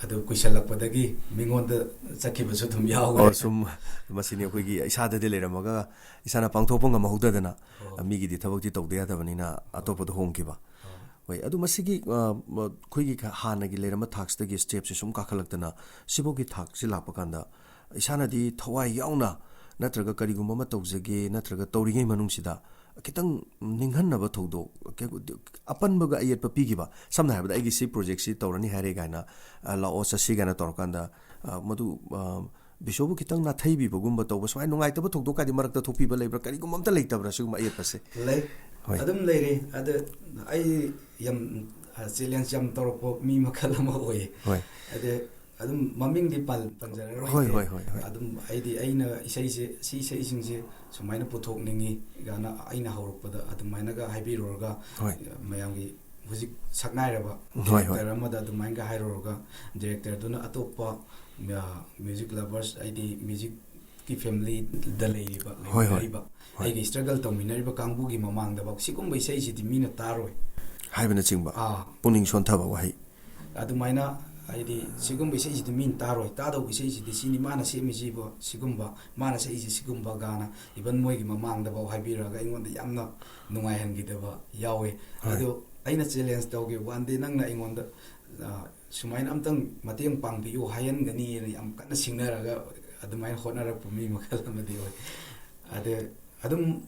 ꯑꯗꯨ ꯀꯨꯏꯁꯜꯂꯛꯄꯗꯒꯤ ꯃꯤꯉꯣꯟꯗ ꯆꯠꯈꯤꯕꯁꯨ ꯑꯗꯨꯝ ꯌꯥꯎꯈ꯭ꯔꯦ꯫ ꯑꯣ, ꯁꯨꯝ ꯃꯁꯤꯅꯤ ꯑꯩꯈꯣꯏꯒꯤ ꯏꯁꯥꯗꯗꯤ ꯂꯩꯔꯝꯃꯒ ꯏꯁꯥꯅ ꯄꯥꯡꯊꯣꯛꯄ ꯉꯝꯍꯧꯗꯗꯅ, ꯑꯣ꯫ ꯃꯤꯒꯤꯗꯤ ꯊꯕꯛꯇꯤ ꯇꯧꯗ ꯌꯥꯗꯕꯅꯤꯅ ꯑꯇꯣꯞꯄꯗ ꯍꯣꯡꯈꯤꯕ꯫ ꯑꯣ꯫ ꯍꯣꯏ, ꯑꯗꯨ ꯃꯁꯤꯒꯤ, ꯑ, ꯃ-, ꯑꯩꯈꯣꯏꯒꯤ ꯈ-, ꯍꯥꯟꯅꯒꯤ ꯂꯩꯔꯝꯕ ꯊꯥꯛꯁꯤꯗꯒꯤ stepꯁꯦ ꯁꯨꯝ ꯀꯥꯈꯠꯂꯛꯇꯅ ꯁꯤꯐꯥꯎꯒꯤ ꯊꯥꯛꯁꯤ ꯂꯥꯛꯄ ꯀꯥꯟꯗ ꯏꯁꯥꯅꯗꯤ ꯊꯋꯥꯏ ꯌꯥꯎꯅ ꯅꯠꯇ꯭ꯔꯒ ꯀꯔꯤꯒꯨꯝꯕ ꯑꯃ ꯇꯧꯖꯒꯦ ꯅꯠꯇ꯭ꯔꯒ ꯇꯧꯔꯤꯉꯩ ꯃꯅꯨꯡꯁꯤꯗ ꯈꯤꯇꯪ ꯅꯤꯡꯍꯟꯅꯕ ꯊꯧꯗꯣꯛ, ꯀꯩ-, ꯑꯄꯟꯕꯒ ꯑꯌꯦꯠꯄ ꯄꯤꯈꯤꯕ, ꯁꯝꯅ ꯍꯥꯏꯔꯕꯗ ꯑꯩꯒꯤ ꯁꯤ projectꯁꯤ ꯇꯧꯔꯅꯤ ꯍꯥꯏꯔꯦ ꯀꯥꯏꯅ, ꯑ, ꯂꯥꯛꯑꯣ ꯆꯠꯁꯤ ꯀꯥꯏꯅ ꯇꯧꯔꯀꯥꯟꯗ, ꯑ, ꯃꯗꯨ, ꯑ, ꯕꯤꯁꯣꯕꯨ ꯈꯤꯇꯪ ꯅꯥꯊꯩꯕꯤꯕꯒꯨꯝꯕ ꯇꯧꯕ, ꯁꯨꯃꯥꯏꯅ ꯅꯨꯡꯉꯥꯏꯇꯕ ꯊꯧꯗꯣꯛꯀꯗꯤ ꯃꯔꯛꯇ ꯊꯣꯛꯄꯤꯕ ꯂꯩꯕ꯭ꯔꯥ? ꯀꯔꯤꯒꯨꯝꯕ ꯑꯝꯇ ꯂꯩꯇꯕ꯭ꯔꯥ ꯁꯤꯒꯨꯝꯕ ꯑꯌꯦꯠꯄꯁꯦ? ꯂꯩ꯫ ꯍꯣꯏ꯫ ꯑꯗꯨꯝ ꯂꯩꯔꯤ꯫ ꯑꯗ ꯑꯩ ꯌꯥꯝ, ꯑ, challenge ꯌꯥꯝ ꯇꯧꯔꯛꯄ ꯃꯤ ꯃꯈꯜ ꯑꯃ ꯑꯣꯏꯌꯦ꯫ ꯍꯣꯏ꯫ ꯑꯗ ꯑꯗꯨꯝ ꯃꯃꯤꯡꯗꯤ ꯄꯜ-, ꯄꯟꯖꯔꯔꯣꯏꯒꯦ꯫ ꯍꯣꯏ, ꯍꯣꯏ, ꯍꯣꯏ, ꯍꯣꯏ꯫ ꯑꯗꯨꯝ ꯍꯥꯏꯗꯤ ꯑꯩꯅ ꯏꯁꯩꯁꯦ, ꯁꯤ ꯏꯁꯩꯁꯤꯡꯁꯦ ꯁꯨꯃꯥꯏꯅ ꯄꯨꯊꯣꯛꯅꯤꯡꯉꯤ ꯀꯥꯏꯅ ꯑꯩꯅ ꯍꯧꯔꯛꯄꯗ ꯑꯗꯨꯃꯥꯏꯅꯒ ꯍꯥꯏꯕꯤꯔꯨꯔꯒ, ꯍꯣꯏ꯫ ꯃꯌꯥꯝꯒꯤ ꯍꯧꯖꯤꯛ ꯁꯛꯅꯥꯏꯔꯕ ꯍꯣꯏ, ꯍꯣꯏ꯫ director ꯑꯃꯗ ꯑꯗꯨꯃꯥꯏꯅꯒ ꯍꯥꯏꯔꯨꯔꯒ, directorꯗꯨꯅ ꯑꯇꯣꯞꯄ, ꯑ, music lovers ꯍꯥꯏꯗꯤ musicꯀꯤ familyꯗ ꯂꯩꯔꯤꯕ, ꯍꯣꯏ, ꯍꯣꯏ꯫ ꯂꯩꯃꯤꯟꯅꯔꯤꯕ, ꯍꯣꯏ꯫ ꯑꯩꯒꯤ struggle ꯇꯧꯃꯤꯟꯅꯔꯤꯕ ꯀꯥꯡꯕꯨꯒꯤ ꯃꯃꯥꯡꯗꯐꯥꯎ ꯁꯤꯒꯨꯝꯕ ꯏꯁꯩꯁꯤꯗꯤ ꯃꯤꯅ ꯇꯥꯔꯣꯏ꯫ ꯍꯥꯏꯕꯅꯆꯤꯡꯕ꯫ ꯑꯥ꯫ ꯄꯨꯛꯅꯤꯡ ꯁꯣꯟꯊꯕ ꯋꯥꯍꯩ꯫ ꯑꯗꯨꯃꯥꯏꯅ ꯍꯥꯏꯗꯤ ꯁꯤꯒꯨꯝꯕ ꯏꯁꯩꯁꯤꯗꯤ ꯃꯤꯅ ꯇꯥꯔꯣꯏ, ꯇꯥꯗꯧꯕ ꯏꯁꯩꯁꯤꯗꯤ ꯁꯤꯅꯤ ꯃꯥꯅ ꯁꯦꯝꯃꯤꯁꯤꯕꯨ ꯁꯤꯒꯨꯝꯕ, ꯃꯥꯅ ꯁꯛꯏꯁꯤ ꯁꯤꯒꯨꯝꯕ ꯒꯥꯅ even ꯃꯣꯏꯒꯤ ꯃꯃꯥꯡꯗꯐꯥꯎ ꯍꯥꯏꯕꯤꯔꯛꯑꯒ ꯑꯩꯉꯣꯟꯗ ꯌꯥꯝꯅ ꯅꯨꯡꯉꯥꯏꯍꯟꯈꯤꯗꯕ ꯌꯥꯎꯋꯦ꯫ ꯍꯣꯏ꯫ ꯑꯗꯣ ꯑꯩꯅ challenge ꯇꯧꯒꯦ, one day ꯅꯪꯅ ꯑꯩꯉꯣꯟꯗ, ꯑ, ꯁꯨꯃꯥꯏꯅ ꯑꯝꯇꯪ ꯃꯇꯦꯡ ꯄꯥꯡꯕꯤꯌꯨ ꯍꯥꯏꯍꯟꯒꯅꯤꯅ ꯌꯥꯝ ꯀꯟꯅ ꯁꯤꯡꯅꯔꯒ ꯑꯗꯨꯃꯥꯏꯅ ꯍꯣꯠꯅꯔꯛꯄ ꯃꯤ ꯃꯈꯜ ꯑꯃꯗꯤ ꯑꯣꯏ꯫ ꯑꯗ ꯑꯗꯨꯝ,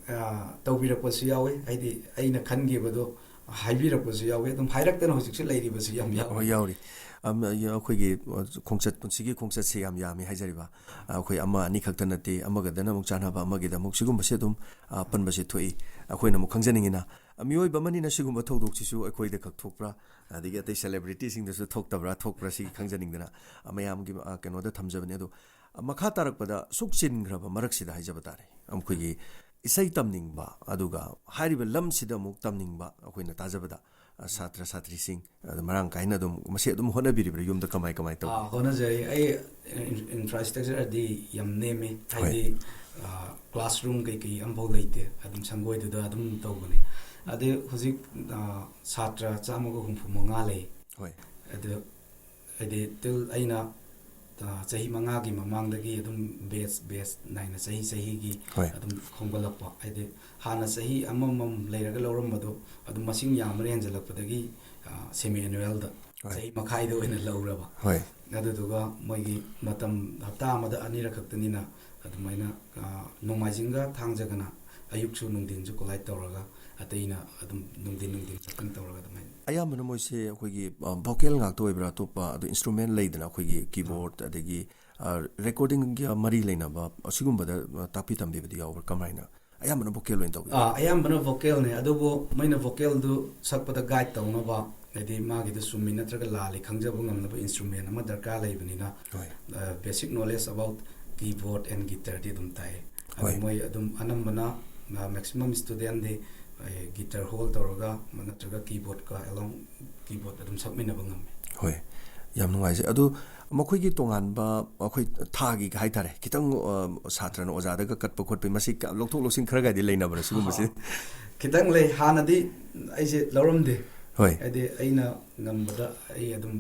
ꯑ, ꯇꯧꯕꯤꯔꯛꯄꯁꯨ ꯌꯥꯎꯋꯦ꯫ ꯍꯥꯏꯗꯤ ꯑꯩꯅ ꯈꯟꯈꯤꯕꯗꯣ ꯍꯥꯏꯕꯤꯔꯛꯄꯁꯨ ꯌꯥꯎꯋꯦ꯫ ꯑꯗꯨꯝ ꯍꯥꯏꯔꯛꯇꯅ ꯍꯧꯖꯤꯛꯁꯨ ꯂꯩꯔꯤꯕꯁꯨ ꯌꯥꯝ ꯌꯥꯎꯋꯦ꯫ ꯍꯣꯏ, ꯌꯥꯎꯔꯤ꯫ ꯑꯝ, ꯑꯩꯈꯣꯏꯒꯤ ꯈꯣꯡꯆꯠ, ꯄꯨꯟꯁꯤꯒꯤ ꯈꯣꯡꯆꯠꯁꯦ ꯌꯥꯝ ꯌꯥꯝꯃꯤ ꯍꯥꯏꯖꯔꯤꯕ꯫ ꯑꯩꯈꯣꯏ ꯑꯃ ꯑꯅꯤ ꯈꯛꯇ ꯅꯠꯇꯦ, ꯑꯃꯒꯗꯅ ꯑꯃꯨꯛ ꯆꯥꯟꯅꯕ, ꯑꯃꯒꯤꯗ ꯑꯃꯨꯛ, ꯁꯤꯒꯨꯝꯕꯁꯦ ꯑꯗꯨꯝ, ꯑ, ꯄꯟꯕꯁꯦ ꯊꯣꯛꯏ꯫ ꯑꯩꯈꯣꯏꯅ ꯑꯃꯨꯛ ꯈꯪꯖꯅꯤꯡꯉꯤꯅ, ꯃꯤꯑꯣꯏꯕ ꯑꯃꯅꯤꯅ ꯁꯤꯒꯨꯝꯕ ꯊꯧꯗꯣꯛꯁꯤꯁꯨ ꯑꯩꯈꯣꯏꯗ ꯈꯛ ꯊꯣꯛꯄ꯭ꯔꯥ, ꯑꯗꯒꯤ ꯑꯇꯩ ꯁꯦꯂꯦꯕ꯭ꯔꯤꯇꯤꯁꯤꯡꯗꯁꯨ ꯊꯣꯛꯇꯕ꯭ꯔꯥ, ꯊꯣꯛꯄ꯭ꯔꯥ, ꯁꯤꯒꯤ ꯈꯪꯖꯅꯤꯡꯗꯅ, ꯑ, ꯃꯌꯥꯝꯒꯤ, ꯑ, ꯀꯩꯅꯣꯗ ꯊꯝꯖꯕꯅꯤ꯫ ꯑꯗꯣ, ꯑ, ꯃꯈꯥ ꯇꯥꯔꯛꯄꯗ ꯁꯨꯛ ꯆꯤꯟꯈ꯭ꯔꯕ ꯃꯔꯛꯁꯤꯗ ꯍꯥꯏꯖꯕ ꯇꯥꯔꯦ, ꯑꯩꯈꯣꯏꯒꯤ ꯏꯁꯩ ꯇꯝꯅꯤꯡꯕ, ꯑꯗꯨꯒ ꯍꯥꯏꯔꯤꯕ ꯂꯝꯁꯤꯗ ꯑꯃꯨꯛ ꯇꯝꯅꯤꯡꯕ, ꯑꯩꯈꯣꯏꯅ ꯇꯥꯖꯕꯗ, ꯑ, ꯁꯥꯇ꯭ꯔ ꯁꯥꯇ꯭ꯔꯤꯁꯤꯡ ꯑꯗꯨ ꯃꯔꯥꯡ ꯀꯥꯏꯅ ꯑꯗꯨꯝ ꯃꯁꯤ ꯑꯗꯨꯝ ꯍꯣꯠꯅꯕꯤꯔꯤꯕ꯭ꯔꯥ? ꯌꯨꯝꯗ ꯀꯃꯥꯏ ꯀꯃꯥꯏ ꯇꯧꯏ? ꯑꯥ, ꯍꯣꯠꯅꯖꯔꯤ꯫ ꯑꯩ ꯏꯟ-, ꯏꯟꯐ꯭ꯔꯥꯁ꯭ꯇ꯭ꯔꯛꯆꯔꯗꯤ ꯌꯥꯝ ꯅꯦꯝꯃꯤ, ꯍꯣꯏ꯫ ꯍꯥꯏꯗꯤ, ꯑ, ꯀ꯭ꯂꯥꯁꯔꯨꯝ ꯀꯩꯀꯩ ꯑꯝꯐꯥꯎ ꯂꯩꯇꯦ, ꯑꯗꯨꯝ ꯁꯪꯒꯣꯏꯗꯨꯗ ꯑꯗꯨꯝ ꯇꯧꯕꯅꯤ꯫ ꯑꯗꯩ ꯍꯧꯖꯤꯛ, ꯑ, ꯁꯥꯇ꯭ꯔ ꯆꯥꯝꯃꯒ ꯍꯨꯝꯐꯨ ꯃꯉꯥ ꯂꯩ꯫ ꯍꯣꯏ꯫ ꯑꯗꯨ ꯍꯥꯏꯗꯤ ꯇꯤꯜ ꯑꯩꯅ, ꯑ, ꯆꯍꯤ ꯃꯉꯥꯒꯤ ꯃꯃꯥꯡꯗꯒꯤ ꯑꯗꯨꯝ ꯕꯦꯁ, ꯕꯦꯁ ꯅꯥꯏꯅ ꯆꯍꯤ ꯆꯍꯤꯒꯤ ꯍꯣꯏ꯫ ꯑꯗꯨꯝ ꯈꯣꯝꯒꯠꯂꯛꯄ꯫ ꯍꯥꯏꯗꯤ ꯍꯥꯟꯅ ꯆꯍꯤ ꯑꯃꯃꯝ ꯂꯩꯔꯒ ꯂꯧꯔꯝꯕꯗꯣ ꯑꯗꯨꯝ ꯃꯁꯤꯡ ꯌꯥꯝꯕꯅ ꯍꯦꯟꯖꯜꯂꯛꯄꯗꯒꯤ, ꯑ, ꯁꯦꯃꯤ ꯑꯦꯅꯨꯋꯦꯜꯗ ꯍꯣꯏ꯫ ꯆꯍꯤ ꯃꯈꯥꯏꯗ ꯑꯣꯏꯅ ꯂꯧꯔꯕ꯫ ꯍꯣꯏ꯫ ꯑꯗꯨꯗꯨꯒ ꯃꯣꯏꯒꯤ ꯃꯇꯝ ꯍꯞꯇꯥ ꯑꯃꯗ ꯑꯅꯤꯔꯛ ꯈꯛꯇꯅꯤꯅ ꯑꯗꯨꯃꯥꯏꯅ, ꯑ, ꯅꯣꯡꯃꯥꯏꯖꯤꯡꯒ ꯊꯥꯡꯖꯒꯅ ꯑꯌꯨꯛꯁꯨ ꯅꯨꯡꯊꯤꯟꯁꯨ ꯀꯣꯂꯥꯏꯠ ꯇꯧꯔꯒ ꯑꯇꯩꯅ ꯑꯗꯨꯝ ꯅꯨꯡꯊꯤꯟ ꯅꯨꯡꯊꯤꯟ ꯈꯛꯇꯪ ꯇꯧꯔꯒ ꯑꯗꯨꯃꯥꯏꯅ꯫ ꯑꯌꯥꯝꯕꯅ ꯃꯣꯏꯁꯦ ꯑꯩꯈꯣꯏꯒꯤ, ꯑ, ꯚꯣꯀꯦꯜ ꯉꯥꯛꯇ ꯑꯣꯏꯕ꯭ꯔꯥ? ꯑꯇꯣꯞꯄ ꯑꯗꯨ ꯏꯟꯁꯇ꯭ꯔꯨꯃꯦꯟ ꯂꯩꯗꯅ ꯑꯩꯈꯣꯏꯒꯤ ꯀꯤꯕꯣꯔꯗ ꯑꯗꯒꯤ, ꯑ, ꯔꯦꯀꯣꯔꯗꯤꯡꯒ ꯃꯔꯤ ꯂꯩꯅꯕ ꯑꯁꯤꯒꯨꯝꯕꯗ, ꯑ, ꯇꯥꯛꯄꯤ ꯇꯝꯕꯤꯕꯗꯤ ꯌꯥꯎꯕ꯭ꯔꯥ? ꯀꯃꯥꯏꯅ? ꯑꯌꯥꯝꯕꯅ ꯚꯣꯀꯦꯜ ꯑꯣꯏꯅ ꯇꯧꯕꯤꯕ꯭ꯔꯥ? ꯑꯥ, ꯑꯌꯥꯝꯕꯅ ꯚꯣꯀꯦꯜꯅꯦ꯫ ꯑꯗꯨꯕꯨ ꯃꯣꯏꯅ ꯚꯣꯀꯦꯜꯗꯨ ꯁꯛꯄꯗ ꯒꯥꯏꯗ ꯇꯧꯅꯕ, ꯍꯥꯏꯗꯤ ꯃꯥꯒꯤꯗꯨ ꯆꯨꯝꯃꯤ ꯅꯠꯇ꯭ꯔꯒ ꯂꯥꯜꯂꯤ ꯈꯪꯖꯕ ꯉꯝꯅꯕ ꯏꯟꯁꯇ꯭ꯔꯨꯃꯦꯟ ꯑꯃ ꯗꯔꯀꯥꯔ ꯂꯩꯕꯅꯤꯅ, ꯍꯣꯏ꯫ ꯑ, basic knowledge about keyboard and guitarꯗꯤ ꯑꯗꯨꯝ ꯇꯥꯛꯑꯦ꯫ ꯑꯗꯣ ꯍꯣꯏ꯫ ꯃꯣꯏ ꯑꯗꯨꯝ ꯑꯅꯝꯕꯅ, ꯑ, maximum studentꯗꯤ, ꯑ, guitar hold ꯇꯧꯔꯒ ꯅꯠꯇ꯭ꯔꯒ keyboardꯀ along keyboard ꯑꯗꯨꯝ ꯁꯛꯃꯤꯟꯅꯕ ꯉꯝꯃꯦ꯫ ꯍꯣꯏ, ꯌꯥꯝ ꯅꯨꯡꯉꯥꯏꯖꯩ꯫ ꯑꯗꯨ ꯃꯈꯣꯏꯒꯤ ꯇꯣꯉꯥꯟꯕ, ꯑꯩꯈꯣꯏ ꯊꯥꯒꯤ ꯍꯥꯏꯇꯥꯔꯦ, ꯈꯤꯇꯪ, ꯑ, ꯁꯥꯇ꯭ꯔꯅ ꯑꯣꯖꯥꯗꯒ ꯀꯠꯄ ꯈꯣꯠꯄ, ꯃꯁꯤ ꯀ-, ꯂꯧꯊꯣꯛ ꯂꯧꯁꯤꯟ ꯈꯔꯒꯗꯤ ꯂꯩꯅꯕ꯭ꯔꯥ ꯁꯤꯒꯨꯝꯕꯁꯤ? ꯈꯤꯇꯪ ꯂꯩ꯫ ꯍꯥꯟꯅꯗꯤ ꯑꯩꯁꯦ ꯂꯧꯔꯝꯗꯦ꯫ ꯍꯣꯏ꯫ ꯍꯥꯏꯗꯤ ꯑꯩꯅ ꯉꯝꯕꯗ ꯑꯩ ꯑꯗꯨꯝ,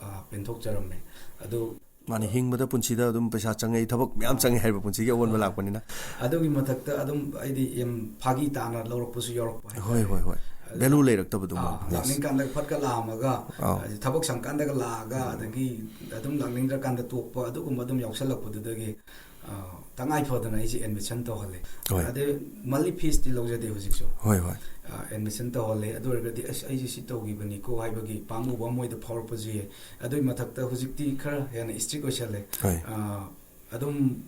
ꯑ, ꯄꯦꯟꯊꯣꯛꯆꯔꯝꯃꯦ꯫ ꯑꯗꯨ ꯃꯥꯅꯤ, ꯍꯤꯡꯕꯗ ꯄꯨꯟꯁꯤꯗ ꯑꯗꯨꯝ ꯄꯩꯁꯥ ꯆꯪꯉꯛꯏ, ꯊꯕꯛ ꯃꯌꯥꯝ ꯆꯪꯉꯤ ꯍꯥꯏꯔꯤꯕ ꯄꯨꯟꯁꯤꯒꯤ ꯑꯑꯣꯟꯕ ꯑꯥ꯫ ꯂꯥꯛꯄꯅꯤꯅ꯫ ꯑꯗꯨꯒꯤ ꯃꯊꯛꯇ ꯑꯗꯨꯝ ꯑꯩꯗꯤ ꯌꯥꯝ ꯐꯥꯒꯤ ꯇꯥꯅ ꯂꯧꯔꯛꯄꯁꯨ ꯌꯥꯎꯔꯛꯄ ꯍꯥꯏꯇꯥꯔꯦ꯫ ꯍꯣꯏ, ꯍꯣꯏ, ꯍꯣꯏ꯫ ꯑꯗꯨꯅ ꯚꯦꯂꯨ ꯂꯩꯔꯛꯇꯕꯗꯨꯃ꯫ ꯑꯥ, Yes꯫ ꯂꯥꯛꯅꯤꯡꯀꯥꯟꯗ ꯐꯠꯀ ꯂꯥꯛꯑꯝꯃꯒ, ꯑꯥ꯫ ꯊꯕꯛ ꯁꯪꯀꯥꯟꯗꯒ ꯂꯥꯛꯑꯒ, ꯑꯗꯒꯤ ꯑꯗꯨꯝ ꯂꯥꯛꯅꯤꯡꯗ꯭ꯔꯀꯥꯟꯗ ꯇꯣꯛꯄ, ꯑꯗꯨꯒꯨꯝꯕ ꯑꯗꯨꯝ ꯌꯥꯎꯁꯜꯂꯛꯄꯗꯨꯗꯒꯤ, ꯑꯥ, ꯇꯉꯥꯏ ꯐꯗꯅ ꯑꯩꯁꯦ ꯑꯦꯗꯃꯤꯁꯟ ꯇꯧꯍꯜꯂꯦ꯫ ꯍꯣꯏ꯫ ꯑꯗꯩ ꯃꯟꯂꯤ ꯐꯤꯁꯇꯤ ꯂꯧꯖꯗꯦ ꯍꯧꯖꯤꯛꯁꯨ꯫ ꯍꯣꯏ, ꯍꯣꯏ꯫ ꯑꯥ, ꯑꯦꯗꯃꯤꯁꯟ ꯇꯧꯍꯜꯂꯦ꯫ ꯑꯗꯨ ꯑꯣꯏꯔꯒꯗꯤ, "ꯑꯁ, ꯑꯩꯁꯦ ꯁꯤ ꯇꯧꯈꯤꯕꯅꯤꯀꯣ" ꯍꯥꯏꯕꯒꯤ ꯄꯥꯝꯃꯨꯕ ꯑꯃ ꯃꯣꯏꯗ ꯐꯥꯎꯔꯛꯄꯁꯨ ꯌꯥꯏ꯫ ꯑꯗꯨꯒꯤ ꯃꯊꯛꯇ ꯍꯧꯖꯤꯛꯇꯤ ꯈꯔ ꯍꯦꯟꯅ ꯏꯁꯇ꯭ꯔꯤꯛ ꯑꯣꯏꯁꯜꯂꯦ꯫ ꯍꯣꯏ꯫ ꯑꯥ, ꯑꯗꯨꯝ,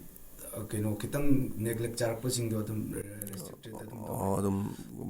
ꯑ, ꯀꯩꯅꯣ, ꯈꯤꯇꯪ ꯅꯦꯒ꯭ꯂꯦꯛ ꯆꯥꯔꯛꯄꯁꯤꯡꯗꯣ ꯑꯗꯨꯝ ꯔꯦꯁꯇ꯭ꯔꯤꯛꯇꯦꯠ ꯑꯗꯨꯝ ꯇꯧꯕ꯫ ꯑꯣ, ꯑꯗꯨꯝ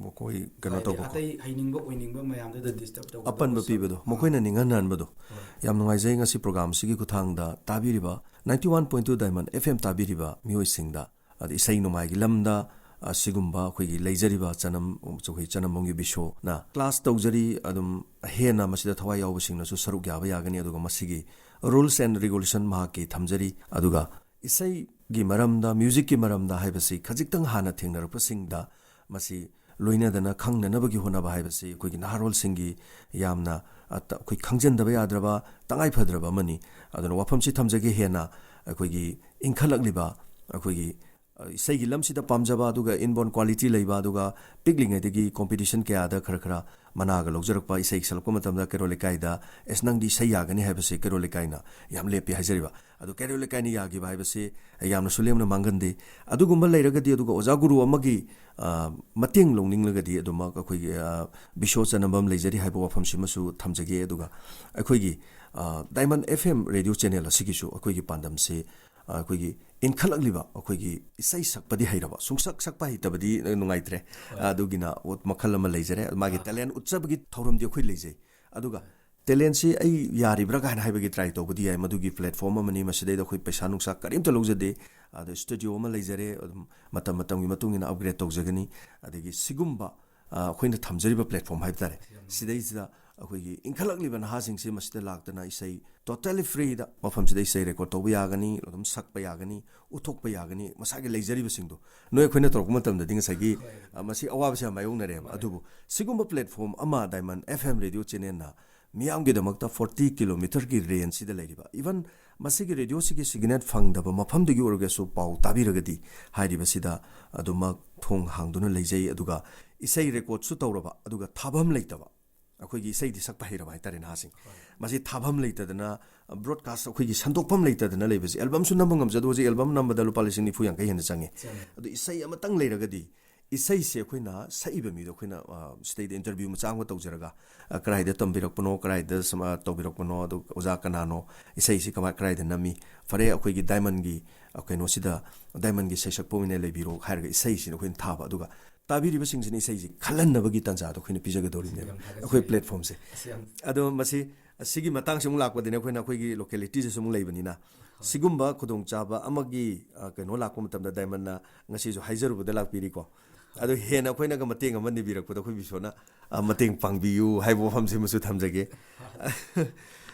ꯃꯈꯣꯏ ꯀꯩꯅꯣ ꯍꯥꯏꯗꯤ ꯇꯧꯕꯀꯣ꯫ ꯑꯇꯩ ꯍꯩꯅꯤꯡꯕ ꯑꯣꯏꯅꯤꯡꯕ ꯃꯌꯥꯝꯗꯨꯗ ꯗꯤꯁꯇꯔꯕ ꯇꯧꯕ ꯑꯄꯟꯕ ꯇꯧꯕ ꯄꯤꯕꯗꯣ, ꯁꯔꯨꯛ-, ꯃꯈꯣꯏꯅ ꯅꯤꯡꯍꯟꯅꯍꯟꯕꯗꯣ꯫ ꯍꯣꯏ꯫ ꯌꯥꯝ ꯅꯨꯡꯉꯥꯏꯖꯩ ꯉꯁꯤ ꯄ꯭ꯔꯣꯒ꯭ꯔꯥꯝꯁꯤꯒꯤ ꯈꯨꯊꯥꯡꯗ ꯇꯥꯕꯤꯔꯤꯕ ninety one point two Diamond F M ꯇꯥꯕꯤꯔꯤꯕ ꯃꯤꯑꯣꯏꯁꯤꯡꯗ, ꯑꯗ ꯏꯁꯩ ꯅꯣꯡꯃꯥꯏꯒꯤ ꯂꯝꯗ, ꯑ, ꯁꯤꯒꯨꯝꯕ ꯑꯩꯈꯣꯏꯒꯤ ꯂꯩꯖꯔꯤꯕ ꯆꯅꯝ, ꯑꯩꯈꯣꯏ ꯆꯅꯝꯕꯝꯒꯤ ꯕꯤꯁꯣꯅ ꯀ꯭ꯂꯥꯁ ꯇꯧꯖꯔꯤ꯫ ꯑꯗꯨꯝ ꯍꯦꯟꯅ ꯃꯁꯤꯗ ꯊꯋꯥꯏ ꯌꯥꯎꯕꯁꯤꯡꯅꯁꯨ ꯁꯔꯨꯛ ꯌꯥꯕ ꯌꯥꯒꯅꯤ꯫ ꯑꯗꯨꯒ ꯃꯁꯤꯒꯤ rules and regulation ꯃꯍꯥꯛꯀꯤ ꯊꯝꯖꯔꯤ꯫ ꯑꯗꯨꯒ ꯏꯁꯩꯒꯤ ꯃꯔꯝꯗ, ꯃ꯭ꯌꯨꯖꯤꯛꯀꯤ ꯃꯔꯝꯗ ꯍꯥꯏꯕꯁꯤ ꯈꯖꯤꯛꯇꯪ ꯍꯥꯟꯅ ꯊꯦꯡꯅꯔꯛꯄꯁꯤꯡꯗ ꯃꯁꯤ ꯂꯣꯏꯅꯗꯅ ꯈꯪꯅꯅꯕꯒꯤ ꯍꯣꯠꯅꯕ ꯍꯥꯏꯕꯁꯤ ꯑꯩꯈꯣꯏꯒꯤ ꯅꯍꯥꯔꯣꯜꯁꯤꯡꯒꯤ ꯌꯥꯝꯅ, ꯑ, ꯇ-, ꯑꯩꯈꯣꯏ ꯈꯪꯖꯤꯟꯗꯕ ꯌꯥꯗ꯭ꯔꯕ, ꯇꯉꯥꯏ ꯐꯗ꯭ꯔꯕ ꯑꯃꯅꯤ꯫ ꯑꯗꯨꯅ ꯋꯥꯐꯝꯁꯤ ꯊꯝꯖꯒꯦ, ꯍꯦꯟꯅ ꯑꯩꯈꯣꯏꯒꯤ ꯏꯟꯈꯠꯂꯛꯂꯤꯕ, ꯑꯩꯈꯣꯏꯒꯤ, ꯑ, ꯏꯁꯩꯒꯤ ꯂꯝꯁꯤꯗ ꯄꯥꯝꯖꯕ, ꯑꯗꯨꯒ inborn quality ꯂꯩꯕ, ꯑꯗꯨꯒ ꯄꯤꯛꯂꯤꯉꯩꯗꯒꯤ ꯀꯣꯝꯄꯤꯇꯤꯁꯟ ꯀꯌꯥꯗ ꯈꯔ ꯈꯔ ꯃꯅꯥꯒ ꯂꯧꯖꯔꯛꯄ, ꯏꯁꯩ ꯁꯛꯂꯛꯄ ꯃꯇꯝꯗ ꯀꯩꯔꯣꯜ ꯂꯩꯀꯥꯏꯗ, "ꯑꯦꯁ, ꯅꯪꯗꯤ ꯏꯁꯩ ꯌꯥꯒꯅꯤ" ꯍꯥꯏꯕꯁꯤ ꯀꯩꯔꯣꯜ ꯂꯩꯀꯥꯏꯅ ꯌꯥꯝ ꯂꯦꯞꯄꯤ ꯍꯥꯏꯖꯔꯤꯕ꯫ ꯑꯗꯣ ꯀꯩꯔꯣꯜ ꯂꯩꯀꯥꯏꯅ ꯌꯥꯈꯤꯕ ꯍꯥꯏꯕꯁꯤ ꯑꯩ ꯌꯥꯝꯅꯁꯨ ꯂꯦꯝꯅ ꯃꯥꯡꯒꯟꯗꯦ꯫ ꯑꯗꯨꯒꯨꯝꯕ ꯂꯩꯔꯒꯗꯤ, ꯑꯗꯨꯒ ꯑꯣꯖꯥ ꯒꯨꯔꯨ ꯑꯃꯒꯤ, ꯑ, ꯃꯇꯦꯡ ꯂꯧꯅꯤꯡꯂꯒꯗꯤ, ꯑꯗꯨꯃꯛ ꯑꯩꯈꯣꯏꯒꯤ, ꯑ, ꯕꯤꯁꯣ ꯆꯅꯝꯕꯝ ꯂꯩꯖꯔꯤ ꯍꯥꯏꯕ ꯋꯥꯐꯝꯁꯤꯃꯁꯨ ꯊꯝꯖꯒꯦ꯫ ꯑꯗꯨꯒ ꯑꯩꯈꯣꯏꯒꯤ, ꯑ, Diamond F M radio channel ꯑꯁꯤꯒꯤꯁꯨ ꯑꯩꯈꯣꯏꯒꯤ ꯄꯥꯟꯗꯝꯁꯤ, ꯑ, ꯑꯩꯈꯣꯏꯒꯤ ꯏꯟꯈꯠꯂꯛꯂꯤꯕ, ꯑꯩꯈꯣꯏꯒꯤ ꯏꯁꯩ ꯁꯛꯄꯗꯤ ꯍꯩꯔꯕ, ꯁꯨꯡꯁꯛ ꯁꯛꯄ ꯍꯩꯇꯕꯗꯤ ꯅꯨꯡꯉꯥꯏꯇ꯭ꯔꯦ꯫ ꯑꯗꯨꯒꯤꯅ ꯃꯈꯜ ꯑꯃ ꯂꯩꯖꯔꯦ꯫ ꯃꯥꯒꯤ ꯇꯦꯂꯦꯟ ꯎꯠꯆꯕꯒꯤ ꯊꯧꯔꯝꯗꯤ ꯑꯩꯈꯣꯏ ꯂꯩꯖꯩ꯫ ꯑꯗꯨꯒ ꯇꯦꯂꯦꯟꯁꯤ ꯑꯩ ꯌꯥꯔꯤꯕ꯭ꯔꯥ ꯀꯥꯏꯅ ꯍꯥꯏꯕꯒꯤ ꯇ꯭ꯔꯥꯏ ꯇꯧꯕꯗꯤ ꯌꯥꯏ, ꯃꯗꯨꯒꯤ ꯄ꯭ꯂꯦꯠꯐꯣꯝ ꯑꯃꯅꯤ꯫ ꯃꯁꯤꯗꯩꯗ ꯑꯩꯈꯣꯏ ꯄꯩꯁꯥ ꯅꯨꯡꯁꯥ ꯀꯔꯤꯝꯇ ꯂꯧꯖꯗꯦ꯫ ꯑꯗ ꯁ꯭ꯇꯨꯗꯤꯑꯣ ꯑꯃ ꯂꯩꯖꯔꯦ, ꯑꯗꯨꯝ ꯃꯇꯝ ꯃꯇꯝꯒꯤ ꯃꯇꯨꯡ ꯏꯟꯅ ꯑꯞꯒ꯭ꯔꯦꯗ ꯇꯧꯖꯒꯅꯤ꯫ ꯑꯗꯒꯤ ꯁꯤꯒꯨꯝꯕ, ꯑ, ꯑꯩꯈꯣꯏꯅ ꯊꯝꯖꯔꯤꯕ ꯄ꯭ꯂꯦꯠꯐꯣꯝ ꯍꯥꯏꯕ ꯇꯥꯔꯦ, ꯁꯤꯗꯩꯁꯤꯗ ꯑꯩꯈꯣꯏꯒꯤ ꯏꯟꯈꯠꯂꯛꯂꯤꯕ ꯅꯍꯥꯁꯤꯡꯁꯤ ꯃꯁꯤꯗ ꯂꯥꯛꯇꯅ ꯏꯁꯩ ꯇꯣꯇꯦꯂꯤ ꯐ꯭ꯔꯤꯗ ꯃꯐꯝꯁꯤꯗ ꯏꯁꯩ ꯔꯦꯀꯣꯔꯗ ꯇꯧꯕ ꯌꯥꯒꯅꯤ, ꯑꯗꯨꯝ ꯁꯛꯄ ꯌꯥꯒꯅꯤ, ꯎꯠꯊꯣꯛꯄ ꯌꯥꯒꯅꯤ꯫ ꯃꯁꯥꯒꯤ ꯂꯩꯖꯔꯤꯕꯁꯤꯡꯗꯣ ꯅꯣꯏ ꯑꯩꯈꯣꯏꯅ ꯇꯧꯔꯛꯄ ꯃꯇꯝꯗꯗꯤ ꯉꯁꯥꯏꯒꯤ, ꯑ, ꯃꯁꯤ ꯑꯋꯥꯕꯁꯦ ꯌꯥꯝ ꯃꯥꯌꯣꯛꯅꯔꯦꯕ꯫ ꯑꯗꯨꯕꯨ ꯁꯤꯒꯨꯝꯕ ꯄ꯭ꯂꯦꯠꯐꯣꯝ ꯑꯃ Diamond F M ꯔꯦꯗꯤꯑꯣ ꯆꯦꯅꯦꯜꯅ ꯃꯤꯌꯥꯝꯒꯤꯗꯃꯛꯇ ꯐꯣꯔꯇꯤ ꯀꯤꯂꯣꯃꯤꯇꯔꯒꯤ ꯔꯦꯟꯖꯁꯤꯗ ꯂꯩꯔꯤꯕ, ꯏꯚꯟ ꯃꯁꯤꯒꯤ ꯔꯦꯗꯤꯑꯣꯁꯤꯒꯤ ꯁꯤꯒꯅꯦꯜ ꯐꯪꯗꯕ ꯃꯐꯝꯗꯒꯤ ꯑꯣꯏꯔꯒꯁꯨ ꯄꯥꯎ ꯇꯥꯕꯤꯔꯒꯗꯤ ꯍꯥꯏꯔꯤꯕꯁꯤꯗ ꯑꯗꯨꯃꯛ ꯊꯣꯡ ꯍꯥꯡꯗꯨꯅ ꯂꯩꯖꯩ꯫ ꯑꯗꯨꯒ ꯏꯁꯩ ꯔꯦꯀꯣꯔꯗꯁꯨ ꯇꯧꯔꯕ, ꯑꯗꯨꯒ ꯊꯥꯐꯝ ꯂꯩꯇꯕ, ꯑꯩꯈꯣꯏꯒꯤ ꯏꯁꯩꯗꯤ ꯁꯛꯄ ꯍꯩꯔꯕ ꯍꯥꯏꯇꯥꯔꯦ ꯅꯍꯥꯁꯤꯡ, ꯃꯁꯤ ꯊꯥꯐꯝ ꯂꯩꯇꯗꯅ, ꯕ꯭ꯔꯣꯗꯀꯥꯁ ꯑꯩꯈꯣꯏꯒꯤ ꯁꯟꯗꯣꯛꯐꯝ ꯂꯩꯇꯗꯅ ꯂꯩꯕꯁꯦ꯫ ꯑꯦꯜꯕꯝꯁꯨ ꯅꯝꯕ ꯉꯝꯖꯗꯕ, ꯍꯧꯖꯤꯛ ꯑꯦꯜꯕꯝ ꯅꯝꯕꯗ ꯂꯨꯄꯥ ꯂꯤꯁꯤꯡ ꯅꯤꯐꯨ ꯌꯥꯡꯈꯩ ꯍꯦꯟꯅ ꯆꯪꯉꯦ꯫ ꯑꯗꯨ ꯏꯁꯩ ꯑꯃꯇꯪ ꯂꯩꯔꯒꯗꯤ ꯏꯁꯩꯁꯦ ꯑꯩꯈꯣꯏꯅ ꯁꯛꯏꯕ ꯃꯤꯗꯣ ꯑꯩꯈꯣꯏꯅ, ꯑ, ꯁꯤꯗꯩꯗ interview ꯃꯆꯥ ꯑꯃꯒ ꯇꯧꯖꯔꯒ, ꯑ, ꯀꯗꯥꯏꯗ ꯇꯝꯕꯤꯔꯛꯄꯅꯣ, ꯀꯗꯥꯏꯗ ꯁꯨꯝ, ꯑ, ꯇꯧꯕꯤꯔꯛꯄꯅꯣ, ꯑꯗꯨ ꯑꯣꯖꯥ ꯀꯅꯥꯅꯣ, ꯏꯁꯩꯁꯤ ꯀꯃꯥꯏ-, ꯀꯗꯥꯏꯗ ꯅꯝꯃꯤ, ꯐꯔꯦ ꯑꯩꯈꯣꯏꯒꯤ Diamondꯒꯤ, ꯑ, ꯀꯩꯅꯣꯁꯤꯗ, Diamondꯒꯤ ꯁꯩꯁꯛꯄ ꯑꯣꯏꯅ ꯂꯩꯕꯤꯔꯣ ꯍꯥꯏꯔꯒ ꯏꯁꯩꯁꯤꯅ ꯑꯩꯈꯣꯏꯅ ꯊꯥꯕ, ꯑꯗꯨꯒ ꯇꯥꯕꯤꯔꯤꯕꯁꯤꯡꯁꯤꯅ ꯏꯁꯩꯁꯤ ꯈꯜꯍꯟꯅꯕꯒꯤ ꯇꯥꯟꯖꯥꯗꯣ ꯑꯩꯈꯣꯏꯅ ꯄꯤꯖꯒꯗꯧꯔꯤꯕꯅꯦꯕ, ꯌꯥꯝ ꯊꯥꯒꯠꯆꯔꯤ꯫ ꯑꯩꯈꯣꯏ platformꯁꯦ꯫ ꯑꯁ, ꯌꯥꯝ ꯑꯗꯣ ꯃꯁꯤ, ꯑꯁꯤꯒꯤ ꯃꯇꯥꯡꯁꯤ ꯑꯃꯨꯛ ꯂꯥꯛꯄꯗꯅꯦ, ꯑꯩꯈꯣꯏꯅ ꯑꯩꯈꯣꯏꯒꯤ localityꯁꯤꯁꯨ ꯑꯃꯨꯛ ꯂꯩꯕꯅꯤꯅ, ꯁꯤꯒꯨꯝꯕ ꯈꯨꯗꯣꯡꯆꯥꯕ ꯑꯃꯒꯤ, ꯑ, ꯀꯩꯅꯣ ꯂꯥꯛꯄ ꯃꯇꯝꯗ Diamondꯅ ꯉꯁꯤꯁꯨ ꯍꯥꯏꯖꯔꯨꯕꯗ ꯂꯥꯛꯄꯤꯔꯤꯀꯣ꯫ ꯑꯗꯨ ꯍꯦꯟꯅ ꯑꯩꯈꯣꯏꯅꯒ ꯃꯇꯦꯡ ꯑꯃ ꯅꯤꯕꯤꯔꯛꯄꯗ ꯑꯩꯈꯣꯏ ꯕꯤꯁꯣꯅ, ꯑ, ꯃꯇꯦꯡ ꯄꯥꯡꯕꯤꯌꯨ ꯍꯥꯏꯕ ꯋꯥꯐꯝꯁꯤꯃꯁꯨ ꯊꯝꯖꯒꯦ꯫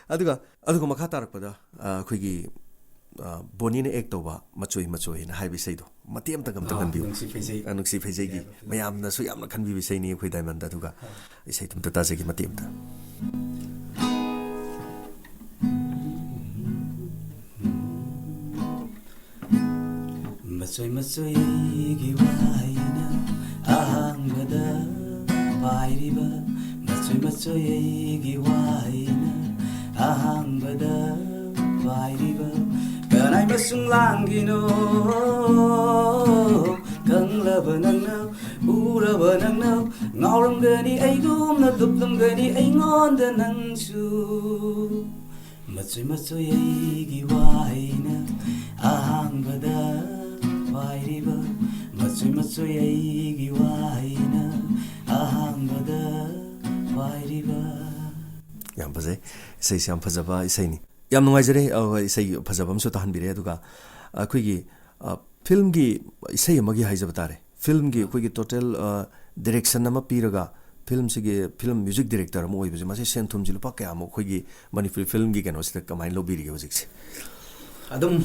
ꯑꯗꯨꯒ, ꯑꯗꯨꯒ ꯃꯈꯥ ꯇꯥꯔꯛꯄꯗ, ꯑ, ꯑꯩꯈꯣꯏꯒꯤ, ꯑ, ꯕꯣꯅꯤꯅ act ꯇꯧꯕ ꯃꯆꯣꯏ ꯃꯆꯣꯏ ꯍꯥꯏꯅ ꯍꯥꯏꯕ ꯏꯁꯩꯗꯣ ꯃꯇꯦꯛ ꯑꯃꯇ ꯑꯝꯇ ꯑꯥ, ꯀꯟꯕꯤꯌꯨ꯫ ꯅꯨꯡꯁꯤ ꯐꯩꯖꯩ꯫ ꯑ, ꯅꯨꯡꯁꯤ ꯐꯩꯖꯩꯒꯤ ꯌꯥꯏ, ꯌꯥꯏ꯫ ꯃꯌꯥꯝꯅꯁꯨ ꯌꯥꯝꯅ ꯈꯟꯕꯤꯕ ꯏꯁꯩꯅꯤ ꯑꯩꯈꯣꯏ Diamondꯗ꯫ ꯑꯗꯨꯒ ꯑꯥ꯫ ꯏꯁꯩꯗꯨ ꯑꯝꯇ ꯇꯥꯖꯒꯦ ꯃꯇꯦꯛ ꯑꯃꯇ꯫ ꯃꯆꯣꯏ ꯃꯆꯣꯏ ꯑꯩꯒꯤ ꯋꯥꯍꯩꯅ ꯑꯍꯥꯡꯕꯗ ꯄꯥꯏꯔꯤꯕ, ꯃꯆꯣꯏ ꯃꯆꯣꯏ ꯑꯩꯒꯤ ꯋꯥꯍꯩꯅ ꯑꯍꯥꯡꯕꯗ ꯄꯥꯏꯔꯤꯕ, ꯀꯅꯥꯏ ꯃꯁꯨꯡ ꯂꯥꯡꯒꯤꯅꯣ? ꯈꯪꯂꯕ ꯅꯪꯅ, ꯎꯔꯕ ꯅꯪꯅ, ꯉꯥꯎꯔꯝꯒꯅꯤ ꯑꯩꯒꯨꯝꯅ, ꯂꯨꯞꯂꯝꯒꯅꯤ ꯑꯩꯉꯣꯟꯗ ꯅꯪꯁꯨ꯫ ꯃꯆꯣꯏ ꯃꯆꯣꯏ ꯑꯩꯒꯤ ꯋꯥꯍꯩꯅ ꯑꯍꯥꯡꯕꯗ ꯄꯥꯏꯔꯤꯕ, ꯃꯆꯣꯏ ꯃꯆꯣꯏ ꯑꯩꯒꯤ ꯋꯥꯍꯩꯅ ꯑꯍꯥꯡꯕꯗ ꯄꯥꯏꯔꯤꯕ꯫ ꯌꯥꯝ ꯐꯖꯩ꯫ ꯏꯁꯩꯁꯤ ꯌꯥꯝ ꯐꯖꯕ ꯏꯁꯩꯅꯤ꯫ ꯌꯥꯝ ꯅꯨꯡꯉꯥꯏꯖꯔꯦ, ꯑ, ꯍꯣꯏ, ꯏꯁꯩ ꯐꯖꯕ ꯑꯃꯁꯨ ꯇꯥꯍꯟꯕꯤꯔꯦ꯫ ꯑꯗꯨꯒ ꯑꯩꯈꯣꯏꯒꯤ, ꯑ, filmꯒꯤ ꯏꯁꯩ ꯑꯃꯒꯤ ꯍꯥꯏꯖꯕ ꯇꯥꯔꯦ꯫ Filmꯒꯤ ꯑꯩꯈꯣꯏꯒꯤ total, ꯑ, direction ꯑꯃ ꯄꯤꯔꯒ filmꯁꯤꯒꯤ film music director ꯑꯃ ꯑꯣꯏꯕꯁꯦ, ꯃꯁꯤ ꯁꯦꯟ ꯊꯨꯝꯁꯤ ꯂꯨꯄꯥ ꯀꯌꯥꯃꯨꯛ ꯑꯩꯈꯣꯏꯒꯤ ꯃꯅꯤꯄꯨꯔꯤ filmꯒꯤ ꯀꯩꯅꯣꯁꯤꯗ ꯀꯃꯥꯏꯅ ꯂꯧꯕꯤꯔꯤꯒꯦ ꯍꯧꯖꯤꯛꯁꯦ? ꯑꯗꯨꯝ,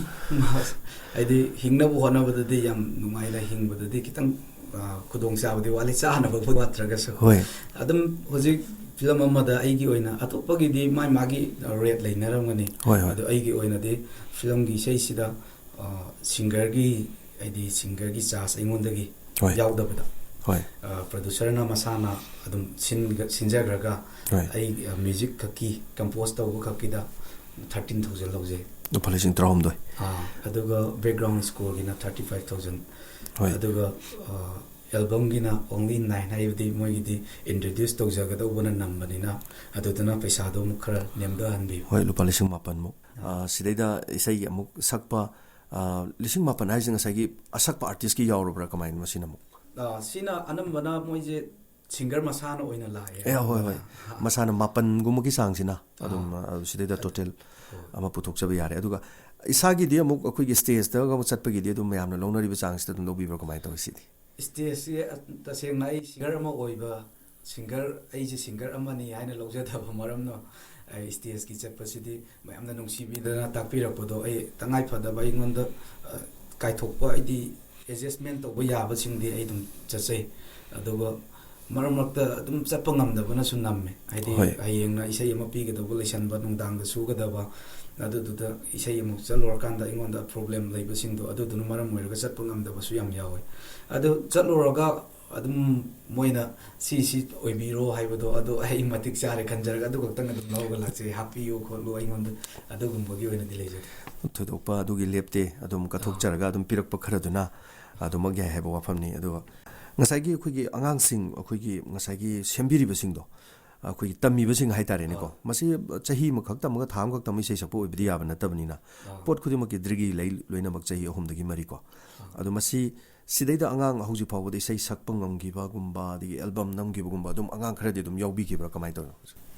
ꯍꯥꯏꯗꯤ, ꯍꯤꯡꯅꯕ ꯍꯣꯠꯅꯕꯗꯗꯤ ꯌꯥꯝ ꯅꯨꯡꯉꯥꯏꯅ ꯍꯤꯡꯕꯗꯗꯤ ꯈꯤꯇꯪ, ꯑ, ꯈꯨꯗꯣꯡꯆꯥꯕꯗꯤ ꯋꯥꯠꯂꯤ, ꯆꯥꯅꯕꯕꯨ ꯋꯥꯠꯇ꯭ꯔꯒꯁꯨ꯫ ꯍꯣꯏ꯫ ꯑꯗꯨꯝ ꯍꯧꯖꯤꯛ film ꯑꯃꯗ ꯑꯩꯒꯤ ꯑꯣꯏꯅ, ꯑꯇꯣꯞꯄꯒꯤꯗꯤ ꯃꯥꯏ ꯃꯥꯒꯤ rate ꯂꯩꯅꯔꯝꯒꯅꯤ꯫ ꯍꯣꯏ, ꯍꯣꯏ꯫ ꯑꯗꯣ ꯑꯩꯒꯤ ꯑꯣꯏꯅꯗꯤ filmꯒꯤ ꯏꯁꯩꯁꯤꯗ, ꯑ, singerꯒꯤ, ꯍꯥꯏꯗꯤ singerꯒꯤ charge ꯑꯩꯉꯣꯟꯗꯒꯤ ꯍꯣꯏ꯫ ꯌꯥꯎꯗꯕꯗ, ꯍꯣꯏ꯫ ꯑ, producerꯅ ꯃꯁꯥꯅ ꯑꯗꯨꯝ ꯁꯤꯟꯒ-, ꯁꯤꯟꯖꯈ꯭ꯔꯒ ꯍꯣꯏ꯫ ꯑꯩ, ꯑ, music ꯈꯛꯀꯤ, compose ꯇꯧꯕ ꯈꯛꯀꯤꯗ thirteen thousand ꯂꯧꯖꯩ꯫ ꯂꯨꯄꯥ ꯂꯤꯁꯤꯡ ꯇꯔꯥꯍꯨꯝꯗꯣꯏ꯫ ꯑꯥ, ꯑꯗꯨꯒ background scoreꯒꯤꯅ thirty five thousand꯫ ꯍꯣꯏ꯫ ꯑꯗꯨꯒ, ꯑ, ꯑꯦꯜꯕꯝꯒꯤꯅ only nine, ꯍꯥꯏꯕꯗꯤ ꯃꯣꯏꯒꯤꯗꯤ introduce ꯇꯧꯖꯒꯗꯧꯕꯅ ꯅꯝꯕꯅꯤꯅ, ꯑꯗꯨꯗꯨꯅ ꯄꯩꯁꯥꯗꯣ ꯑꯃꯨꯛ ꯈꯔ ꯅꯦꯝꯊꯍꯟꯕꯤꯌꯨ꯫ ꯍꯣꯏ, ꯂꯨꯄꯥ ꯂꯤꯁꯤꯡ ꯃꯥꯄꯟꯃꯨꯛ꯫ ꯑ, ꯁꯤꯗꯩꯗ ꯏꯁꯩꯒꯤ ꯑꯃꯨꯛ ꯁꯛꯄ, ꯑ, ꯂꯤꯁꯤꯡ ꯃꯥꯄꯟ ꯍꯥꯏꯁꯦ ꯉꯁꯥꯏꯒꯤ ꯑꯁꯛꯄ artistꯀꯤ ꯌꯥꯎꯔꯕ꯭ꯔꯥ, ꯀꯃꯥꯏꯅ ꯃꯁꯤꯅ ꯑꯃꯨꯛ? ꯑ, ꯁꯤꯅ ꯑꯅꯝꯕꯅ ꯃꯣꯏꯁꯦ singer ꯃꯁꯥꯅ ꯑꯣꯏꯅ ꯂꯥꯛꯑꯦ꯫ ꯑꯦ, ꯍꯣꯏ, ꯍꯣꯏ꯫ ꯑ, ꯃꯁꯥꯅ ꯃꯥꯄꯟꯒꯨꯝꯕꯒꯤ ꯆꯥꯡꯁꯤꯅ ꯑꯗꯨꯝ, ꯑ, ꯁꯤꯗꯩꯗ total ꯍꯣꯏ꯫ ꯑꯃ ꯄꯨꯊꯣꯛꯆꯕ ꯌꯥꯔꯦ꯫ ꯑꯗꯨꯒ ꯏꯁꯥꯒꯤꯗꯤ ꯑꯃꯨꯛ ꯑꯩꯈꯣꯏꯒꯤ stageꯇꯒ ꯑꯃꯨꯛ ꯆꯠꯄꯒꯤꯗꯤ ꯑꯗꯨꯝ ꯃꯌꯥꯝꯅ ꯂꯧꯅꯔꯤꯕ ꯆꯥꯡꯁꯤꯗ ꯑꯗꯨꯝ ꯂꯧꯕꯤꯕ꯭ꯔꯥ, ꯀꯃꯥꯏꯅ ꯇꯧꯋꯤ ꯁꯤꯗꯤ? Stageꯁꯦ, ꯑ, ꯇꯁꯦꯡꯅ ꯑꯩ singer ꯑꯃ ꯑꯣꯏꯕ, singer, ꯑꯩꯁꯦ singer ꯑꯃꯅꯤ ꯍꯥꯏꯅ ꯂꯧꯖꯗꯕ ꯃꯔꯝꯅ, ꯑꯩ stageꯀꯤ ꯆꯠꯄꯁꯤꯗꯤ ꯃꯌꯥꯝꯅ ꯅꯨꯡꯁꯤꯕꯤꯗꯅ ꯇꯥꯛꯄꯤꯔꯛꯄꯗꯣ ꯑꯩ ꯇꯉꯥꯏ ꯐꯗꯕ ꯑꯩꯉꯣꯟꯗ, ꯑ, ꯀꯥꯏꯊꯣꯛꯄ, ꯍꯥꯏꯗꯤ adjustment ꯇꯧꯕ ꯌꯥꯕꯁꯤꯡꯗꯤ ꯑꯩ ꯑꯗꯨꯝ ꯆꯠꯆꯩ꯫ ꯑꯗꯨꯒ ꯃꯔꯛ ꯃꯔꯛꯇ ꯑꯗꯨꯝ ꯆꯠꯄ ꯉꯝꯗꯕꯅꯁꯨ ꯅꯝꯃꯦ, ꯍꯥꯏꯗꯤ ꯍꯣꯏ꯫ ꯍꯌꯦꯡꯅ ꯏꯁꯩ ꯑꯃ ꯄꯤꯒꯗꯧꯕ ꯂꯩꯁꯟꯕ, ꯅꯨꯡꯗꯥꯡꯗ ꯁꯨꯒꯗꯕ, ꯑꯗꯨꯗꯨꯗ ꯏꯁꯩ ꯑꯃꯨꯛ ꯆꯠꯂꯨꯔꯀꯥꯟꯗ ꯑꯩꯉꯣꯟꯗ problem ꯂꯩꯕꯁꯤꯡꯗꯣ, ꯑꯗꯨꯗꯨꯅ ꯃꯔꯝ ꯑꯣꯏꯔꯒ ꯆꯠꯄ ꯉꯝꯗꯕꯁꯨ ꯌꯥꯝ ꯌꯥꯎꯋꯦ꯫ ꯑꯗꯨ ꯆꯠꯂꯨꯔꯒ ꯑꯗꯨꯝ ꯃꯣꯏꯅ "ꯁꯤ, ꯁꯤ ꯑꯣꯏꯕꯤꯔꯣ" ꯍꯥꯏꯕꯗꯣ, ꯑꯗꯣ ꯑꯩ ꯃꯇꯤꯛ ꯆꯥꯔꯦ ꯈꯟꯖꯔꯒ ꯑꯗꯨ ꯈꯛꯇꯪ ꯑꯗꯨꯝ ꯂꯧꯔꯒ ꯂꯥꯛꯆꯩ꯫ "ꯍꯥꯞꯄꯤꯌꯨ ꯈꯣꯠꯂꯨ", ꯑꯩꯉꯣꯟꯗ ꯑꯗꯨꯒꯨꯝꯕꯒꯤ ꯑꯣꯏꯅꯗꯤ ꯂꯩꯖꯗꯦ꯫ ꯊꯣꯏꯗꯣꯛꯄ ꯑꯗꯨꯒꯤ ꯂꯦꯞꯇꯦ, ꯑꯗꯨꯝ ꯀꯠꯊꯣꯛꯆꯔꯒ ꯑꯗꯨꯝ ꯄꯤꯔꯛꯄ ꯈꯔꯗꯨꯅ ꯑꯗꯨꯃꯛ ꯌꯥꯏ ꯍꯥꯏꯕ ꯋꯥꯐꯝꯅꯤ꯫ ꯑꯗꯨꯒ ꯉꯁꯥꯏꯒꯤ ꯑꯩꯈꯣꯏꯒꯤ ꯑꯉꯥꯡꯁꯤꯡ, ꯑꯩꯈꯣꯏꯒꯤ ꯉꯁꯥꯏꯒꯤ ꯁꯦꯝꯕꯤꯔꯤꯕꯁꯤꯡꯗꯣ, ꯑꯩꯈꯣꯏꯒꯤ ꯇꯝꯃꯤꯕꯁꯤꯡ ꯍꯥꯏꯇꯥꯔꯦꯅꯦꯀꯣ, ꯑꯥ꯫ ꯃꯁꯤ ꯆꯍꯤ ꯑꯃꯈꯛ ꯇꯝꯃꯒ ꯊꯥ ꯑꯃꯈꯛ ꯇꯝꯃꯒ ꯏꯁꯩ ꯁꯛꯄ ꯑꯣꯏꯕꯗꯤ ꯌꯥꯕ ꯅꯠꯇꯕꯅꯤꯅ, ꯑꯥ꯫ ꯄꯣꯠ ꯈꯨꯗꯤꯡꯃꯛꯀꯤ degree ꯂꯩ, ꯂꯣꯏꯅꯃꯛ ꯆꯍꯤ ꯑꯍꯨꯝꯗꯒꯤ ꯃꯔꯤꯀꯣ꯫ ꯑꯗꯣ ꯃꯁꯤ ꯁꯤꯗꯩꯗ ꯑꯉꯥꯡ ꯍꯧꯖꯤꯛ ꯐꯥꯎꯕꯗ ꯏꯁꯩ ꯁꯛꯄ ꯉꯝꯈꯤꯕꯒꯨꯝꯕ, ꯑꯗꯒꯤ album ꯅꯝꯈꯤꯕꯒꯨꯝꯕ ꯑꯗꯨꯝ ꯑꯉꯥꯡ ꯈꯔꯗꯤ ꯑꯗꯨꯝ ꯌꯥꯎꯕꯤꯈꯤꯕ꯭ꯔꯥ, ꯀꯃꯥꯏꯅ ꯇꯧꯔꯤꯅꯣ?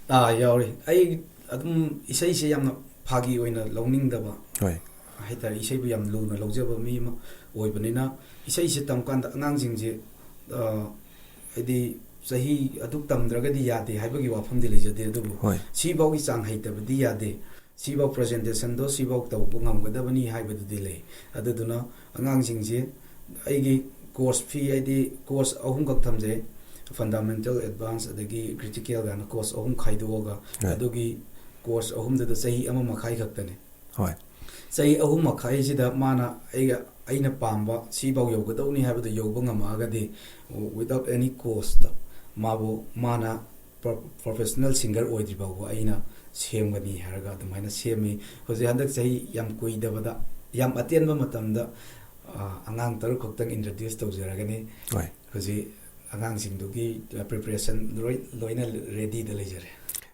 ꯑꯥ, ꯌꯥꯎꯔꯤ꯫ ꯑꯩ ꯑꯗꯨꯝ ꯏꯁꯩꯁꯦ ꯌꯥꯝꯅ ꯐꯥꯒꯤ ꯑꯣꯏꯅ ꯂꯧꯅꯤꯡꯗꯕ꯫ ꯍꯣꯏ꯫ ꯍꯥꯏꯇꯥꯔꯦ, ꯏꯁꯩꯕꯨ ꯌꯥꯝ ꯂꯨꯅ ꯂꯧꯖꯕ ꯃꯤ ꯑꯃ ꯑꯣꯏꯕꯅꯤꯅ, ꯏꯁꯩꯁꯦ ꯇꯝꯀꯥꯟꯗ ꯑꯉꯥꯡꯁꯤꯡꯁꯦ, ꯑ, ꯍꯥꯏꯗꯤ ꯆꯍꯤ ꯑꯗꯨꯛ ꯇꯝꯗ꯭ꯔꯒꯗꯤ ꯌꯥꯗꯦ ꯍꯥꯏꯕꯒꯤ ꯋꯥꯐꯝꯗꯤ ꯂꯩꯖꯗꯦ, ꯑꯗꯨꯕꯨ ꯍꯣꯏ꯫ ꯁꯤꯐꯥꯎꯒꯤ ꯆꯥꯡ ꯍꯩꯇꯕꯗꯤ ꯌꯥꯗꯦ, ꯁꯤꯐꯥꯎ presentationꯗꯣ ꯁꯤꯐꯥꯎ ꯇꯧꯕ ꯉꯝꯒꯗꯕꯅꯤ ꯍꯥꯏꯕꯗꯨꯗꯤ ꯂꯩ꯫ ꯑꯗꯨꯗꯨꯅ ꯑꯉꯥꯡꯁꯤꯡꯁꯦ ꯑꯩꯒꯤ course fee, ꯍꯥꯏꯗꯤ course ꯑꯍꯨꯝꯈꯛ ꯊꯝꯖꯩ, fundamental, advance, ꯑꯗꯒꯤ critical ꯀꯥꯏꯅ course ꯑꯍꯨꯝ ꯈꯥꯏꯗꯣꯛꯑꯒ, ꯍꯣꯏ꯫ ꯑꯗꯨꯒꯤ course ꯑꯍꯨꯝꯗꯨꯗ ꯆꯍꯤ ꯑꯃ ꯃꯈꯥꯏ ꯈꯛꯇꯅꯦ꯫ ꯍꯣꯏ꯫ ꯆꯍꯤ ꯑꯍꯨꯝ ꯃꯈꯥꯏꯁꯤꯗ ꯃꯥꯅ ꯑꯩꯒ, ꯑꯩꯅ ꯄꯥꯝꯕ ꯁꯤꯐꯥꯎ ꯌꯧꯒꯗꯧꯅꯤ ꯍꯥꯏꯕꯗꯨ ꯌꯧꯕ ꯉꯝꯃꯛꯑꯒꯗꯤ, without any cost, ꯃꯥꯕꯨ, ꯃꯥꯅ pro-, professional singer ꯑꯣꯏꯗ꯭ꯔꯤ ꯐꯥꯎꯕ ꯑꯩꯅ ꯁꯦꯝꯒꯅꯤ ꯍꯥꯏꯔꯒ ꯑꯗꯨꯃꯥꯏꯅ ꯁꯦꯝꯃꯤ꯫ ꯍꯧꯖꯤꯛ ꯍꯟꯗꯛ ꯆꯍꯤ ꯌꯥꯝ ꯀꯨꯏꯗꯕꯗ, ꯌꯥꯝ ꯑꯇꯦꯟꯕ ꯃꯇꯝꯗ, ꯑ, ꯑꯉꯥꯡ ꯇꯔꯨꯛ ꯈꯛꯇꯪ introduce ꯇꯧꯖꯔꯒꯅꯤ꯫ ꯍꯣꯏ꯫ ꯍꯧꯖꯤꯛ ꯑꯉꯥꯡꯁꯤꯡꯗꯨꯒꯤ preparation ꯂꯣꯏ, ꯂꯣꯏꯅ readyꯗ ꯂꯩꯖꯔꯦ꯫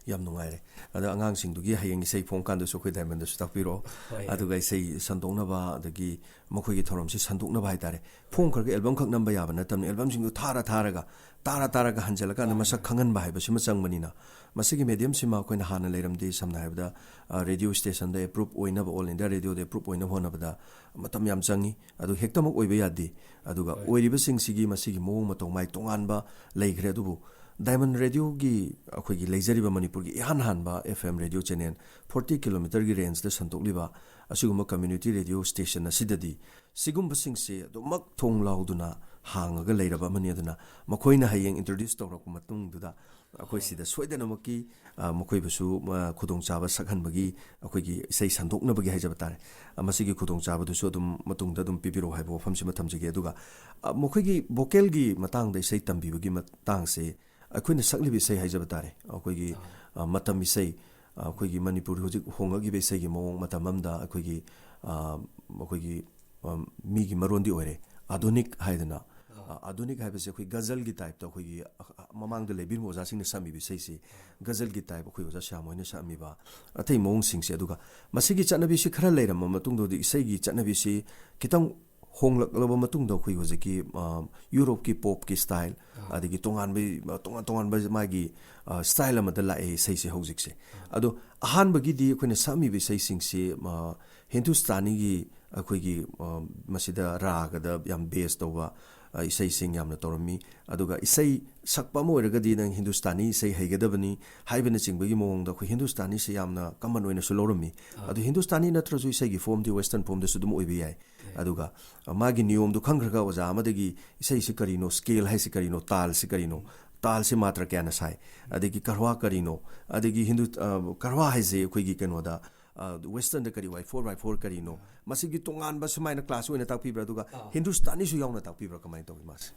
ꯌꯥꯝ ꯅꯨꯡꯉꯥꯏꯔꯦ꯫ ꯑꯗꯣ ꯑꯉꯥꯡꯁꯤꯡꯗꯨꯒꯤ ꯍꯌꯦꯡ ꯏꯁꯩ ꯐꯣꯡꯀꯥꯟꯗꯁꯨ ꯑꯩꯈꯣꯏ ꯗꯥꯏꯃꯟꯗꯁꯨ ꯇꯥꯛꯄꯤꯔꯛꯑꯣ꯫ ꯍꯣꯏ꯫ ꯑꯗꯨꯒ ꯏꯁꯩ ꯁꯟꯗꯣꯛꯅꯕ, ꯑꯗꯒꯤ ꯃꯈꯣꯏꯒꯤ ꯊꯧꯔꯝꯁꯤ ꯁꯟꯗꯣꯛꯅꯕ ꯍꯥꯏꯇꯥꯔꯦ꯫ ꯐꯣꯡꯈ꯭ꯔꯒ album ꯈꯛ ꯅꯝꯕ ꯌꯥꯕ ꯅꯠꯇꯕꯅꯤ, albumꯁꯤꯡꯗꯨ ꯊꯥꯔ ꯊꯥꯔꯒ, ꯇꯥꯔ ꯇꯥꯔꯒ ꯍꯟꯖꯤꯜꯂꯀꯥꯟꯗ ꯃꯥꯅꯤ꯫ ꯃꯁꯛ ꯈꯪꯍꯟꯕ ꯍꯥꯏꯕꯁꯤꯃ ꯆꯪꯕꯅꯤꯅ, ꯃꯁꯤꯒꯤ mediumꯁꯤꯃ ꯑꯩꯈꯣꯏꯅ ꯍꯥꯟꯅ ꯂꯩꯔꯝꯗꯦ꯫ ꯁꯝꯅ ꯍꯥꯏꯔꯕꯗ, ꯑ, radio stationꯗ approve ꯑꯣꯏꯅꯕ, All India Radioꯗ approve ꯑꯣꯏꯅꯕ ꯍꯣꯠꯅꯕꯗ ꯃꯇꯝ ꯌꯥꯝ ꯆꯪꯉꯤ꯫ ꯑꯗꯨ ꯍꯦꯛꯇꯃꯛ ꯑꯣꯏꯕ ꯌꯥꯗꯦ꯫ ꯑꯗꯨꯒ ꯍꯣꯏ꯫ ꯑꯣꯏꯔꯤꯕꯁꯤꯡꯁꯤꯒꯤ ꯃꯁꯤꯒꯤ ꯃꯑꯣꯡ ꯃꯇꯧ ꯃꯥꯏ ꯇꯣꯉꯥꯟꯕ ꯂꯩꯈ꯭ꯔꯦ꯫ ꯑꯗꯨꯕꯨ Diamond Radioꯒꯤ, ꯑꯩꯈꯣꯏꯒꯤ ꯂꯩꯖꯔꯤꯕ ꯃꯅꯤꯄꯨꯔꯒꯤ ꯏꯍꯥꯟ ꯍꯥꯟꯕ FM radio channel, forty kilometerꯒꯤ rangeꯗ ꯁꯟꯗꯣꯛꯂꯤꯕ ꯑꯁꯤꯒꯨꯝꯕ community radio station ꯑꯁꯤꯗꯗꯤ ꯁꯤꯒꯨꯝꯕꯁꯤꯡꯁꯦ ꯑꯗꯨꯃꯛ ꯊꯣꯡ ꯂꯥꯎꯗꯨꯅ ꯍꯥꯡꯉꯒ ꯂꯩꯔꯕ ꯑꯃꯅꯤ꯫ ꯑꯗꯨꯅ ꯃꯈꯣꯏꯅ ꯍꯌꯦꯡ introduce ꯇꯧꯔꯛꯄ ꯃꯇꯨꯡꯗꯨꯗ ꯑꯩꯈꯣꯏ ꯁꯤꯗ ꯁꯣꯏꯗꯅꯃꯛꯀꯤ, ꯑ, ꯃꯈꯣꯏꯕꯨꯁꯨ, ꯑ, ꯈꯨꯗꯣꯡꯆꯥꯕ ꯁꯛꯍꯟꯕꯒꯤ, ꯑꯩꯈꯣꯏꯒꯤ ꯏꯁꯩ ꯁꯟꯗꯣꯛꯅꯕꯒꯤ ꯍꯥꯏꯖꯕ ꯇꯥꯔꯦ, ꯑ, ꯃꯁꯤꯒꯤ ꯈꯨꯗꯣꯡꯆꯥꯕꯗꯨꯁꯨ ꯑꯗꯨꯝ ꯃꯇꯨꯡꯗ ꯑꯗꯨꯝ ꯄꯤꯕꯤꯔꯛꯑꯣ ꯍꯥꯏꯕ ꯋꯥꯐꯝꯁꯤꯃ ꯊꯝꯖꯒꯦ꯫ ꯑꯗꯨꯒ, ꯑ, ꯃꯈꯣꯏꯒꯤ vocalꯒꯤ ꯃꯇꯥꯡꯗ, ꯏꯁꯩ ꯇꯝꯕꯤꯕꯒꯤ ꯃꯇꯥꯡꯁꯦ, ꯑꯩꯈꯣꯏꯅ ꯁꯛꯂꯤꯕ ꯏꯁꯩ ꯍꯥꯏꯖꯕ ꯇꯥꯔꯦ, ꯑꯩꯈꯣꯏꯒꯤ, ꯑ, ꯃꯇꯝ ꯏꯁꯩ, ꯑ, ꯑꯩꯈꯣꯏꯒꯤ ꯃꯅꯤꯄꯨꯔ ꯍꯧꯖꯤꯛ ꯍꯣꯡꯂꯛꯂꯤꯕ ꯏꯁꯩꯒꯤ ꯃꯑꯣꯡ ꯃꯇꯝ ꯑꯃꯗ ꯑꯩꯈꯣꯏꯒꯤ, ꯑ, ꯑꯩꯈꯣꯏꯒꯤ, ꯑ, ꯃꯤꯒꯤ ꯃꯔꯣꯟꯗꯤ ꯑꯣꯏꯔꯦ, ꯑꯥꯙꯨꯅꯤꯛ ꯍꯥꯏꯗꯅ꯫ ꯑ, ꯑꯥꯙꯨꯅꯤꯛ ꯍꯥꯏꯕꯁꯦ ꯑꯩꯈꯣꯏ ꯒꯖꯜꯒꯤ typeꯇ, ꯑꯩꯈꯣꯏꯒꯤ, ꯑ, ꯑ, ꯃꯃꯥꯡꯗ ꯂꯩꯕꯤꯔꯤꯕ ꯑꯣꯖꯥꯁꯤꯡꯅ ꯁꯛꯂꯤꯕ ꯏꯁꯩꯁꯤ ꯒꯖꯜꯒꯤ type, ꯑꯩꯈꯣꯏ ꯑꯣꯖꯥ ꯁ꯭ꯌꯥꯝ ꯍꯣꯏꯅ ꯁꯛꯂꯝꯃꯤꯕ ꯑꯇꯩ ꯃꯑꯣꯡꯁꯤꯡꯁꯦ꯫ ꯑꯗꯨꯒ ꯃꯁꯤꯒꯤ ꯆꯠꯅꯕꯤꯁꯤ ꯈꯔ ꯂꯩꯔꯝꯕ ꯃꯇꯨꯡꯗ, ꯍꯧꯖꯤꯛ ꯏꯁꯩꯒꯤ ꯆꯠꯅꯕꯤꯁꯤ ꯈꯤꯇꯪ ꯍꯣꯡꯂꯛꯂꯕ ꯃꯇꯨꯡꯗ, ꯑꯩꯈꯣꯏ ꯍꯧꯖꯤꯛꯀꯤ, ꯑ, ꯌꯨꯔꯣꯞꯀꯤ popꯀꯤ style, ꯑꯗꯒꯤ ꯇꯣꯉꯥꯟꯕ, ꯑ, ꯇꯣꯉꯥꯟ ꯇꯣꯉꯥꯟꯕ ꯃꯥꯒꯤ, ꯑ, style ꯑꯃꯗ ꯂꯥꯛꯑꯦ ꯏꯁꯩꯁꯦ ꯍꯧꯖꯤꯛꯁꯦ꯫ ꯑꯗꯣ ꯑꯍꯥꯟꯕꯒꯤꯗꯤ ꯑꯩꯈꯣꯏꯅ ꯁꯛꯂꯝꯃꯤꯕ ꯏꯁꯩꯁꯤꯡꯁꯤ, ꯑ, ꯍꯤꯟꯗꯨꯁꯇꯥꯅꯤꯒꯤ ꯑꯩꯈꯣꯏꯒꯤ, ꯑ, ꯃꯁꯤꯗ ꯔꯥꯒꯗ ꯌꯥꯝ base ꯇꯧꯕ, ꯑ, ꯏꯁꯩꯁꯤꯡ ꯌꯥꯝꯅ ꯇꯧꯔꯝꯃꯤ꯫ ꯑꯗꯨꯒ ꯏꯁꯩ ꯁꯛꯄ ꯑꯃ ꯑꯣꯏꯔꯒꯗꯤ ꯅꯪ ꯍꯤꯟꯗꯨꯁꯇꯥꯅꯤ ꯏꯁꯩ ꯍꯩꯒꯗꯕꯅꯤ ꯍꯥꯏꯕꯅꯆꯤꯡꯕꯒꯤ ꯃꯑꯣꯡꯗ ꯑꯩꯈꯣꯏ ꯍꯤꯟꯗꯨꯁꯇꯥꯅꯤꯁꯦ ꯌꯥꯝꯅ common ꯑꯣꯏꯅꯁꯨ ꯂꯧꯔꯝꯃꯤ꯫ ꯑꯗꯨ ꯍꯤꯟꯗꯨꯁꯇꯥꯅꯤ ꯅꯠꯇ꯭ꯔꯁꯨ ꯏꯁꯩꯒꯤ formꯗꯤ western formꯗꯁꯨ ꯑꯗꯨꯝ ꯑꯣꯏꯕ ꯌꯥꯏ꯫ ꯑꯗꯨꯒ, ꯑ, ꯃꯥꯒꯤ ꯅꯤꯌꯣꯝꯗꯨ ꯈꯪꯈ꯭ꯔꯒ ꯑꯣꯖꯥ ꯑꯃꯗꯒꯤ ꯏꯁꯩꯁꯤ ꯀꯔꯤꯅꯣ, scale ꯍꯥꯏꯁꯤ ꯀꯔꯤꯅꯣ, ꯇꯥꯜꯁꯤ ꯀꯔꯤꯅꯣ, ꯇꯥꯜꯁꯤ ꯃꯥꯇ꯭ꯔ ꯀꯌꯥꯅ ꯁꯥꯏ, ꯑꯗꯒꯤ ꯀꯔꯋꯥ ꯀꯔꯤꯅꯣ, ꯑꯗꯒꯤ ꯍꯤꯟꯗꯨ, ꯑ, ꯀꯔꯋꯥ ꯍꯥꯏꯁꯦ ꯑꯩꯈꯣꯏꯒꯤ ꯀꯩꯅꯣꯗ, ꯑ, westernꯗ ꯀꯔꯤ ꯋꯥꯏ, four by four ꯀꯔꯤꯅꯣ, ꯃꯁꯤꯒꯤ ꯇꯣꯉꯥꯟꯕ ꯁꯨꯃꯥꯏꯅ class ꯑꯣꯏꯅ ꯇꯥꯛꯄꯤꯕ꯭ꯔꯥ? ꯑꯗꯨꯒ ꯍꯤꯟꯗꯨꯁꯇꯥꯅꯤꯁꯨ ꯌꯥꯎꯅ ꯇꯥꯛꯄꯤꯕ꯭ꯔꯥ? ꯀꯃꯥꯏꯅ ꯇꯧꯏ ꯃꯥꯁꯦ?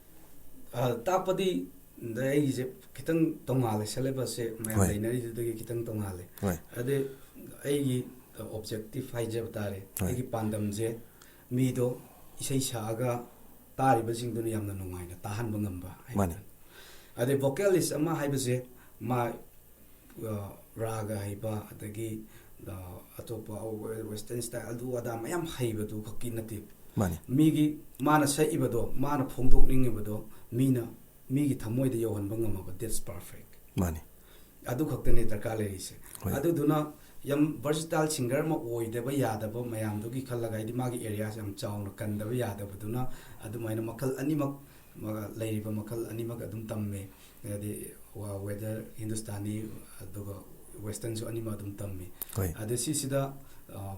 ꯑ, ꯇꯥꯛꯄꯗꯤ ꯑꯩꯒꯤꯁꯦ ꯈꯤꯇꯪ ꯇꯣꯉꯥꯜꯂꯦ, syllabusꯁꯦ ꯃꯌꯥꯝ ꯍꯣꯏ꯫ ꯂꯩꯅꯔꯤꯗꯨꯗꯒꯤ ꯈꯤꯇꯪ ꯇꯣꯉꯥꯜꯂꯦ꯫ ꯍꯣꯏ꯫ ꯑꯗꯩ ꯑꯩꯒꯤ objective ꯍꯥꯏꯖꯕ ꯇꯥꯔꯦ, ꯍꯣꯏ꯫ ꯑꯩꯒꯤ ꯄꯥꯟꯗꯝꯁꯦ ꯃꯤꯗꯣ ꯏꯁꯩ ꯁꯛꯑꯒ ꯇꯥꯔꯤꯕꯁꯤꯡꯗꯨꯅ ꯌꯥꯝꯅ ꯅꯨꯡꯉꯥꯏꯅ ꯇꯥꯍꯟꯕ ꯉꯝꯕ ꯍꯥꯏꯕ ꯃꯥꯅꯤ꯫ ꯑꯗꯩ vocalist ꯑꯃ ꯍꯥꯏꯕꯁꯦ ꯃꯥ ꯑ, ꯔꯥꯒ ꯍꯩꯕ, ꯑꯗꯒꯤ ꯑ, ꯑꯇꯣꯞꯄ western style ꯑꯗꯨ ꯑꯗꯥ ꯃꯌꯥꯝ ꯍꯩꯕꯗꯨ ꯈꯛꯀꯤ ꯅꯠꯇꯦ꯫ ꯃꯥꯅꯤ꯫ ꯃꯤꯒꯤ ꯃꯥꯅ ꯁꯛꯏꯕꯗꯣ, ꯃꯥꯅ ꯐꯣꯡꯗꯣꯛꯅꯤꯡꯉꯤꯕꯗꯣ ꯃꯤꯅ, ꯃꯤꯒꯤ ꯊꯃꯣꯏꯗ ꯌꯧꯍꯟꯕ ꯉꯝꯃꯕ, that's perfect꯫ ꯃꯥꯅꯤ꯫ ꯑꯗꯨ ꯈꯛꯇꯅꯦ ꯗꯔꯀꯥꯔ ꯂꯩꯔꯤꯁꯦ꯫ ꯍꯣꯏ꯫ ꯑꯗꯨꯗꯨꯅ ꯌꯥꯝ versatile singer ꯑꯃ ꯑꯣꯏꯗꯕ ꯌꯥꯗꯕ ꯃꯌꯥꯝꯗꯨꯒꯤ ꯈꯜꯂꯒ, ꯍꯥꯏꯗꯤ ꯃꯥꯒꯤ areaꯁꯦ ꯌꯥꯝ ꯆꯥꯎꯅ ꯀꯟꯗꯕ ꯌꯥꯗꯕꯗꯨꯅ, ꯑꯗꯨꯃꯥꯏꯅ ꯃꯈꯜ ꯑꯅꯤꯃꯛ, ꯃ-, ꯂꯩꯔꯤꯕ ꯃꯈꯜ ꯑꯅꯤꯃꯛ ꯑꯗꯨꯝ ꯇꯝꯃꯦ꯫ ꯍꯥꯏꯗꯤ ꯋ-, whether ꯍꯤꯟꯗꯨꯁꯇꯥꯅꯤ ꯑꯗꯨꯒ westernꯁꯨ ꯑꯅꯤꯃꯛ ꯑꯗꯨꯝ ꯇꯝꯃꯤ꯫ ꯍꯣꯏ꯫ ꯑꯗ ꯁꯤꯁꯤꯗ, ꯑ,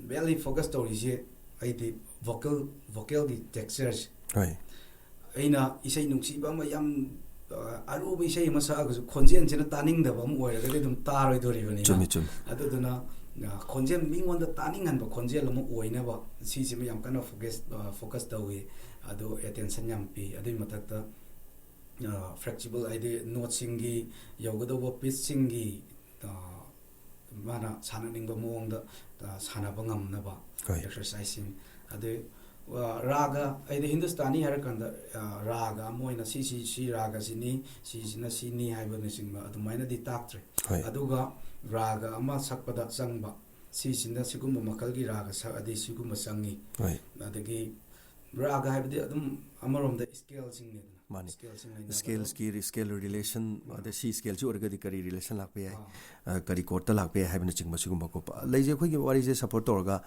mainly focus ꯇꯧꯔꯤꯁꯦ ꯑꯩꯗꯤ vocal, vocalꯒꯤ textureꯁꯦ꯫ ꯍꯣꯏ꯫ ꯑꯩꯅ ꯏꯁꯩ ꯅꯨꯡꯁꯤꯕ ꯑꯃ ꯌꯥꯝ, ꯑ, ꯑꯔꯨꯕ ꯏꯁꯩ ꯑꯃ ꯁꯛꯑꯒꯁꯨ ꯈꯣꯟꯖꯦꯜꯁꯤꯅ ꯇꯥꯅꯤꯡꯗꯕ ꯑꯃ ꯑꯣꯏꯔꯒꯗꯤ ꯑꯗꯨꯝ ꯇꯥꯔꯣꯏꯗꯣꯔꯤꯕꯅꯤꯅ꯫ ꯆꯨꯝꯃꯤ, ꯆꯨꯝꯃꯤ꯫ ꯑꯗꯨꯗꯨꯅ, ꯑ, ꯈꯣꯟꯖꯦꯜ ꯃꯤꯉꯣꯟꯗ ꯇꯥꯅꯤꯡꯍꯟꯕ ꯈꯣꯟꯖꯦꯜ ꯑꯃ ꯑꯣꯏꯅꯕ ꯁꯤꯁꯤꯃ ꯌꯥꯝ ꯀꯟꯅ focus, ꯑ, focus ꯇꯧꯏ꯫ ꯑꯗꯣ attention ꯌꯥꯝ ꯄꯤ꯫ ꯑꯗꯨꯒꯤ ꯃꯊꯛꯇ, ꯑ, flexible ꯍꯥꯏꯗꯤ noteꯁꯤꯡꯒꯤ ꯌꯧꯒꯗꯧꯕ pitchꯁꯤꯡꯒꯤ, ꯑ, ꯃꯥꯅ ꯁꯥꯟꯅꯅꯤꯡꯕ ꯃꯑꯣꯡꯗ, ꯑ, ꯁꯥꯟꯅꯕ ꯉꯝꯅꯕ ꯍꯣꯏ꯫ exerciseꯁꯤꯡ꯫ ꯑꯗꯩ, ꯑ, ꯔꯥꯒ, ꯑꯩꯗꯤ ꯍꯤꯟꯗꯨꯁꯇꯥꯅꯤ ꯍꯥꯏꯔꯀꯥꯟꯗ, ꯑ, ꯔꯥꯒ ꯑꯃ ꯑꯣꯏꯅ ꯁꯤ, ꯁꯤ, ꯁꯤ ꯔꯥꯒꯁꯤꯅꯤ, ꯁꯤꯁꯤꯅ ꯁꯤꯅꯤ ꯍꯥꯏꯕꯅꯆꯤꯡꯕ ꯑꯗꯨꯃꯥꯏꯅꯗꯤ ꯇꯥꯛꯇ꯭ꯔꯦ꯫ ꯍꯣꯏ꯫ ꯑꯗꯨꯒ ꯔꯥꯒ ꯑꯃ ꯁꯛꯄꯗ ꯆꯪꯕ, ꯁꯤꯁꯤꯅ ꯁꯤꯒꯨꯝꯕ ꯃꯈꯜꯒꯤ ꯔꯥꯒ ꯁꯛꯑꯗꯤ ꯁꯤꯒꯨꯝꯕ ꯆꯪꯉꯤ꯫ ꯍꯣꯏ꯫ ꯑꯗꯒꯤ ꯔꯥꯒ ꯍꯥꯏꯕꯗꯤ ꯑꯗꯨꯝ ꯑꯃꯔꯣꯝꯗ scaleꯁꯤꯡꯅꯤꯗꯅ꯫ ꯃꯥꯅꯤ꯫ Scaleꯁꯤꯡ ꯂꯩꯅꯕꯗ Scaleꯁꯀꯤ, scale relation, ꯑꯗ ꯁꯤ scaleꯁꯤ ꯑꯣꯏꯔꯒꯗꯤ ꯀꯔꯤ relation ꯂꯥꯛꯄ ꯌꯥꯏ, ꯑꯥ꯫ ꯑ, ꯀꯔꯤ chordꯇ ꯂꯥꯛꯄ ꯌꯥꯏ ꯍꯥꯏꯕꯅꯆꯤꯡꯕ ꯁꯤꯒꯨꯝꯕ ꯈꯣꯠꯄ ꯂꯩꯁꯦ꯫ ꯑꯩꯈꯣꯏꯒꯤ ꯋꯥꯔꯤꯁꯦ support ꯇꯧꯔꯒ,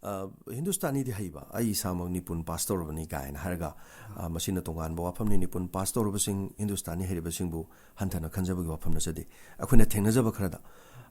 ꯑ, ꯍꯤꯟꯗꯨꯁꯇꯥꯅꯤꯗꯤ ꯍꯩꯕ, ꯑꯩ ꯏꯁꯥꯃꯛ ꯅꯤꯄꯨꯟ pass ꯇꯧꯔꯕꯅꯤ ꯀꯥꯏꯅ ꯍꯥꯏꯔꯒ, ꯑ, ꯃꯁꯤꯅ ꯇꯣꯉꯥꯟꯕ ꯋꯥꯐꯝꯅꯤ꯫ ꯅꯤꯄꯨꯟ pass ꯇꯧꯔꯕꯁꯤꯡ, ꯍꯤꯟꯗꯨꯁꯇꯥꯅꯤ ꯍꯩꯔꯤꯕꯁꯤꯡꯕꯨ ꯍꯟꯊꯅ ꯈꯟꯖꯕꯒꯤ ꯋꯥꯐꯝ ꯅꯠꯆꯗꯦ꯫ ꯑꯩꯈꯣꯏꯅ ꯊꯦꯡꯅꯖꯕ ꯈꯔꯗ,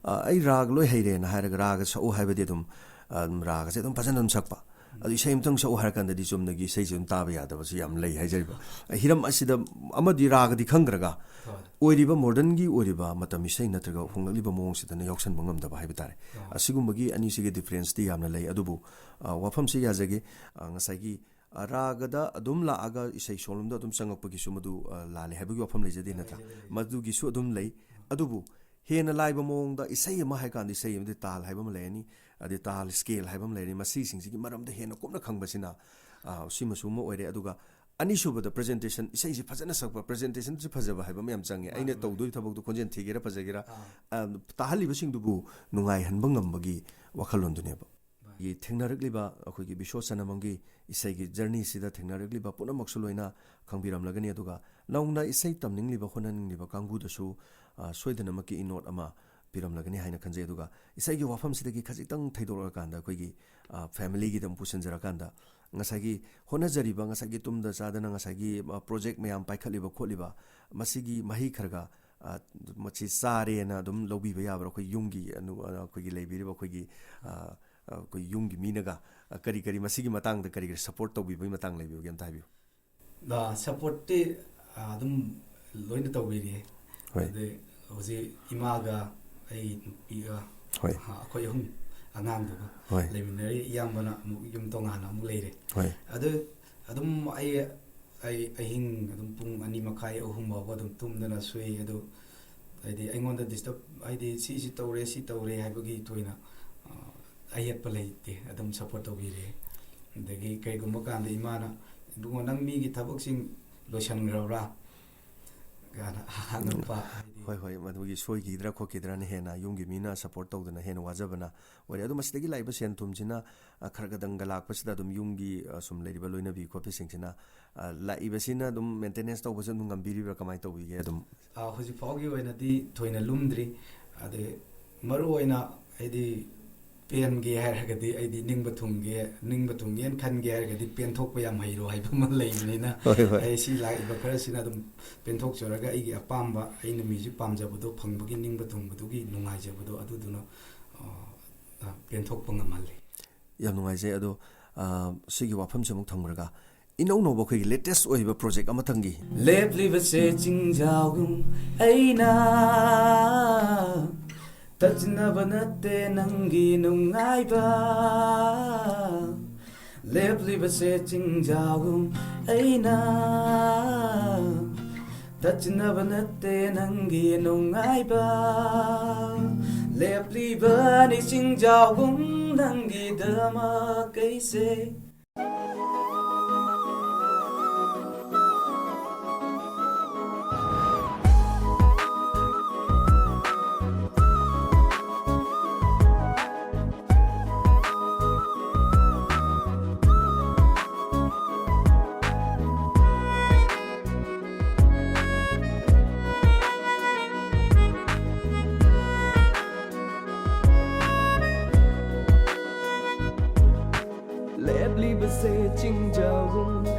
ꯑ, "ꯑꯩ ꯔꯥꯒ ꯂꯣꯏ ꯍꯩꯔꯦꯅ" ꯍꯥꯏꯔꯒ ꯔꯥꯒ ꯁꯛꯎ ꯍꯥꯏꯕꯗꯤ ꯑꯗꯨꯝ, ꯑ, ꯔꯥꯒꯁꯦ ꯑꯗꯨꯝ ꯐꯖꯅ ꯑꯗꯨꯝ ꯁꯛꯄ꯫ ꯑꯗꯨ ꯏꯁꯩ ꯑꯃꯇꯪ ꯁꯛꯎ ꯍꯥꯏꯔ ꯀꯥꯟꯗꯗꯤ ꯆꯨꯝꯅꯒꯤ ꯏꯁꯩꯁꯦ ꯑꯗꯨꯝ ꯇꯥꯕ ꯌꯥꯗꯕꯁꯨ ꯌꯥꯝ ꯂꯩ ꯍꯥꯏꯖꯔꯤꯕ꯫ ꯍꯤꯔꯝ ꯑꯁꯤꯗ ꯑꯃꯗꯤ ꯔꯥꯒꯗꯤ ꯈꯪꯗ꯭ꯔꯒ ꯍꯣꯏ꯫ ꯑꯣꯏꯔꯤꯕ modernꯒꯤ ꯑꯣꯏꯔꯤꯕ ꯃꯇꯝ ꯏꯁꯩ ꯅꯠꯇ꯭ꯔꯒ ꯍꯣꯡꯂꯛꯂꯤꯕ ꯃꯑꯣꯡꯁꯤꯗꯅ ꯌꯥꯎꯁꯟꯕ ꯉꯝꯗꯕ ꯍꯥꯏꯕ ꯇꯥꯔꯦ꯫ ꯑꯥ꯫ ꯑꯁꯤꯒꯨꯝꯕꯒꯤ ꯑꯅꯤꯁꯤꯒꯤ differenceꯇꯤ ꯌꯥꯝꯅ ꯂꯩ꯫ ꯑꯗꯨꯕꯨ, ꯑ, ꯋꯥꯐꯝꯁꯤ ꯌꯥꯖꯒꯦ, ꯑ, ꯉꯁꯥꯏꯒꯤ, ꯑ, ꯔꯥꯒꯗ ꯑꯗꯨꯝ ꯂꯥꯛꯑꯒ ꯏꯁꯩ ꯁꯣꯝꯂꯣꯝꯗ ꯑꯗꯨꯝ ꯆꯪꯉꯛꯄꯒꯤꯁꯨ ꯃꯗꯨ, ꯑ, ꯂꯥꯜꯂꯦ ꯍꯥꯏꯕꯒꯤ ꯋꯥꯐꯝ ꯂꯩꯖꯗꯦ ꯅꯠꯇ꯭ꯔꯥ? ꯂꯩꯖꯗꯦ, ꯂꯩꯖꯗꯦ꯫ ꯃꯗꯨꯒꯤꯁꯨ ꯑꯗꯨꯝ ꯂꯩ꯫ ꯑꯗꯨꯕꯨ ꯍꯦꯟꯅ ꯂꯥꯏꯕ ꯃꯑꯣꯡꯗ ꯏꯁꯩ ꯑꯃ ꯍꯥꯏ ꯀꯥꯟꯗ ꯏꯁꯩ ꯑꯃꯗꯤ ꯇꯥꯜ ꯍꯥꯏꯕ ꯑꯃ ꯂꯩꯔꯅꯤ, ꯑꯗꯩ ꯇꯥꯜ ꯁ꯭ꯀꯦꯜ ꯍꯥꯏꯕ ꯑꯃ ꯂꯩꯔꯦ, ꯃꯁꯤꯁꯤꯡꯁꯤꯒꯤ ꯃꯔꯝꯗ ꯍꯦꯟꯅ ꯀꯨꯞꯅ ꯈꯪꯕꯁꯤꯅ, ꯑ, ꯁꯤꯃꯁꯨ ꯑꯃ ꯑꯣꯏꯔꯦ꯫ ꯑꯗꯨꯒ ꯑꯅꯤꯁꯨꯕꯗ ꯄ꯭ꯔꯖꯦꯟꯇꯦꯁꯟ, ꯏꯁꯩꯁꯤ ꯐꯖꯅ ꯁꯛꯄ, ꯄ꯭ꯔꯖꯦꯟꯇꯦꯁꯟꯁꯤ ꯐꯖꯕ ꯍꯥꯏꯕ ꯑꯃ ꯌꯥꯝ ꯆꯪꯉꯦ꯫ ꯑꯩꯅ ꯃꯥꯅꯤ, ꯃꯥꯅꯤ꯫ ꯇꯧꯗꯣꯏ ꯊꯕꯛꯇꯣ ꯈꯣꯟꯖꯦꯜ ꯊꯤꯒꯦꯔꯥ ꯐꯖꯒꯦꯔꯥ, ꯑꯥ꯫ ꯑ, ꯇꯥꯍꯜꯂꯤꯕꯁꯤꯡꯗꯨꯕꯨ ꯅꯨꯡꯉꯥꯏꯍꯟꯕ ꯉꯝꯕꯒꯤ ꯋꯥꯈꯜꯂꯣꯟꯗꯨꯅꯦꯕ꯫ ꯃꯥꯅꯤ꯫ ꯊꯦꯡꯅꯔꯛꯂꯤꯕ ꯑꯩꯈꯣꯏꯒꯤ ꯕꯤꯁ꯭ꯋ ꯁꯅꯥꯃꯝꯒꯤ ꯏꯁꯩꯒꯤ ꯖꯔꯅꯤꯁꯤꯗ ꯊꯦꯡꯅꯔꯛꯂꯤꯕ ꯄꯨꯝꯅꯃꯛꯁꯨ ꯂꯣꯏꯅ ꯈꯪꯕꯤꯔꯝꯂꯒꯅꯤ꯫ ꯑꯗꯨꯒ ꯅꯧꯅ ꯏꯁꯩ ꯇꯝꯅꯤꯡꯂꯤꯕ, ꯍꯣꯠꯅꯅꯤꯡꯂꯤꯕ ꯀꯥꯡꯕꯨꯗꯁꯨ, ꯑ, ꯁꯣꯏꯗꯅꯃꯛꯀꯤ ꯏꯅꯣꯠ ꯑꯃ ꯄꯤꯔꯝꯂꯒꯅꯤ ꯍꯥꯏꯅ ꯈꯟꯖꯩ꯫ ꯑꯗꯨꯒ ꯏꯁꯩꯒꯤ ꯋꯥꯐꯝꯁꯤꯗꯒꯤ ꯈꯖꯤꯛꯇꯪ ꯊꯩꯗꯣꯔꯛꯑꯀꯥꯟꯗ ꯑꯩꯈꯣꯏꯒꯤ, ꯑ, ꯐꯦꯃꯤꯂꯤꯒꯤꯗ ꯑꯃꯨꯛ ꯄꯨꯁꯤꯟꯖꯔꯀꯥꯟꯗ ꯉꯁꯥꯏꯒꯤ ꯍꯣꯠꯅꯖꯔꯤꯕ, ꯉꯁꯥꯏꯒꯤ ꯇꯨꯝꯗ ꯆꯥꯗꯅ ꯉꯁꯥꯏꯒꯤ, ꯑ, ꯄ꯭ꯔꯣꯖꯦꯛ ꯃꯌꯥꯝ ꯄꯥꯏꯈꯠꯂꯤꯕ ꯈꯣꯠꯂꯤꯕ, ꯃꯁꯤꯒꯤ ꯃꯍꯩ ꯈꯔ ꯈꯔ, ꯑ, ꯃꯁꯤ ꯆꯥꯔꯦꯅ ꯑꯗꯨꯝ ꯂꯧꯕꯤꯕ ꯌꯥꯕ꯭ꯔꯥ? ꯑꯩꯈꯣꯏ ꯌꯨꯝꯒꯤ ꯑꯅꯨ-, ꯑ, ꯑꯩꯈꯣꯏꯒꯤ ꯂꯩꯕꯤꯔꯤꯕ ꯑꯩꯈꯣꯏꯒꯤ, ꯑ, ꯑ, ꯑꯩꯈꯣꯏ ꯌꯨꯝꯒꯤ ꯃꯤꯅꯒ, ꯑ, ꯀꯔꯤ ꯀꯔꯤ ꯃꯁꯤꯒꯤ ꯃꯇꯥꯡꯗ ꯀꯔꯤ ꯀꯔꯤ ꯁꯄꯣꯔꯠ ꯇꯧꯕꯤꯕꯒꯤ ꯃꯇꯥꯡ ꯂꯩꯕꯤꯕꯒꯦ ꯑꯝꯇ ꯍꯥꯏꯕꯤꯌꯨ꯫ ꯑ, ꯁꯄꯣꯔꯠꯇꯤ, ꯑ, ꯑꯗꯨꯝ ꯂꯣꯏꯅ ꯇꯧꯕꯤꯔꯤꯌꯦ꯫ ꯍꯣꯏ꯫ ꯑꯗꯩ ꯍꯧꯖꯤꯛ ꯏꯃꯥꯒ ꯑꯩ ꯅꯨꯄꯤꯒ, ꯍꯣꯏ꯫ ꯑ, ꯑꯩꯈꯣꯏ ꯑꯍꯨꯝ ꯑꯉꯥꯡꯗꯨꯒ ꯍꯣꯏ꯫ ꯂꯩꯃꯤꯟꯅꯔꯤ꯫ ꯏꯌꯥꯝꯕꯅ ꯑꯃꯨꯛ ꯌꯨꯝ ꯇꯣꯉꯥꯟꯅ ꯑꯃꯨꯛ ꯂꯩꯔꯦ꯫ ꯍꯣꯏ꯫ ꯑꯗꯨ ꯑꯗꯨꯝ ꯑꯩ, ꯑꯩ ꯑꯍꯤꯡ ꯑꯗꯨꯝ ꯄꯨꯡ ꯑꯅꯤ ꯃꯈꯥꯏ, ꯑꯍꯨꯝ ꯐꯥꯎꯕ ꯑꯗꯨꯝ ꯇꯨꯝꯗꯅ ꯁꯨꯏ꯫ ꯑꯗꯨ ꯍꯥꯏꯗꯤ ꯑꯩꯉꯣꯟꯗ ꯗꯤꯁꯇꯔꯕ, ꯍꯥꯏꯗꯤ ꯁꯤꯁꯤ ꯇꯧꯔꯦ, ꯁꯤ ꯇꯧꯔꯦ ꯍꯥꯏꯕꯒꯤ ꯊꯣꯏꯅ, ꯑ, ꯑꯌꯦꯠꯄ ꯂꯩꯇꯦ꯫ ꯑꯗꯨꯝ ꯁꯄꯣꯔꯠ ꯇꯧꯕꯤꯔꯦ꯫ ꯑꯗꯒꯤ ꯀꯩꯒꯨꯝꯕ ꯀꯥꯟꯗ ꯏꯃꯥꯅ, "ꯏꯕꯨꯡꯉꯣ, ꯅꯪ ꯃꯤꯒꯤ ꯊꯕꯛꯁꯤꯡ ꯂꯣꯏꯁꯟꯈ꯭ꯔꯕ꯭ꯔꯥ?" ꯀꯥꯏꯅ ꯍꯪꯉꯛꯄ, ꯍꯥꯏꯗꯤ ꯍꯣꯏ, ꯍꯣꯏ, ꯃꯗꯨꯒꯤ ꯁꯣꯏꯈꯤꯗ꯭ꯔꯥ ꯈꯣꯠꯈꯤꯗ꯭ꯔꯥꯅ ꯍꯦꯟꯅ ꯌꯨꯝꯒꯤ ꯃꯤꯅ ꯁꯄꯣꯔꯠ ꯇꯧꯗꯅ ꯍꯦꯟꯅ ꯋꯥꯖꯕꯅ ꯑꯣꯏꯔꯦ꯫ ꯑꯗꯣ ꯃꯁꯤꯗꯒꯤ ꯂꯥꯛꯏꯕ ꯁꯦꯟ ꯊꯨꯝꯁꯤꯅ, ꯑ, ꯈꯔ ꯈꯔꯗꯪꯒ ꯂꯥꯛꯄꯁꯤꯗ ꯑꯗꯨꯝ ꯌꯨꯝꯒꯤ, ꯑ, ꯁꯨꯝ ꯂꯩꯔꯤꯕ ꯂꯣꯏꯅꯕꯤ ꯈꯣꯠꯄꯤꯁꯤꯡꯁꯤꯅ, ꯑ, ꯂꯥꯛꯏꯕꯁꯤꯅ ꯑꯗꯨꯝ ꯃꯦꯟꯇꯦꯅꯦꯟꯁ ꯇꯧꯕꯁꯨ ꯑꯗꯨꯝ ꯉꯝꯕꯤꯔꯤꯕ꯭ꯔꯥ? ꯀꯃꯥꯏꯅ ꯇꯧꯕꯤꯒꯦ ꯑꯗꯨꯝ? ꯑ, ꯍꯧꯖꯤꯛ ꯐꯥꯎꯒꯤ ꯑꯣꯏꯅꯗꯤ ꯊꯣꯏꯅ ꯂꯨꯝꯗ꯭ꯔꯤ꯫ ꯑꯗꯩ ꯃꯔꯨ ꯑꯣꯏꯅ ꯍꯥꯏꯗꯤ ꯄꯦꯟꯒꯦ ꯍꯥꯏꯔꯒꯗꯤ ꯑꯩꯗꯤ ꯅꯤꯡꯕ ꯊꯨꯡꯒꯦ, ꯅꯤꯡꯕ ꯊꯨꯡꯒꯦꯅ ꯈꯟꯒꯦ ꯍꯥꯏꯔꯒꯗꯤ ꯄꯦꯟꯊꯣꯛꯄ ꯌꯥꯝ ꯍꯩꯔꯣ ꯍꯥꯏꯕ ꯑꯃ ꯂꯩꯕꯅꯤꯅ, ꯍꯣꯏ, ꯍꯣꯏ꯫ ꯑꯩ ꯁꯤ ꯂꯥꯛꯏꯕ ꯈꯔꯁꯤꯅ ꯑꯗꯨꯝ ꯄꯦꯟꯊꯣꯛꯆꯔꯒ ꯑꯩꯒꯤ ꯑꯄꯥꯝꯕ, ꯑꯩꯅ ꯃ꯭ꯌꯨꯖꯤꯛ ꯄꯥꯝꯖꯕꯗꯣ ꯐꯪꯕꯒꯤ ꯅꯤꯡꯕ ꯊꯨꯡꯕꯗꯨꯒꯤ ꯅꯨꯡꯉꯥꯏꯖꯕꯗꯣ ꯑꯗꯨꯗꯨꯅ, ꯑ, ꯑ, ꯄꯦꯟꯊꯣꯛꯄ ꯉꯝꯍꯜꯂꯤ꯫ ꯌꯥꯝ ꯅꯨꯡꯉꯥꯏꯖꯩ꯫ ꯑꯗꯣ, ꯑ, ꯁꯤꯒꯤ ꯋꯥꯐꯝꯁꯦ ꯑꯃꯨꯛ ꯊꯝꯈ꯭ꯔꯒ ꯏꯅꯧ ꯅꯧꯕ ꯑꯩꯈꯣꯏꯒꯤ ꯂꯦꯇꯦꯁ ꯑꯣꯏꯕ ꯄ꯭ꯔꯣꯖꯦꯛ ꯑꯃꯇꯪꯒꯤ ꯂꯦꯞꯂꯤꯕꯁꯦ ꯆꯤꯡꯖꯥꯎꯒꯨꯝ ꯑꯩꯅ ꯇꯠꯅꯕ ꯅꯠꯇꯦ ꯅꯪꯒꯤ ꯅꯨꯡꯉꯥꯏꯕ꯫ ꯂꯦꯞꯂꯤꯕꯁꯦ ꯆꯤꯡꯖꯥꯎꯒꯨꯝ ꯑꯩꯅ ꯇꯠꯅꯕ ꯅꯠꯇꯦ ꯅꯪꯒꯤ ꯅꯨꯡꯉꯥꯏꯕ꯫ ꯂꯦꯞꯂꯤꯕꯅꯤ ꯆꯤꯡꯖꯥꯎꯒꯨꯝ ꯅꯪꯒꯤꯗꯃꯛ ꯑꯩꯁꯦ꯫ ꯂꯦꯞꯂꯤꯕꯁꯦ ꯆꯤꯡꯖꯥꯎꯒꯨꯝ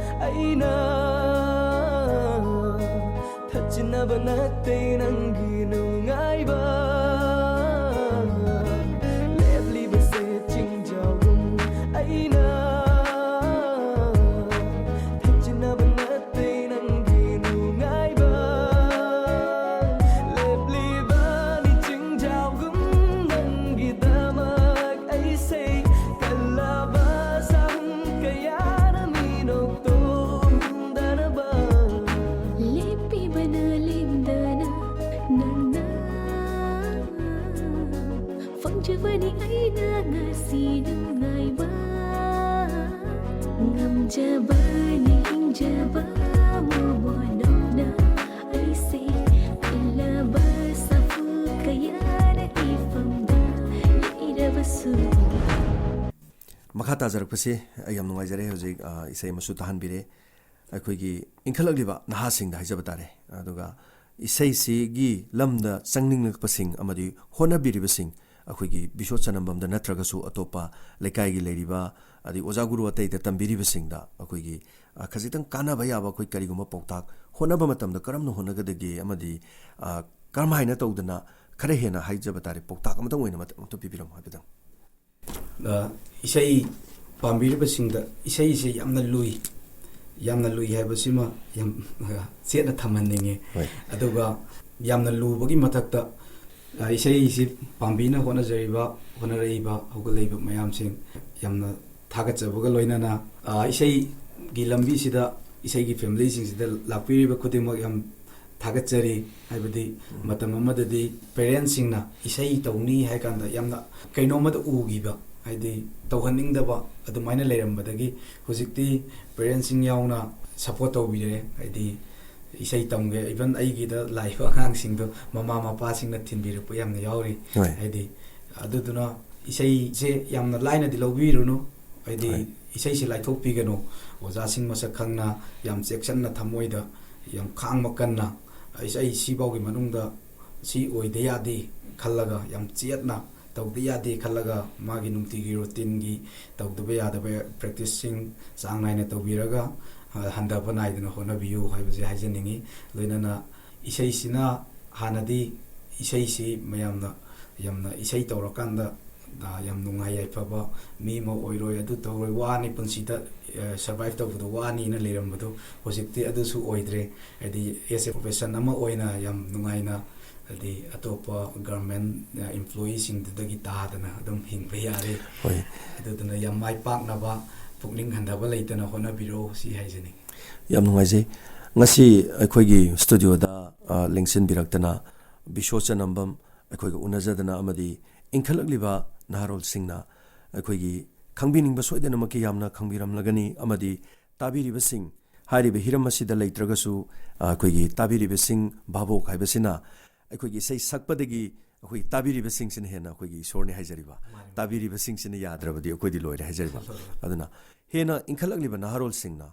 ꯑꯩꯅ ꯊꯛꯆꯤꯟꯅꯕ ꯅꯠꯇꯦ ꯅꯪꯒꯤ ꯅꯨꯡꯉꯥꯏꯕ꯫ ꯂꯦꯞꯂꯤꯕꯁꯦ ꯆꯤꯡꯖꯥꯎꯒꯨꯝ ꯑꯩꯅ ꯊꯛꯆꯤꯟꯅꯕ ꯅꯠꯇꯦ ꯅꯪꯒꯤ ꯅꯨꯡꯉꯥꯏꯕ꯫ ꯂꯦꯞꯂꯤꯕꯅꯤ ꯆꯤꯡꯖꯥꯎꯒꯨꯝ ꯅꯪꯒꯤꯗꯃꯛ ꯑꯩꯁꯦ ꯀꯜꯂꯕ ꯁꯥꯍꯨꯝ ꯀꯌꯥꯅ ꯃꯤꯅꯣꯛ ꯇꯣꯡꯗꯅꯕ꯫ ꯂꯦꯞꯄꯤꯕꯅ ꯂꯦꯡꯗꯅ ꯅꯪꯅ ꯐꯪꯖꯕꯅꯤ ꯑꯩꯅ ꯉꯁꯤ ꯅꯨꯡꯉꯥꯏꯕ꯫ ꯉꯝꯖꯕꯅꯤ ꯍꯤꯡꯖꯕ ꯃꯣꯃꯣꯟꯅ ꯑꯩꯁꯦ ꯈꯜꯂꯕ ꯁꯥꯐꯨ ꯀꯌꯥꯅ ꯏꯐꯝꯗ ꯂꯩꯔꯕꯁꯨ꯫ ꯃꯈꯥ ꯇꯥꯖꯔꯛꯄꯁꯤ ꯑꯩ ꯌꯥꯝ ꯅꯨꯡꯉꯥꯏꯖꯔꯦ꯫ ꯍꯧꯖꯤꯛ, ꯑ, ꯏꯁꯩ ꯑꯃꯁꯨ ꯇꯥꯍꯟꯕꯤꯔꯦ꯫ ꯑꯩꯈꯣꯏꯒꯤ ꯏꯟꯈꯠꯂꯛꯂꯤꯕ ꯅꯍꯥꯁꯤꯡꯗ ꯍꯥꯏꯖꯕ ꯇꯥꯔꯦ, ꯑꯗꯨꯒ ꯏꯁꯩꯁꯤꯒꯤ ꯂꯝꯗ ꯆꯪꯅꯤꯡꯂꯛꯄꯁꯤꯡ ꯑꯃꯗꯤ ꯍꯣꯠꯅꯕꯤꯔꯤꯕꯁꯤꯡ, ꯑꯩꯈꯣꯏꯒꯤ ꯕꯤꯁꯣ ꯆꯅꯝꯕꯝꯗ ꯅꯠꯇ꯭ꯔꯒꯁꯨ ꯑꯇꯣꯞꯄ ꯂꯩꯀꯥꯏꯒꯤ ꯂꯩꯔꯤꯕ, ꯑꯗꯩ ꯑꯣꯖꯥ ꯒꯨꯔꯨ ꯑꯇꯩꯗ ꯇꯝꯕꯤꯔꯤꯕꯁꯤꯡꯗ ꯑꯩꯈꯣꯏꯒꯤ, ꯑ, ꯈꯖꯤꯛꯇꯪ ꯀꯥꯟꯅꯕ ꯌꯥꯕ ꯑꯩꯈꯣꯏ ꯀꯔꯤꯒꯨꯝꯕ ꯄꯥꯎꯇꯥꯛ, ꯍꯣꯠꯅꯕ ꯃꯇꯝꯗ ꯀꯔꯝꯅ ꯍꯣꯠꯅꯒꯗꯒꯦ ꯑꯃꯗꯤ, ꯑ, ꯀꯔꯝꯍꯥꯏꯅ ꯇꯧꯗꯅ ꯈꯔ ꯍꯦꯟꯅ ꯍꯥꯏꯖꯕ ꯇꯥꯔꯦ, ꯄꯥꯎꯇꯥꯛ ꯑꯃꯇꯪ ꯑꯣꯏꯅ ꯃꯇꯦꯛ ꯑꯃꯇ ꯄꯤꯕꯤꯔꯝꯃꯨ ꯍꯥꯏꯐꯦꯠꯇꯪ꯫ ꯑ, ꯏꯁꯩ ꯄꯥꯝꯕꯤꯔꯤꯕꯁꯤꯡꯗ ꯏꯁꯩꯁꯦ ꯌꯥꯝꯅ ꯂꯨꯏ, ꯌꯥꯝꯅ ꯂꯨꯏ ꯍꯥꯏꯕꯁꯤꯃ ꯌꯥꯝ, ꯑ, ꯆꯦꯠꯅ ꯊꯝꯍꯟꯅꯤꯡꯉꯤ꯫ ꯍꯣꯏ꯫ ꯑꯗꯨꯒ ꯌꯥꯝꯅ ꯂꯨꯕꯒꯤ ꯃꯊꯛꯇ, ꯑ, ꯏꯁꯩꯁꯤ ꯄꯥꯝꯕꯤꯅ ꯍꯣꯠꯅꯖꯔꯤꯕ, ꯍꯣꯠꯅꯔꯛꯏꯕ, ꯍꯧꯒꯠꯂꯛꯏꯕ ꯃꯌꯥꯝꯁꯤꯡ ꯌꯥꯝꯅ ꯊꯥꯒꯠꯆꯕꯒ ꯂꯣꯏꯅꯅ, ꯑ, ꯏꯁꯩꯒꯤ ꯂꯝꯕꯤꯁꯤꯗ, ꯏꯁꯩꯒꯤ ꯐꯦꯃꯤꯂꯤꯁꯤꯡꯁꯤꯗ ꯂꯥꯛꯄꯤꯔꯤꯕ ꯈꯨꯗꯤꯡꯃꯛ ꯌꯥꯝ ꯊꯥꯒꯠꯆꯔꯤ꯫ ꯍꯥꯏꯕꯗꯤ ꯃꯇꯝ ꯑꯃꯗꯗꯤ ꯄꯦꯔꯦꯟꯁꯁꯤꯡꯅ ꯏꯁꯩ ꯇꯧꯅꯤ ꯍꯥꯏ ꯀꯥꯟꯗ ꯌꯥꯝꯅ ꯀꯩꯅꯣꯝꯃꯗ ꯎꯈꯤꯕ, ꯍꯥꯏꯗꯤ ꯇꯧꯍꯟꯅꯤꯡꯗꯕ ꯑꯗꯨꯃꯥꯏꯅ ꯂꯩꯔꯝꯕꯗꯒꯤ ꯍꯧꯖꯤꯛꯇꯤ ꯄꯦꯔꯦꯟꯁꯁꯤꯡ ꯌꯥꯎꯅ ꯁꯞꯄꯣꯔꯠ ꯇꯧꯕꯤꯔꯦ꯫ ꯍꯥꯏꯗꯤ ꯏꯁꯩ ꯇꯝꯒꯦ, ꯏꯚꯟ ꯑꯩꯒꯤꯗ ꯂꯥꯛꯏꯕ ꯑꯉꯥꯡꯁꯤꯡꯗꯣ ꯃꯃꯥ ꯃꯄꯥꯁꯤꯡꯅ ꯊꯤꯟꯕꯤꯔꯛꯄ ꯌꯥꯝꯅ ꯌꯥꯎꯔꯤ꯫ ꯍꯣꯏ꯫ ꯍꯥꯏꯗꯤ ꯑꯗꯨꯗꯨꯅ ꯏꯁꯩꯁꯦ ꯌꯥꯝꯅ ꯂꯥꯏꯅꯗꯤ ꯂꯧꯕꯤꯔꯨꯅꯨ꯫ ꯍꯥꯏꯗꯤ ꯍꯣꯏ꯫ ꯏꯁꯩꯁꯦ ꯂꯥꯏꯊꯣꯛꯄꯤꯒꯅꯨ꯫ ꯑꯣꯖꯥꯁꯤꯡ ꯃꯁꯛ ꯈꯪꯅ ꯌꯥꯝ ꯆꯦꯛꯁꯤꯟꯅ ꯊꯃꯣꯏꯗ ꯌꯥꯝ ꯈꯥꯡꯕ ꯀꯟꯅ ꯏꯁꯩ ꯁꯤꯐꯥꯎꯒꯤ ꯃꯅꯨꯡꯗ ꯁꯤ ꯑꯣꯏꯗ ꯌꯥꯗꯦ ꯈꯜꯂꯒ ꯌꯥꯝ ꯆꯦꯠꯅ ꯇꯧꯗ ꯌꯥꯗꯦ ꯈꯜꯂꯒ ꯃꯥꯒꯤ ꯅꯨꯡꯇꯤꯒꯤ ꯔꯨꯇꯤꯟꯒꯤ ꯇꯧꯗꯕ ꯌꯥꯗꯕ ꯄ꯭ꯔꯦꯛꯇꯤꯁꯁꯤꯡ ꯆꯥꯡ ꯅꯥꯏꯅ ꯇꯧꯕꯤꯔꯒ, ꯑ, ꯍꯟꯊꯕ ꯅꯥꯏꯗꯅ ꯍꯣꯠꯅꯕꯤꯌꯨ ꯍꯥꯏꯕꯁꯦ ꯍꯥꯏꯖꯅꯤꯡꯉꯤ꯫ ꯂꯣꯏꯅꯅ ꯏꯁꯩꯁꯤꯅ ꯍꯥꯟꯅꯗꯤ ꯏꯁꯩꯁꯤ ꯃꯌꯥꯝꯅ ꯌꯥꯝꯅ ꯏꯁꯩ ꯇꯧꯔꯀꯥꯟꯗ, ꯑ, ꯌꯥꯝ ꯅꯨꯡꯉꯥꯏ ꯌꯥꯏꯐꯕ ꯃꯤ ꯑꯃ ꯑꯣꯏꯔꯣꯏ, ꯑꯗꯨ ꯇꯧꯔꯣꯏ, ꯋꯥꯅꯤ ꯄꯨꯟꯁꯤꯗ, ꯑ, ꯁꯔꯚꯥꯏꯚ ꯇꯧꯕꯗꯣ ꯋꯥꯅꯤꯅ ꯂꯩꯔꯝꯕꯗꯣ ꯍꯧꯖꯤꯛꯇꯤ ꯑꯗꯨꯁꯨ ꯑꯣꯏꯗ꯭ꯔꯦ꯫ ꯍꯥꯏꯗꯤ ꯑꯦꯁ ꯑꯦ ꯄ꯭ꯔꯣꯐꯦꯁꯟ ꯑꯃ ꯑꯣꯏꯅ ꯌꯥꯝ ꯅꯨꯡꯉꯥꯏꯅ, ꯍꯥꯏꯗꯤ ꯑꯇꯣꯞꯄ ꯒꯔꯃꯦꯟ, ꯑ, ꯏꯝꯄ꯭ꯂꯣꯌꯤꯁꯤꯡꯗꯨꯗꯒꯤ ꯇꯥꯗꯅ ꯑꯗꯨꯝ ꯍꯤꯡꯕ ꯌꯥꯔꯦ꯫ ꯍꯣꯏ꯫ ꯑꯗꯨꯗꯨꯅ ꯌꯥꯝ ꯃꯥꯏ ꯄꯥꯛꯅꯕ, ꯄꯨꯛꯅꯤꯡ ꯍꯟꯊꯕ ꯂꯩꯇꯅ ꯍꯣꯠꯅꯕꯤꯔꯣ ꯁꯤ ꯍꯥꯏꯖꯅꯤꯡꯉꯤ꯫ ꯌꯥꯝ ꯅꯨꯡꯉꯥꯏꯖꯩ꯫ ꯉꯁꯤ ꯑꯩꯈꯣꯏꯒꯤ ꯁ꯭ꯇꯨꯗꯤꯑꯣꯗ, ꯑ, ꯂꯦꯡꯁꯤꯟꯕꯤꯔꯛꯇꯅ ꯕꯤꯁ꯭ꯋ ꯆꯅꯝꯕꯝ ꯑꯩꯈꯣꯏꯒ ꯎꯅꯖꯗꯅ ꯑꯃꯗꯤ ꯏꯟꯈꯠꯂꯛꯂꯤꯕ ꯅꯍꯥꯔꯣꯜꯁꯤꯡꯅ ꯑꯩꯈꯣꯏꯒꯤ ꯈꯪꯕꯤꯅꯤꯡꯕ ꯁꯣꯏꯗꯅꯃꯛꯀꯤ ꯌꯥꯝꯅ ꯈꯪꯕꯤꯔꯝꯂꯒꯅꯤ꯫ ꯑꯃꯗꯤ ꯇꯥꯕꯤꯔꯤꯕꯁꯤꯡ, ꯍꯥꯏꯔꯤꯕ ꯍꯤꯔꯝ ꯑꯁꯤꯗ ꯂꯩꯇ꯭ꯔꯒꯁꯨ, ꯑ, ꯑꯩꯈꯣꯏꯒꯤ ꯇꯥꯕꯤꯔꯤꯕꯁꯤꯡ ꯚꯥꯕꯣꯛ ꯍꯥꯏꯕꯁꯤꯅ ꯑꯩꯈꯣꯏꯒꯤ ꯏꯁꯩ ꯁꯛꯄꯗꯒꯤ ꯑꯩꯈꯣꯏꯒꯤ ꯇꯥꯕꯤꯔꯤꯕꯁꯤꯡꯁꯤꯅ ꯍꯦꯟꯅ ꯑꯩꯈꯣꯏꯒꯤ ꯏꯁꯣꯔꯅꯤ ꯍꯥꯏꯖꯔꯤꯕ꯫ ꯃꯥꯅꯤ꯫ ꯇꯥꯕꯤꯔꯤꯕꯁꯤꯡꯁꯤꯅ ꯌꯥꯗ꯭ꯔꯕꯗꯤ ꯑꯩꯈꯣꯏꯗꯤ ꯂꯣꯏꯔꯦ ꯍꯥꯏꯖꯔꯤꯕ꯫ ꯂꯣꯏꯔꯦ꯫ ꯑꯗꯨꯅ ꯍꯦꯟꯅ ꯏꯟꯈꯠꯂꯛꯂꯤꯕ ꯅꯍꯥꯔꯣꯜꯁꯤꯡꯅ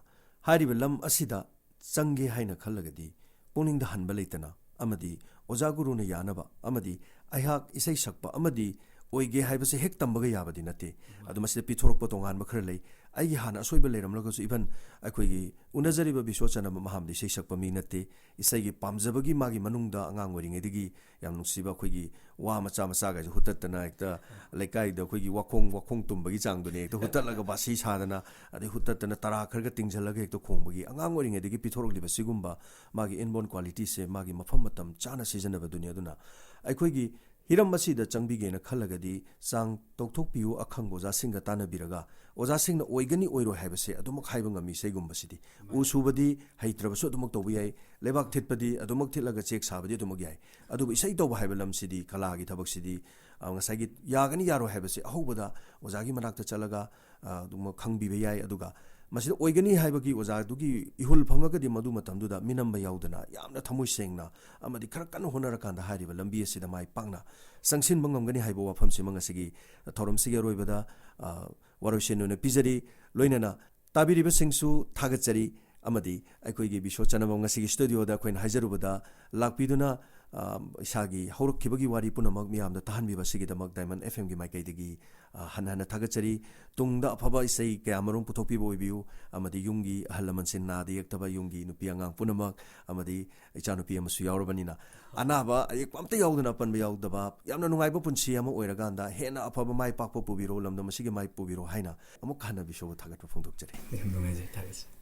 ꯍꯥꯏꯔꯤꯕ ꯂꯝ ꯑꯁꯤꯗ ꯆꯪꯒꯦ ꯍꯥꯏꯅ ꯈꯜꯂꯒꯗꯤ ꯄꯨꯛꯅꯤꯡꯗ ꯍꯟꯕ ꯂꯩꯇꯅ ꯑꯃꯗꯤ ꯑꯣꯖꯥ ꯒꯨꯔꯨꯅ ꯌꯥꯅꯕ ꯑꯃꯗꯤ ꯑꯩꯍꯥꯛ ꯏꯁꯩ ꯁꯛꯄ ꯑꯃꯗꯤ ꯑꯣꯏꯒꯦ ꯍꯥꯏꯕꯁꯦ ꯍꯦꯛ ꯇꯝꯕꯒ ꯌꯥꯕꯗꯤ ꯅꯠꯇꯦ꯫ ꯑꯗꯨ ꯃꯁꯤꯗ ꯄꯤꯊꯣꯔꯛꯄ ꯇꯣꯉꯥꯟꯕ ꯈꯔ ꯂꯩ꯫ ꯑꯩꯒꯤ ꯍꯥꯟꯅ ꯑꯁꯣꯏꯕ ꯂꯩꯔꯝꯂꯒꯁꯨ, ꯏꯚꯟ ꯑꯩꯈꯣꯏꯒꯤ ꯎꯅꯖꯔꯤꯕ ꯕꯤꯁ꯭ꯋ ꯆꯅꯝꯕꯝ ꯃꯍꯥꯝꯗꯤ ꯏꯁꯩ ꯁꯛꯄ ꯃꯤ ꯅꯠꯇꯦ꯫ ꯏꯁꯩꯒꯤ ꯄꯥꯝꯖꯕꯒꯤ ꯃꯥꯒꯤ ꯃꯅꯨꯡꯗ ꯑꯉꯥꯡ ꯑꯣꯏꯔꯤꯉꯩꯗꯒꯤ ꯌꯥꯝ ꯅꯨꯡꯁꯤꯕ ꯑꯩꯈꯣꯏꯒꯤ ꯋꯥ ꯃꯆꯥ ꯃꯆꯥꯒꯁꯦ ꯍꯨꯠꯇꯠꯇꯅ ꯍꯦꯛꯇ ꯂꯩꯀꯥꯏꯗ ꯑꯩꯈꯣꯏꯒꯤ ꯋꯥꯈꯣꯡ, ꯋꯥꯈꯣꯡ ꯇꯨꯝꯕꯒꯤ ꯆꯥꯡꯗꯨꯅꯦ, ꯍꯦꯛꯇ ꯍꯨꯠꯇꯠꯂꯒ ꯕꯥꯁꯤ ꯁꯥꯗꯅ, ꯑꯗꯩ ꯍꯨꯠꯇꯠꯇꯅ ꯇꯔꯥ ꯈꯔꯒ ꯇꯤꯡꯁꯤꯜꯂꯒ ꯍꯦꯛꯇ ꯈꯣꯡꯕꯒꯤ, ꯑꯉꯥꯡ ꯑꯣꯏꯔꯤꯉꯩꯗꯒꯤ ꯄꯤꯊꯣꯔꯛꯂꯤꯕ ꯁꯤꯒꯨꯝꯕ ꯃꯥꯒꯤ inborn qualityꯁꯦ ꯃꯥꯒꯤ ꯃꯐꯝ ꯃꯇꯝ ꯆꯥꯅ ꯁꯤꯖꯤꯟꯅꯕꯗꯨꯅꯤ꯫ ꯑꯗꯨꯅ ꯑꯩꯈꯣꯏꯒꯤ ꯍꯤꯔꯝ ꯑꯁꯤꯗ ꯆꯪꯕꯤꯒꯦꯅ ꯈꯜꯂꯒꯗꯤ ꯆꯥꯡ ꯇꯧꯊꯣꯛꯄꯤꯌꯨ, ꯑꯈꯪꯕ ꯑꯣꯖꯥꯁꯤꯡꯒ ꯇꯥꯟꯅꯕꯤꯔꯒ꯫ ꯑꯣꯖꯥꯁꯤꯡꯅ ꯑꯣꯏꯒꯅꯤ ꯑꯣꯏꯔꯣꯏ ꯍꯥꯏꯕꯁꯦ ꯑꯗꯨꯃꯛ ꯍꯥꯏꯕ ꯉꯝꯃꯤ ꯏꯁꯩꯒꯨꯝꯕꯁꯤꯗꯤ꯫ ꯎ ꯁꯨꯕꯗꯤ ꯍꯩꯇ꯭ꯔꯕꯁꯨ ꯑꯗꯨꯃꯛ ꯇꯧꯕ ꯌꯥꯏ, ꯂꯩꯕꯥꯛ ꯊꯤꯠꯄꯗꯤ ꯑꯗꯨꯃꯛ ꯊꯤꯠꯂꯒ ꯆꯦꯛ ꯁꯥꯕꯗꯤ ꯑꯗꯨꯃꯛ ꯌꯥꯏ꯫ ꯑꯗꯨꯕꯨ ꯏꯁꯩ ꯇꯧꯕ ꯍꯥꯏꯕ ꯂꯝꯁꯤꯗꯤ, ꯀꯂꯥꯒꯤ ꯊꯕꯛꯁꯤꯗꯤ, ꯑ, ꯉꯁꯥꯏꯒꯤ ꯌꯥꯒꯅꯤ ꯌꯥꯔꯣꯏ ꯍꯥꯏꯕꯁꯦ ꯑꯍꯧꯕꯗ ꯑꯣꯖꯥꯒꯤ ꯃꯅꯥꯛꯇ ꯆꯠꯂꯒ, ꯑ, ꯑꯗꯨꯃꯛ ꯈꯪꯕꯤꯕ ꯌꯥꯏ꯫ ꯑꯗꯨꯒ ꯃꯁꯤꯗ ꯑꯣꯏꯒꯅꯤ ꯍꯥꯏꯕꯒꯤ ꯑꯣꯖꯥꯗꯨꯒꯤ ꯏꯍꯨꯜ ꯐꯪꯉꯒꯗꯤ ꯃꯗꯨ ꯃꯇꯝꯗꯨꯗ ꯃꯤꯅꯝꯕ ꯌꯥꯎꯗꯅ ꯌꯥꯝꯅ ꯊꯃꯣꯏ ꯁꯦꯡꯅ ꯑꯃꯗꯤ ꯈꯔ ꯀꯟꯅ ꯍꯣꯠꯅꯔꯀꯥꯟꯗ ꯍꯥꯏꯔꯤꯕ ꯂꯝꯕꯤ ꯑꯁꯤꯗ ꯃꯥꯏ ꯄꯥꯛꯅ ꯆꯪꯁꯤꯟꯕ ꯉꯝꯒꯅꯤ ꯍꯥꯏꯕ ꯋꯥꯐꯝꯁꯤꯃ ꯉꯁꯤꯒꯤ ꯊꯧꯔꯝꯁꯤꯒꯤ ꯑꯔꯣꯏꯕꯗ, ꯑ, ꯋꯥꯔꯣꯏꯁꯤꯟ ꯑꯣꯏꯅ ꯄꯤꯖꯔꯤ꯫ ꯂꯣꯏꯅꯅ ꯇꯥꯕꯤꯔꯤꯕꯁꯤꯡꯁꯨ ꯊꯥꯒꯠꯆꯔꯤ꯫ ꯑꯃꯗꯤ ꯑꯩꯈꯣꯏꯒꯤ ꯕꯤꯁ꯭ꯋ ꯆꯅꯕꯝ ꯉꯁꯤꯒꯤ ꯁ꯭ꯇꯨꯗꯤꯑꯣꯗ ꯑꯩꯈꯣꯏꯅ ꯍꯥꯏꯖꯔꯨꯕꯗ ꯂꯥꯛꯄꯤꯗꯨꯅ, ꯑ, ꯏꯁꯥꯒꯤ ꯍꯧꯔꯛꯈꯤꯕꯒꯤ ꯋꯥꯔꯤ ꯄꯨꯝꯅꯃꯛ ꯃꯤꯌꯥꯝꯗ ꯇꯥꯍꯟꯕꯤꯕ ꯑꯁꯤꯒꯤꯗꯃꯛ ꯗꯥꯏꯃꯟ ꯑꯦꯐ ꯑꯦꯝꯒꯤ ꯃꯥꯏꯀꯩꯗꯒꯤ, ꯑ, ꯍꯟꯅ ꯍꯟꯅ ꯊꯥꯒꯠꯆꯔꯤ꯫ ꯇꯨꯡꯗ ꯑꯐꯕ ꯏꯁꯩ ꯀꯌꯥ ꯃꯔꯨꯝ ꯄꯨꯊꯣꯛꯄꯤꯕ ꯑꯣꯏꯕꯤꯌꯨ꯫ ꯑꯃꯗꯤ ꯌꯨꯝꯒꯤ ꯑꯍꯜ ꯂꯃꯟꯁꯤꯡ ꯅꯥꯗ ꯌꯦꯛꯇꯕ, ꯌꯨꯝꯒꯤ ꯅꯨꯄꯤ ꯑꯉꯥꯡ ꯄꯨꯝꯅꯃꯛ, ꯑꯃꯗꯤ ꯏꯆꯥꯅꯨꯄꯤ ꯑꯃꯁꯨ ꯌꯥꯎꯔꯕꯅꯤꯅ, ꯑꯅꯥꯕ ꯑꯌꯦꯛꯄ ꯑꯝꯇ ꯌꯥꯎꯗꯅ, ꯑꯄꯟꯕ ꯌꯥꯎꯗꯕ, ꯌꯥꯝꯅ ꯅꯨꯡꯉꯥꯏꯕ ꯄꯨꯟꯁꯤ ꯑꯃ ꯑꯣꯏꯔꯀꯥꯟꯗ ꯍꯦꯟꯅ ꯑꯐꯕ ꯃꯥꯏ ꯄꯥꯛꯄ ꯄꯨꯕꯤꯔꯣ, ꯂꯝꯗꯝ ꯑꯁꯤꯒꯤ ꯃꯥꯏ ꯄꯨꯕꯤꯔꯣ ꯍꯥꯏꯅ ꯑꯃꯨꯛ ꯍꯟꯅ ꯕꯤꯁ꯭ꯋꯕꯨ ꯊꯥꯒꯠꯄ ꯐꯣꯡꯗꯣꯛꯆꯔꯤ꯫ ꯌꯥꯝ ꯅꯨꯡꯉꯥꯏꯖꯩ, ꯊꯥꯒꯠꯆꯔꯤ꯫